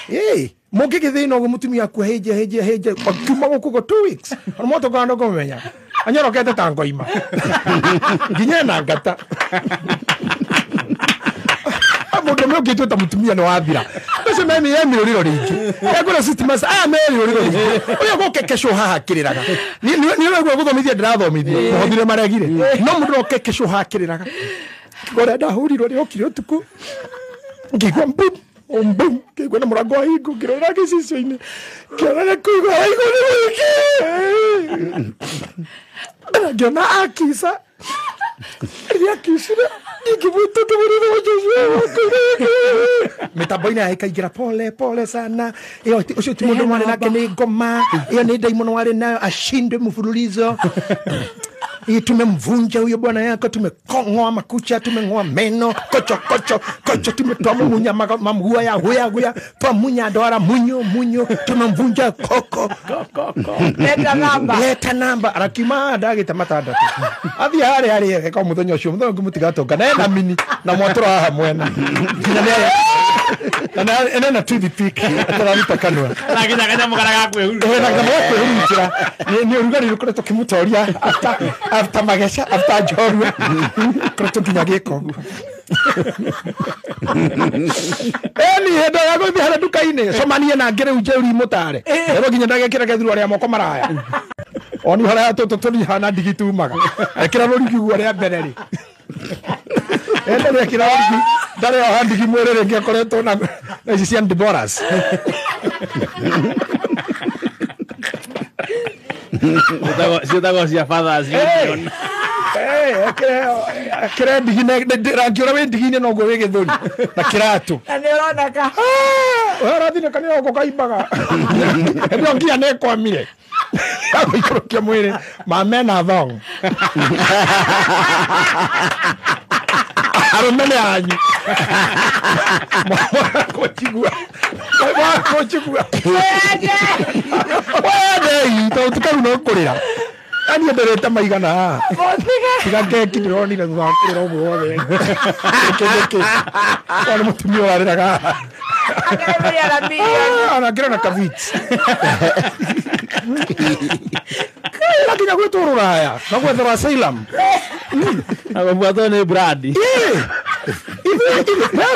Ĩĩ mũngĩgĩthĩna ũguo mũtumia aku hĩnje akiuma gũkũ go 2 weeks ona motoka no kũmenya anyorokete ta ngoima nginya ena ngata. Mũndũ ũmwe ũngĩtua ta mũtumia nĩ wathira ũcio mĩrũrĩro rĩngĩ egũra systems aya merĩrũrĩro rĩngĩ ũyũ gũkekecwo haha kĩrĩraga nĩ ũraigua gũthomithia ndĩrathomithia mũhothire maregire no mũndũ no kekecwo haha kĩrĩraga ũrĩa ndahũrirwo nĩ okire ũtukũ ngĩigua mbum mbum ngĩigua na mũrango wahingwo ngĩrorera gĩcicio-inĩ ngĩona nĩ kũigua waigua nĩ mũingĩ na ngĩona akica rĩrĩa akicire ingĩbuta kĩmũrĩro mĩtambo-inĩ ya ĩkaingĩra pole pole sana. Ĩyo ũcio ti mũndũ mwarĩ nake nĩ ngoma ĩyo nĩ ndaimono warĩ nayo ashindwe mfululizo. Hii tumemvunja huyo bwana yako, tumekong'oa makucha, tumeng'oa meno, kocho kocho kocho, tumetoa munya mamgua ya huya huya, toa munya doara munyo munyo, tumemvunja koko koko. Leta namba. Leta namba. Arakima ndagita matandatu. Athi hare hare eka muthenya ucio muthenya ngimutigatonga na ena mini na mwatoro haha mwena. Na ena na toothpick atararuta kanua. Na kinya kanyamũ karĩa ga kwĩhurutĩra. Na kanyamũ ga kwĩhurutĩra. Nĩ ũrugarĩ ũkoretwo ũkĩmũtoria after mageca after njorua koretwo nginya gĩko ũguo. Eni hĩndĩ ya gũthiĩ harĩa nduka-inĩ cemanie na ngĩ rĩu njeuri mũtare ĩrwo nginya ndagekĩra gethurwa rĩa moko maraya oni haraya tũtũ tũrihana ndigi tumaga ekĩra rũrigi guo rĩa mbere rĩ enda rĩekĩra rũrigi ndarĩ oha ndigi mwĩrĩ rĩngĩ akoretwo na ici cia Deborahs. Ciĩtagwo cia Fathers Union. Kĩrĩa ndigi rangi ũrĩa wĩ ndigi-inĩ noguo wĩ gĩthũri na kĩratũ na nĩ ũroneka ũrathinĩka nĩ gũkũ kaimbaga ĩyo nginya nĩ ĩkwamire agũikũrũkia mwĩrĩ mamena thong arũme nĩ anyu mwakũnjigua mwakũnjigua wendei tondũ tũkaru no kũrĩra ani nderete maigana haha tiga keki ndĩronire thutha wa kũrĩra ũguo wothe nĩkĩ nĩ mũtumia ũrarĩraga haha ona ngĩrona kavit nginya gwĩtwo rũraya na gwetherwo asylum na gũbuatwo nĩ brandi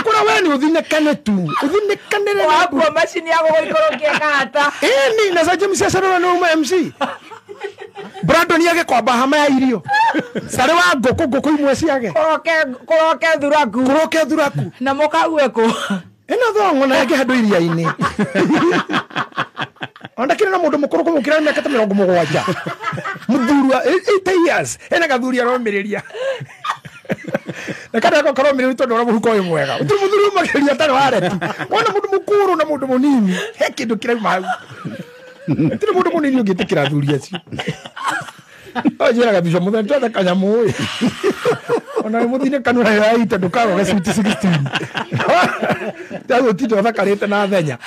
kũra we nĩ ũthinĩkane tu ũthinĩkanĩre wakua macini ya gũgũikũrũkia kahata ĩni na Sir James Acarora nĩ uma MC Brandon agĩkwamba hama ya irio carĩ wa ngũkũ ngũkũ imwe ciage kũroke thuraku kũroke thuraku na mũkague kũ ĩno thongo na ĩngĩ handũ iria-inĩ ona kĩrĩ na mũndũ mũkũrũ kũmũkĩra mĩaka ta 70 mũthuri wa 80 years ena gathuri aromĩrĩria na kada gakoromĩrĩria tondũ ũrĩa mũhuko ũyũ mwega ũtirĩ mũthuri ũmakĩria atarĩ wa reti wona mũndũ mũkũrũ na mũndũ mũnini he kĩndũ kĩrauma hau tiri mũndũ mũnini ũngĩtĩkĩra athuri acio anjĩraga bica mũthenya twetha kanyamũ ĩ ona mũthine kanua ya ita ndũkagoge sweet 16 ndagũtinda ũthakarĩte na thenya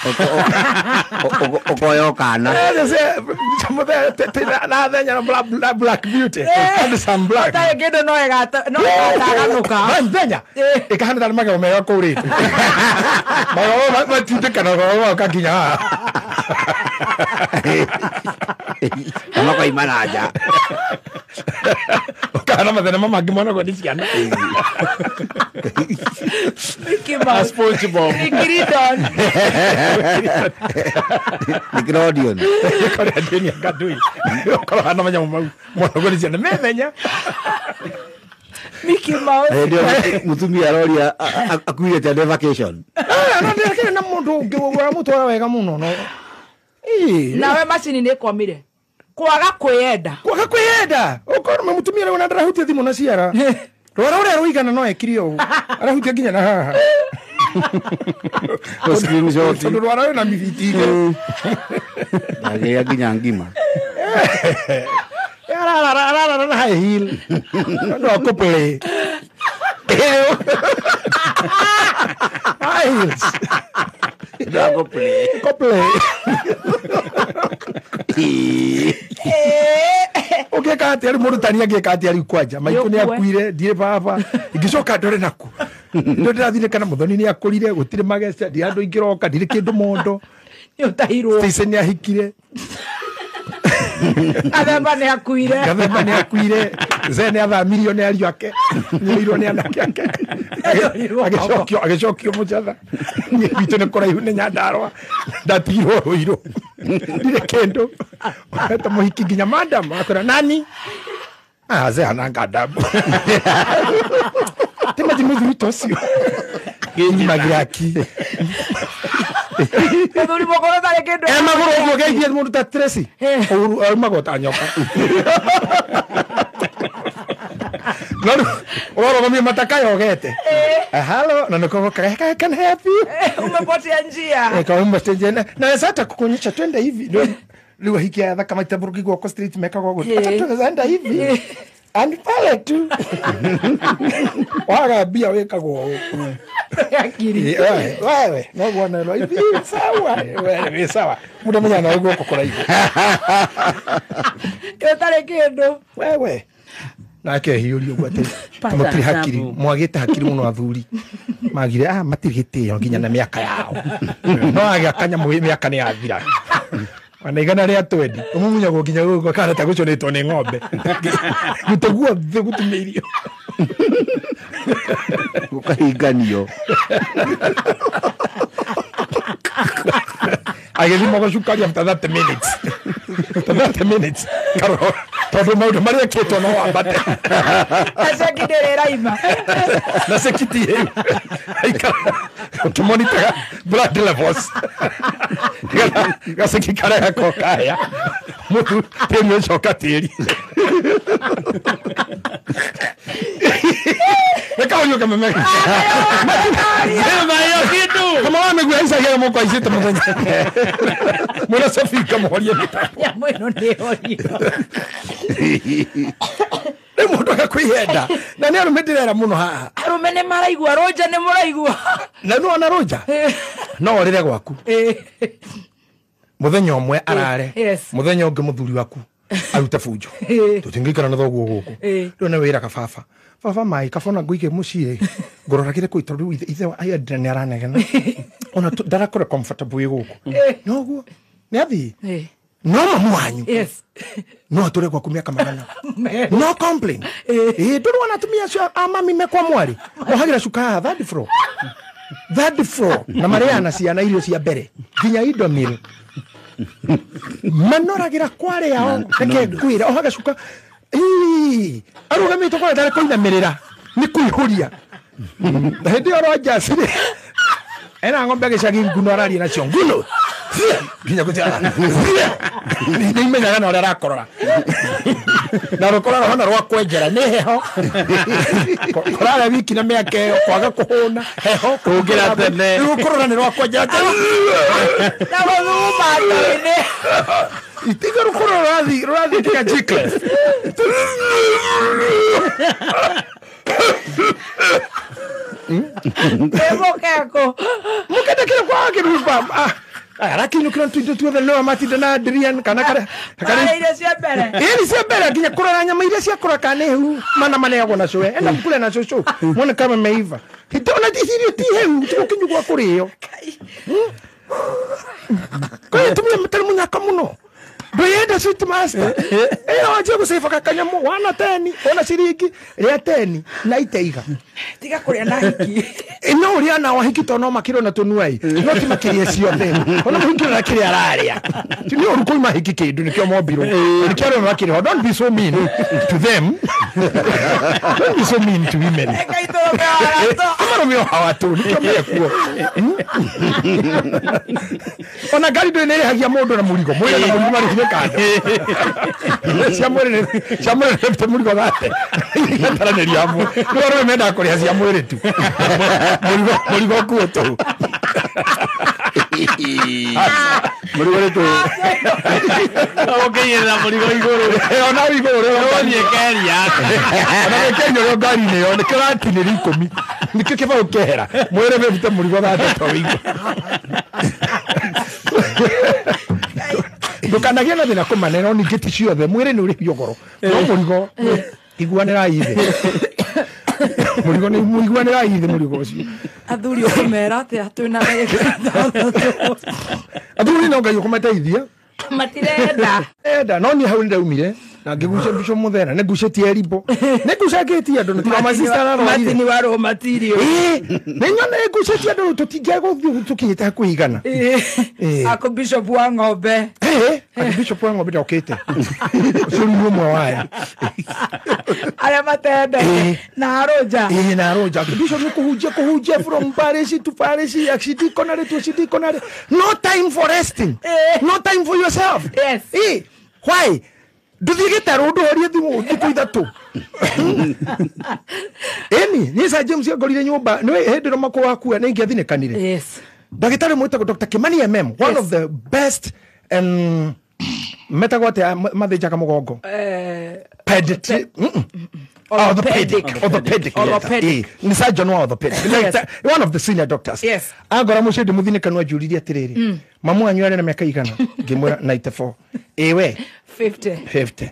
ũkoya kana na thenya na black beauty and some black tarĩ kĩndũ no ĩgataganuka thenya ĩkahana tarĩ magego mega kũrĩte magego matindĩkanaga goka nginya haha makoima na nja ũkahana mathenema mangĩ monagwo nĩ ciana Mickey Mouse SpongeBob Nickelodeon Nickelodeon ĩkorĩa ndĩni ngandui ũkorwo hana manyamũ mau monagwo nĩ ciana methenya Mickey Mouse mũtumia aroria akuire atĩa vacation no ndĩrakĩrĩ na mũndũ ũngĩ ũramũtwara wega mũno no nawe macini nĩ ĩkwamire kwaga kwĩyenda kwaga kwĩyenda ũkorwo mũtumia rĩu ona ndarahutia thimũ na ciara rwara ũrĩa rũigana no ekire ũũ arahutia nginya na haha tondũ rwara rwĩna mĩbiti igĩrĩ ndagĩa nginya ngima ararara na high heel no akũplay high heels Couple. Ũngĩka atĩa rĩu mũrutani angĩka atĩa rĩu kwanja maitũ nĩ akuire ndirĩ baba ingĩcoka ndore naku ndo ndĩrathire kana mũthoni nĩ akũrire gũtirĩ mageca ndirĩ handũ ingĩroka ndirĩ kĩndũ mondo nĩ ũtahirwo Stacy nĩ ahikire Gathemba nĩ akuire Gathemba nĩ akuire Zee nĩ athamirio nĩ ariũ ake nĩoirwo nĩ anake ake agĩcokio mũcatha niĩ gwitũ nĩ kũraihu nĩ Nyandarũa ndatigirwo rũirũ ndirĩ kĩndũ ta mũhiki nginya madam akwĩra nani Zee hananga adabu ti maji mũthuri ta ũcio magiraki mũthuri mũkũrũ tarĩ kĩndũ e magũrũ ũguo geithie mũndũ ta Tracy arumagwo ta nyoka no ũrorogomie mataka yogete halo na niko I can help you umepotea njia umepotea njia naweza hata kukuonyesha twende hivi rĩu ahiki aya thaka maitambũrũki guoko street mekaga ũguo hata tunaweza enda hivi and pale tu waga mbia wĩkagwo ũũ akiri wewe no guonerwo hivi sawa wewe sawa mũndũ amenyaga nawe guoko kũraihu ũtarĩ kĩndũ wewe nake hiũria ũguo atĩ mũtirĩ hakiri mwagĩte hakiri mũno athuri magire matirĩ gĩtĩo nginya na mĩaka yao no agĩa kanyamũ mĩaka nĩ yathira ona igana rĩa twendi ũmumunyagwo nginya gũkũ kana ta gũcũnĩtwo nĩ ng'ombe gũteguo thĩ gũtumĩirio gũkahinganio agĩthimagwo cukari after 30 minutes 30 minutes tondũ maũndũ marĩa ekĩtwo no wambate na ceki ndĩrĩ ĩraima na ceki ti ĩu ũkĩmonitaga blood levels gaceki karĩa gako kaya mũtu tĩri ũcoka tĩri Reka kameme. Sema hiyo kitu. Kama wamegua isa moko aicite muthenya. Mwena Sophie kamuhorie mitambo. Nyamũ ĩno nĩ horio. Rĩu mũndũ agakwĩhenda na nĩ arũme ndĩrera mũno haha. Arũme nĩ maraigua rũnja nĩ mũraigua. Na nĩ wona rũnja no ũrĩre gwaku muthenya ũmwe arare muthenya ũngĩ mũthuri waku arute bunjo tũtingĩikara na thoguo gũkũ rĩu nĩ wĩraga baba baba mai kabona ngũige mũciĩ ngũroragĩre kũu tondũ ithe wa Adrian nĩ aranegena ona ndarakora comfortable wĩ gũkũ noguo nĩ athiĩ no mamu wanyu no atũre gwaku mĩaka magana no complain ndũrĩ wona atumia acio a mami me kwa mwarĩ mohagĩra cuka haha third floor third floor na marĩaga na ciana irio cia mbere nginya Indomil Manoragira kware yao reke ngwire ohaga cuka arugamite kwa ndare kuinamirira ni kuihuria. Na hindi yo Rogers ena ng'ombe gicagi nguno araria nacio nguno nginya gutiara ni imenyaga na uria arakorora na rukorora hona rwa kwenjera ni heho korara wiki na miaka iyo kwaga kuhuna heho kugira tene rukorora ni rwa kwenjera na guthuma tene itiga rukorora rurathi nginya G-clef. Mukeko mukendekire kwa kiruba arakinyukira tuindo tuothe no matinda na Adrian kana kare iria cia mbere iri cia mbere nginya kurora nyama iria cia kura kana heu mana maneagwo na cũe enda mkule na cũcũ muone kama meiva hitona irio ti heu tigukinyu gwa kurio kwa tumia mutari munyaka muno ndwiyenda sweet master ira wanjia guceba kakanyamu wana teni ona ciringi ria teni na iteiga tiga kuria na hiki no uria na wahiki to no makiro na tunuai no ti makirie ciothe ona muhiki na kiria araria ti ni uru kuima hiki kindu nikio mombirwo nikio arĩa makiri. Don't be so mean to them. Don't be so mean to women. Marume hawatu nikio mekuo ona ngari ndå nä ĩrĩhagia mũndũ na mũrigo mwĩrĩ na mũrigo marĩhire kando cia mwĩrĩ nĩ mũrigo gate gataranĩria hamwe nĩ arũme mendaga kũrĩha cia mwĩrĩ tu mũrigo ũkuo tũu mũrigo nĩ tũu ũkĩigĩrĩra mũrigo igũrũ ona igũrũ ũthiĩ Kenya ona wĩ Kenya ũrĩa ngari-inĩ ĩyo nĩkĩo ũratinĩria ikũmi nĩkĩo kĩbaũ kehera mwĩrĩ wĩrute mũrigo gate tũu igũrũ. Ndũkanagie na thĩna kũmanena no ningĩ ti ciothe mwĩrĩ nĩ ũrĩhio goro no mũrigo iguanĩrai thĩ mũrigo nĩ mũiguanĩrai thĩ mũrigo ũcio. Athuri ũkũmera atĩa twĩna ndagĩka ithathatũ? Athuri no Ngai ũkũmateithia matirenda enda no niĩ hau nĩndaumire na ngĩgucia mbico mũthera nĩ ngucĩtie rimbo nĩ ngucangĩtie andũ nĩ tiga masista ararwarire Matini wa raw material nĩ nyona nĩ ngucĩtie andũ tũtingĩa gũthiĩ tũkinyĩte hakuhĩ igana. Ako bishop wa ng'ombe Bishop wa ng'ombe ndokĩte ũcio nĩ ũmwe waya arĩa matendete na arũnja na arũnja bishop nĩ kũhunjia from parish to parish archdeaconry to archdeaconry. No time for resting. No time for yourself. Yes. Why nduthie gĩtarũ ndũhorie thimũ thikũ ithatũ. Ĩni niĩ Sir James ngorire nyũmba nĩ hĩndĩ ĩno makũ wakua nĩ ingĩathinĩkanire. Yes. Ndagĩtarĩ mwĩtagwo Dr. Kimani MM, one of the best metagwo atĩa mathĩnjaga mũgongo orthopedic. Ni surgeon wa orthopedic. Yes. One of the senior doctors. Yes. Angora mũciĩ ndĩmũthinĩkanu anjũririe atĩrĩrĩ mamu wanyu arĩ na mĩaka igana ngĩmwĩra 94 ĩwe 50 50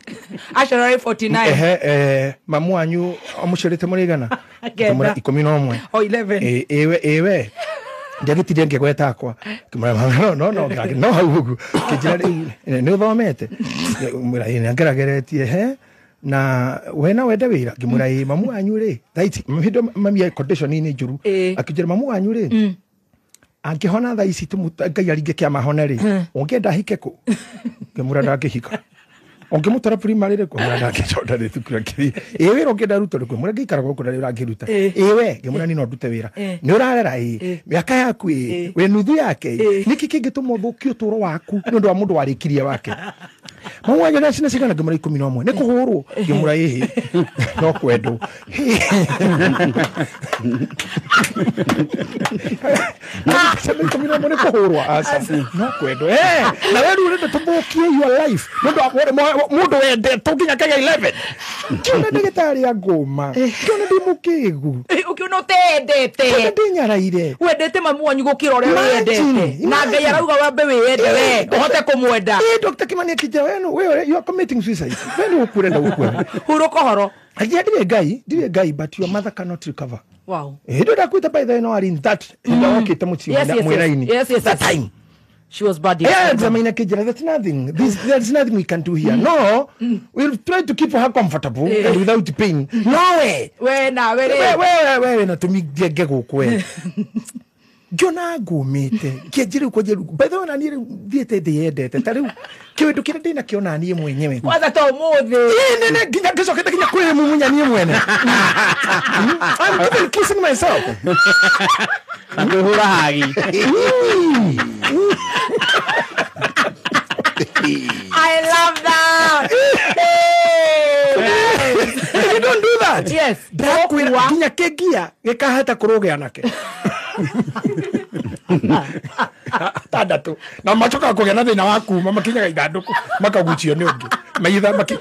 acio arĩ 49 ehe mamu wanyu amũciarĩte mũrĩ igana ngĩmwĩra 11 o 11 ĩwe ndiagĩtire ngĩgweta akwa ngĩmwĩra no no no hau ũguo kĩnjĩra rĩu nĩ ũthomete ngĩmwĩra ĩ nĩngerageretie he na wena wende wĩra ngĩmwĩra ĩ mamu wanyu rĩ thaa ici hĩndĩ mami e condition inĩ njũru akĩnjĩra mamu wanyu rĩ angĩhona thaa ici Ngai aringe kĩama hone rĩ ũngĩenda ahike kũ ngĩmwĩra ndangĩhika ũngĩmũtwara primary rĩ ngĩmwĩra ndangĩcoka rĩ thukuru akĩthiĩ ĩ wĩra ũngĩenda arutwo rĩ ngĩmwĩra ngĩikara gũkũ na rĩ ũrangĩruta ĩ we ngĩmwĩra niĩ no ndute wĩra nĩ ũrarera ĩ mĩaka yaku ĩ wĩ nuthu yake ĩ nĩkĩ kĩngĩtũma ũthũkie ũtũũro waku nĩ ũndũ wa mũndũ warĩkirie wake mamu wanyu na cina cigana ngĩmwĩra 11 nĩ kũhũrwo ngĩmwĩra ĩhĩ no kwendwo ciana 11 nĩ kũhũrwo aca no kwendwo na we rĩu ũrenda tũthũkie your life nĩ ũndũ wa mũndũ wendetwo nginya kagĩa 11 kĩona ndagĩtarĩ a ngũma kĩona ndĩ mũkĩgu ũkĩona ũtendete kĩona ndĩnyaraire wendete mamu wanyu gũkĩra ũrĩa wĩyendete na Ngai arauga wambe wĩyende we ũhote kũmwenda. Dr. Kimani akĩnjĩra we you are committing suicide we nĩ ũkũrenda gũkua hurũka ũhoro akĩnjĩra ndirĩ Ngai but your mother cannot recover. Wow. Hĩndĩ ndakuĩte by the way no in that hĩndĩ okĩte mũciĩ mwĩra-inĩ that time She was bad. Yeah, examine akĩnjĩra there's nothing. There's nothing we can do here. No, we'll try to keep her comfortable and without pain. No way. We na we we na tũmingenge gũkũ we. Ngiona ngumite ngĩanjia rĩu kwanjia rĩu by the way na niĩ rĩu thiĩte ndĩyendete ta rĩu kĩndũ kĩrĩa ndĩnakĩona niĩ mwenyewe kwanza to mũthĩ nene nginya ngĩcokete nginya kwĩmumunya niĩ mwene. I'm even kissing myself. Ngĩhũra hagi. I love that. Hey, if you don't do that, yes, ndakwĩra nginya kĩngia gĩkahata kũrũgĩa nake tandatũ na macokaga kũgĩa na thĩna wa kuma makinyaga ithandũkũ makagucio nĩ ũngĩ maitha maki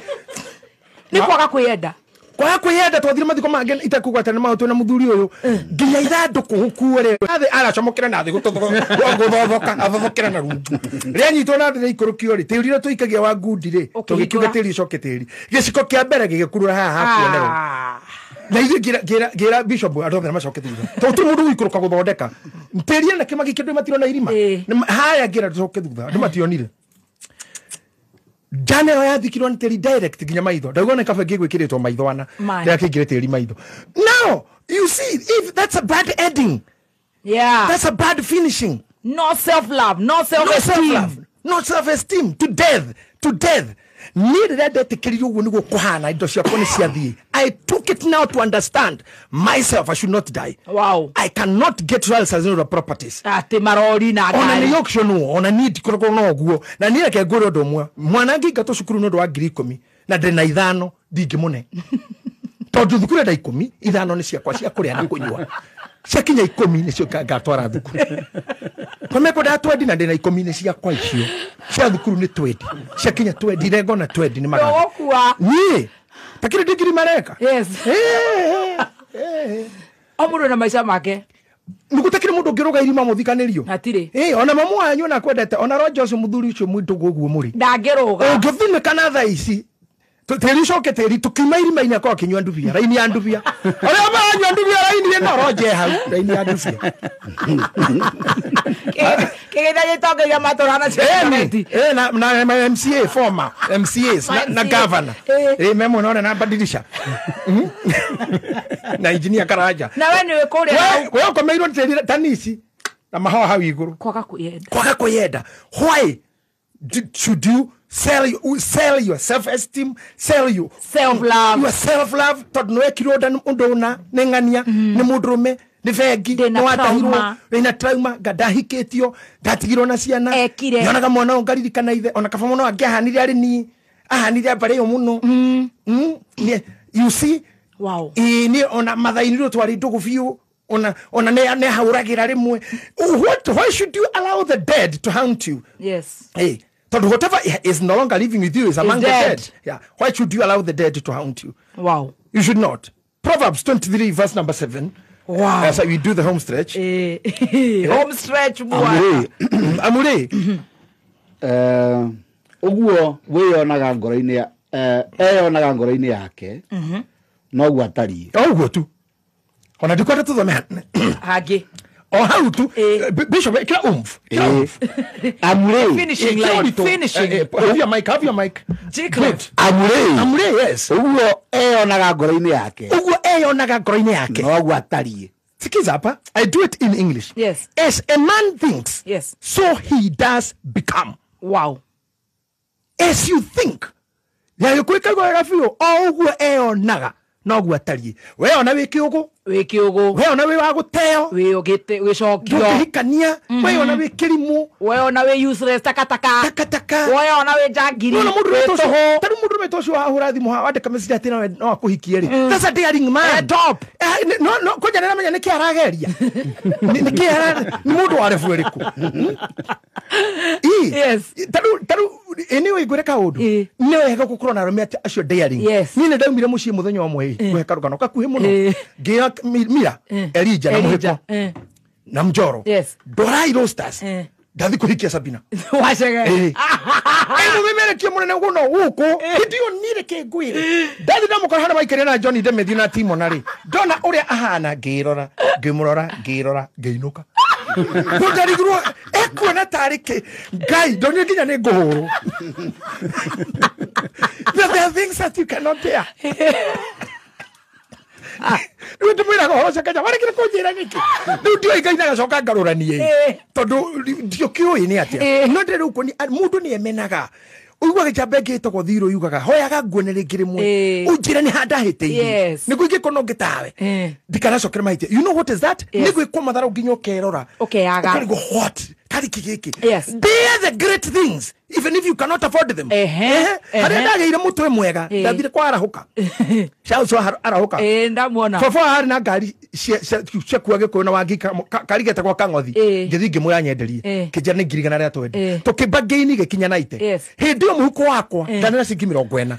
nĩ kwaga kwĩyenda. Kwaga kwĩyenda twathire mathiko mangĩ itakũgwatana maũndũ na mũthuri ũyũ nginya ithandũkũ gũkuo rĩ nathĩ aracomokera nathĩ gũthothoka athothokera na rungu rĩanyitwo nathĩ rĩikũrũkio rĩ tĩri ũrĩa tũikagia wa ngundi rĩ tũgĩkiuga tĩri ũcoke tĩri gĩciko kĩa mbere gĩgĩkurura haha hakuonerwo na ithuĩ ngĩra bishop andũ othe macoke thutha tondũ tũrĩ mũndũ gũikũrũka gũthondeka tĩri na kĩmaki kĩndũ matirona irima haya ngĩra tũcoke thutha andũ mationire jana ĩyo yathikirwo nĩ tĩri direct nginya maitho ndauga nĩ kaba ngĩgwĩkĩrĩtwo maitho ana rĩrĩa kĩingĩre tĩri maitho. Now you see if that's a bad ending, yeah, that's a bad finishing. No self love, no self esteem, no self esteem, to death, to death. Niĩ rĩrĩa ndetĩkĩrire ũguo nĩguo kũhana indo ciakwa nĩ ciathiĩ. I took it now to understand myself. I should not die. Wow. I cannot get rights as properties. Atĩ marori na ngari. Ona nĩ auction ona niĩ ndikoragwo na ũguo. Na niĩ reke ngwĩre ũndũ ũmwe. Mwana angĩingatwo cukuru nĩ ũndũ wa 10,000 na ndĩ na 5 ndingĩmũne. Tondũ thukuru enda 10, 5 nĩ ciakwa cia kũrĩa na kũnyua. Ciakinya 10 nĩcio ngatwara thukuru. Kwa mekwenda 20 na ndĩ na 10 nĩ ciakwa icio. Cia thukuru nĩ 20. Ciakinya 20 rengona 20 nĩ magana. Ndũgũkua. Niĩ takiri ndigiri mareka. Yes. O mũndũ na maica make. Nĩgũtakĩrĩ mũndũ ũngĩrũga irima mũthikanĩrio. Hatirĩ. Ona mamu wanyu ona kwendete ona Roger ũcio mũthuri ũcio mwĩndũgũ ũguo mũrĩ. Ndangĩrũga. Ũngĩthinĩka na thaa ici tĩri ũcoke tĩri tũkiuma irima-inĩ akorwo akĩnyua ndubia raini ya ndubia arĩa maranyua ndubia raini ĩno Roger hau raini ya ndubia kĩgeithia gĩtongoria matũra na ciaeti na MCA former MCAs na governor me mwena ũrĩa na badilisha na engineer Karanja na we nĩwe kũrĩa we ũkomeirwo tĩri tanici na mahoa hau igũrũ kwaga kwĩyenda. Kwaga kwĩyenda. Why should you sell your self-esteem, sell you self-love, your self-love? Tondũ nĩ wekirwo ũndũ ũna nĩ ng'ania nĩ mũndũrũme nĩ bengi nĩ watahirwo wĩna trauma nga ndahikĩtio ndatigirwo na ciana nyonaga mwana ũyũ ngaririkana ithe ona kaba mwana angĩahanire arĩ niĩ ahanire mbarĩ ĩyo mũno. You see, wow. Niĩ ona mathainirwo twarĩ ndũgũ biũ ona ona ne haũragĩra rĩmwe. Why should you allow the dead to haunt you? Yes. Hey. But whatever is no longer living with you is among the dead. Yeah. Why should you allow the dead to haunt you? Wow. You should not. Proverbs 23, verse number 7. Wow. As we do the home stretch. Home stretch. Amure. Ũguo wĩyonaga ngoro-inĩ eyonaga ngoro-inĩ yake noguo atariĩ. Ũguo tu. Ona ndikwenda tũthome hangĩ. O hau tu. Bishop, kila umf. Amure. Finishing line. Finishing. Have your mic, have your mic. Amure. Amure, yes. Ũguo eyonaga ngoro-inĩ yake. Ũguo eyonaga ngoro-inĩ yake. Noguo atariĩ. Sikiza hapa. I do it in English. Yes. As a man thinks, yes, so he does become. Wow. As you think. Ya yokweka wega biũ o ũguo eyonaga noguo atariĩ. We ona wĩ kĩũgũ. Wĩ kĩũgũ. We ona wĩ wa gũteo. Wĩ ũgĩte wĩcokio. Ndũngĩhikania. We ona wĩ kĩrimũ. We ona wĩ useless takataka. Takataka. We ona wĩ njangiri. No mũndũ ũcio. Tarĩu mũndũ ũcio ũcio wahũra thimũ haha wandĩka message atĩ no akũhikie rĩ. That's a daring man. Top. No no kwanja nĩramenya nĩkĩ arageria. Nĩkĩ ara nĩ mũndũ wa rebu ĩrĩkũ. Yes. Tarĩu anyway ngwĩre kaũndũ. Nĩ wega gũkorwo na arũme acio daring. Yes. Niĩ nĩndaumire mũciĩ mũthenya ũmwe ngũhe karũgano gakuhĩ mũno. Ngĩoya Mira, Elijah na Mũhĩko na Mjoro. Yes. Ndorai roasters. Ndathi kũhikia Sabina. Wacege. Mũmemerekia mũnene mũno gũkũ. Hĩndĩ ĩyo niĩ reke ngwĩre. Ndathi ndamũkora harĩa maikarire na Johnny Demethi na Timona rĩ. Ndona ũrĩa ahana ngĩrora, ngĩmũrora, ngĩrora, ngĩinũka. Ndarigirwo ekuona tarĩ kĩ. Ngai ndonire nginya nĩ ngũhũrwo. There are things that you cannot bear. Rĩu ndĩmwĩraga ũhoro ũcio Kenya warekire kũnjĩra nĩkĩ? Rĩu ndioĩ Ngai ndagacoka ngarũranie tondũ ndiũkĩũĩ nĩ atĩa. No ndĩrĩ rĩu kuonia mũndũ nĩ emenaga. Ũiguaga njamba ĩngĩ ĩtagwo Thirũ yugaga hoyaga nguone rĩngĩ rĩmwe ũnjĩre nĩ handahĩtĩirie nĩguo ingĩkorwo no ngĩtawe ndikanacokere mahĩtia. You know what is that? Nĩ gwĩkwo matharau nginya ũkerora ũkeaga ũkarigwo what karĩ kĩ gĩkĩ. Dare the great things even if you cannot afford them. Harĩa ndagĩire mũtwe mwega ndathire kwa arahũka Charles arahũka ndamuona baba harĩ na ngari cia kua Gĩkũyũ na Wangui kari getagwo Kang'othi ngĩthiĩ ngĩmwĩra nyenderie kĩnjĩra nĩ 120,000 tũkĩmba ngĩini gĩkinya 90 hĩndĩ ĩyo mũhuko wakwa ndarĩ na ciringi 40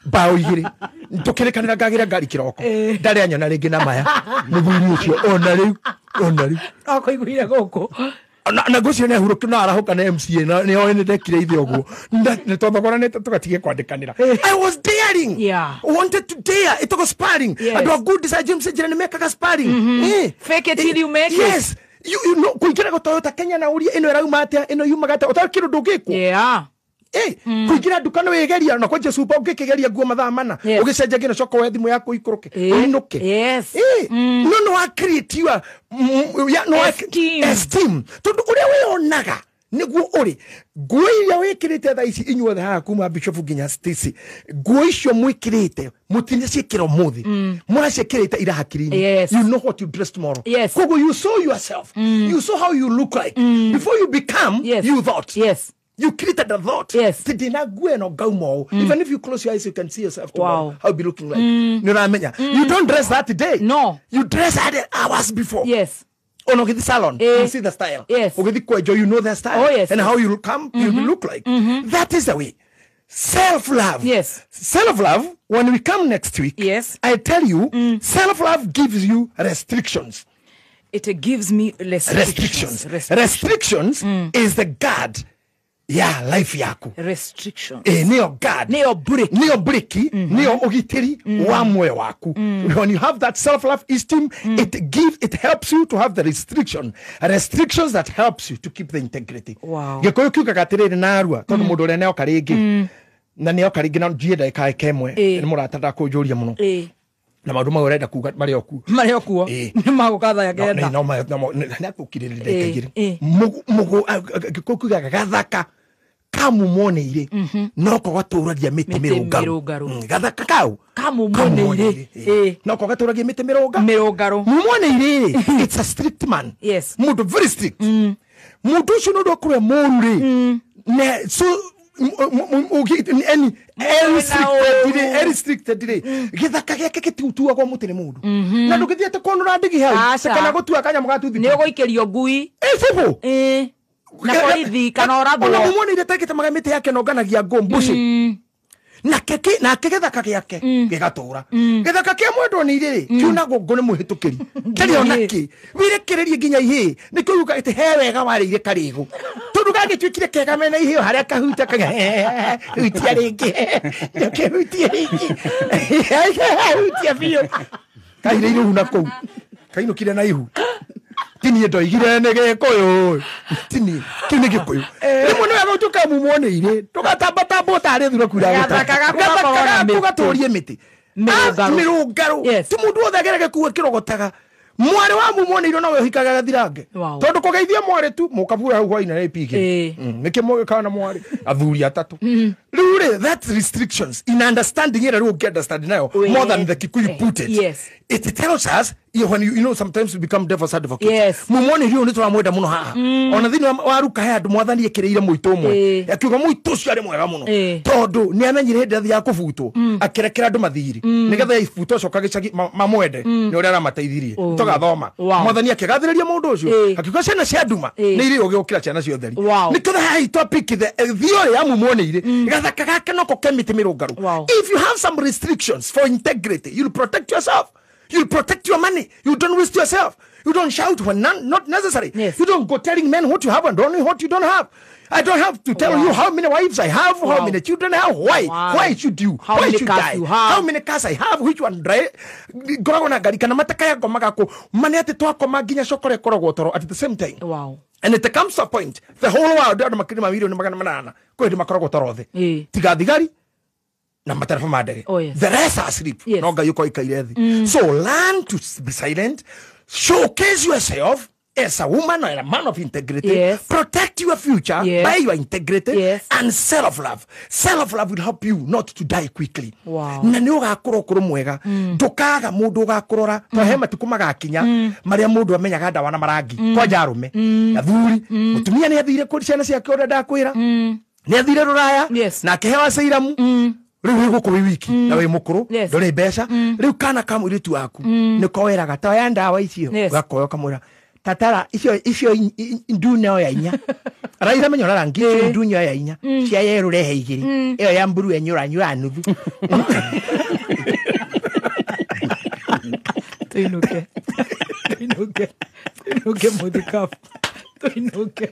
mbaũ 2 tũkĩrĩkanĩra ngagĩra ngari kĩroko ndarĩ anyona rĩngĩ na maya mũthuri ũcio ona rĩu no kũiguire gũkũ na ngũcio nĩ ahurũkio na arahũka na MCA na nĩ oĩ nĩ ndekire ithe ũguo nĩ twathogoranĩte tũgatige kwandĩkanĩra. I was daring. Wanted to dare. Ĩtagwo sparring. Andũ a good design James njĩra nĩ mekaga sparring. Fake it till you make it. Yes. You know kũingĩra gũ Toyota Kenya na ũrie ĩno ĩrauma atĩa ĩno yumaga atĩa ũtarĩ kĩndũ ndũngĩkwo. Kũingĩra nduka nĩ wĩgeria na kwenja super ũngĩkĩgeria nguo mathaa mana ũgĩcenjia nginya coka woe thimũ yaku ũikũrũke ũinũke. No no wa create your esteem tondũ ũrĩa wĩyonaga nĩguo ũrĩ. Nguo iria wĩkĩrĩte thaa ici inyuothe haha kuma Bishop nginya Stacy, nguo icio mwĩkĩrĩte mũtinaciĩkĩra ũmũthĩ, mũraciĩkĩrĩte ira hakiri-inĩ. You know what you dress tomorrow. Koguo you saw yourself, you saw how you look like before you become you thought. You created a thought. Even if you close your eyes, you can see yourself tomorrow. How you'll be looking like. You don't dress that today. No. You dress that hours before. Yes. Oh no, get the salon. You see the style. Yes. Okay, the you know the style. Oh, yes. And how you come, you look like. That is the way. Self-love. Yes. Self-love, when we come next week, yes, I tell you, self-love gives you restrictions. It gives me restrictions. Restrictions is the guard. Yeah, life yaku. Restrictions. Niyo guard. Niyo breki. Niyo breki. Niyo ogitiri wa moyo waku. When you have that self-love esteem, it helps you to have the restriction. Restrictions that helps you to keep the integrity. Wow. Gĩkũyũ kiugaga atĩrĩrĩ na arua tondũ mũndũ ũrĩa nĩoka rĩngĩ na nĩoka rĩngĩ na njiĩ ndagĩka ĩmwe nĩ mũrata ndakũnjũria mũno na maũndũ mau ũrenda kuga marĩ o kuo marĩ o kuo nĩ magũka thaa kenda no nĩakũkirĩrĩria ndagĩka igĩrĩ. Gĩkũyũ kiugaga gathaka kamumoneire noko gatũragia mĩtĩ mĩrũngarũ. Gathaka kau kamumoneire noko gatũragia mĩtĩ mĩrũngarũ. Mumoneire it's a strict man. Yes. Mũndũ very strict. Mũndũ ũcio nĩ ũndũ akorwo e mũũru rĩ ne so restricted rĩ gĩthaka gĩake gĩtiutuagwo mũtĩ nĩ mũndũ na ndũgĩthiĩte kũnũra ndigi hau kana gũtua kanyamũ ga toothpick nĩ ũgũikĩrio ngui ĩcibũ na borithi kana ũrathwo. Ona mumonire tagĩtemaga mĩtĩ yake na onganagia ngũ mbuci nake gĩthaka gĩake gĩgatũra. Gĩthaka kĩa mwendwo nĩ irĩ kiunagwo ngũ nĩ mũhĩtũkĩri ndarĩ ona kĩ wĩrekererie nginya ihĩĩ nĩkĩo yugaga atĩ he wega warĩire karĩgũ tondũ gagĩtuĩkire kega mena ihĩĩ harĩa kahuta hutia rĩngĩ hutia rĩngĩ hutia biũ kairĩire ihu na kũu kainũkire na ihu. Tini ndoigire nĩ Gĩkũyũ tini kĩu nĩ Gĩkũyũ rĩmwe nĩ wega ũtuĩke mumoneire ndũgatambatambwo tarĩ thuraku Gathaka gaku gatũrie mĩtĩ mĩrũngarũ ti mũndũ wothe agerage kuo kĩrogotaga mwarĩ wa mumoneire nowe ũhikaga gathirange tondũ kũgeithia mwarĩ tu mũkabura hau hwainĩ na ipigĩ nĩkĩ mũgĩkaga na mwarĩ athuri atatũ rĩu rĩ that restrictions in understanding ĩrĩa rĩu ũngĩ understand nayo more than the Kikuyu put it. Yes. It tells us when you know sometimes we become devil's advocate. Yes. Mumone riu nĩ tũramwenda mũno haha ona thĩinĩ wa ruka he andũ mwathani ekĩrĩire mũitũ ũmwe akiuga mũitũ ũcio arĩ mwega mũno tondũ nĩ amenyire hĩndĩ ĩrĩa athiaga kũbutwo akĩrekera andũ mathirĩ nĩgetha ibutwo acoka gĩcagi mamwende nĩ ũrĩa aramateithirie tũgathoma mwathani akĩgathĩrĩria mũndũ ũcio akiuga ciana cia nduma nĩ irĩ ũgĩ gũkĩra ciana cia ũtheri nĩkĩo haha topic the theory ya mumoneire gathaka gake noko ke mĩtĩ mĩrũngarũ. If you have some restrictions for integrity, you'll protect yourself. You'll protect your money. You don't waste yourself. You don't shout when not necessary. Yes. You don't go telling men what you have and only what you don't have. I don't have to tell you how many wives I have, how many children I have, why? Why should you? How why many should cars I? You have? How many cars I have? Which one drive? Ngoragwo na ngari kana matakaya ngomaga kũ? Ma nĩ atĩ twakoma nginya cokore ĩkoragwo toro at the same time. Wow. And it comes to a point, the whole world, andũ makiri ma milioni 800 kwĩ hĩndĩ makoragwo toro thĩ. Tiga thigari, Na matereba ma ndege. Oh, yes. The rest are asleep. Yes. No Ngai ũkorwo ikaire thĩ. So learn to be silent, showcase yourself as a woman or a man of integrity. Yes. Protect your future Yes. by your integrity. Yes. And self-love. Self-love will help you not to die quickly. Wow. Na nä å gakorwo å kå rå mwega, ndå kaga må ndå å gakå rora to he matukå magakinya marĩa mũndũ amenyaga ndawa na marangi, kwanja arũme athuri. Mũtumia nĩ athire kå ciana ciake, ũrĩa ndakwĩra, nĩ athire rũraya Yes. na akĩhewa cairamu. Rĩu wĩ gũkũ wĩ wiki na wĩ mũkũrũ, Yes. ndũrĩ mbeca. Rĩu kana ka mũirĩtu waku nĩ koweraga toya ndawa icio. Yes. Gakoya ũkamwĩra tatara icio ndune oya inya raira menya ũra rangi icio ndune oya inya cia yerũ rehe igĩrĩ, ĩyo ya mburu enyũranyua nuthu. Tuinuke, tuinuke, tuinuke, muthikabu, tuinuke.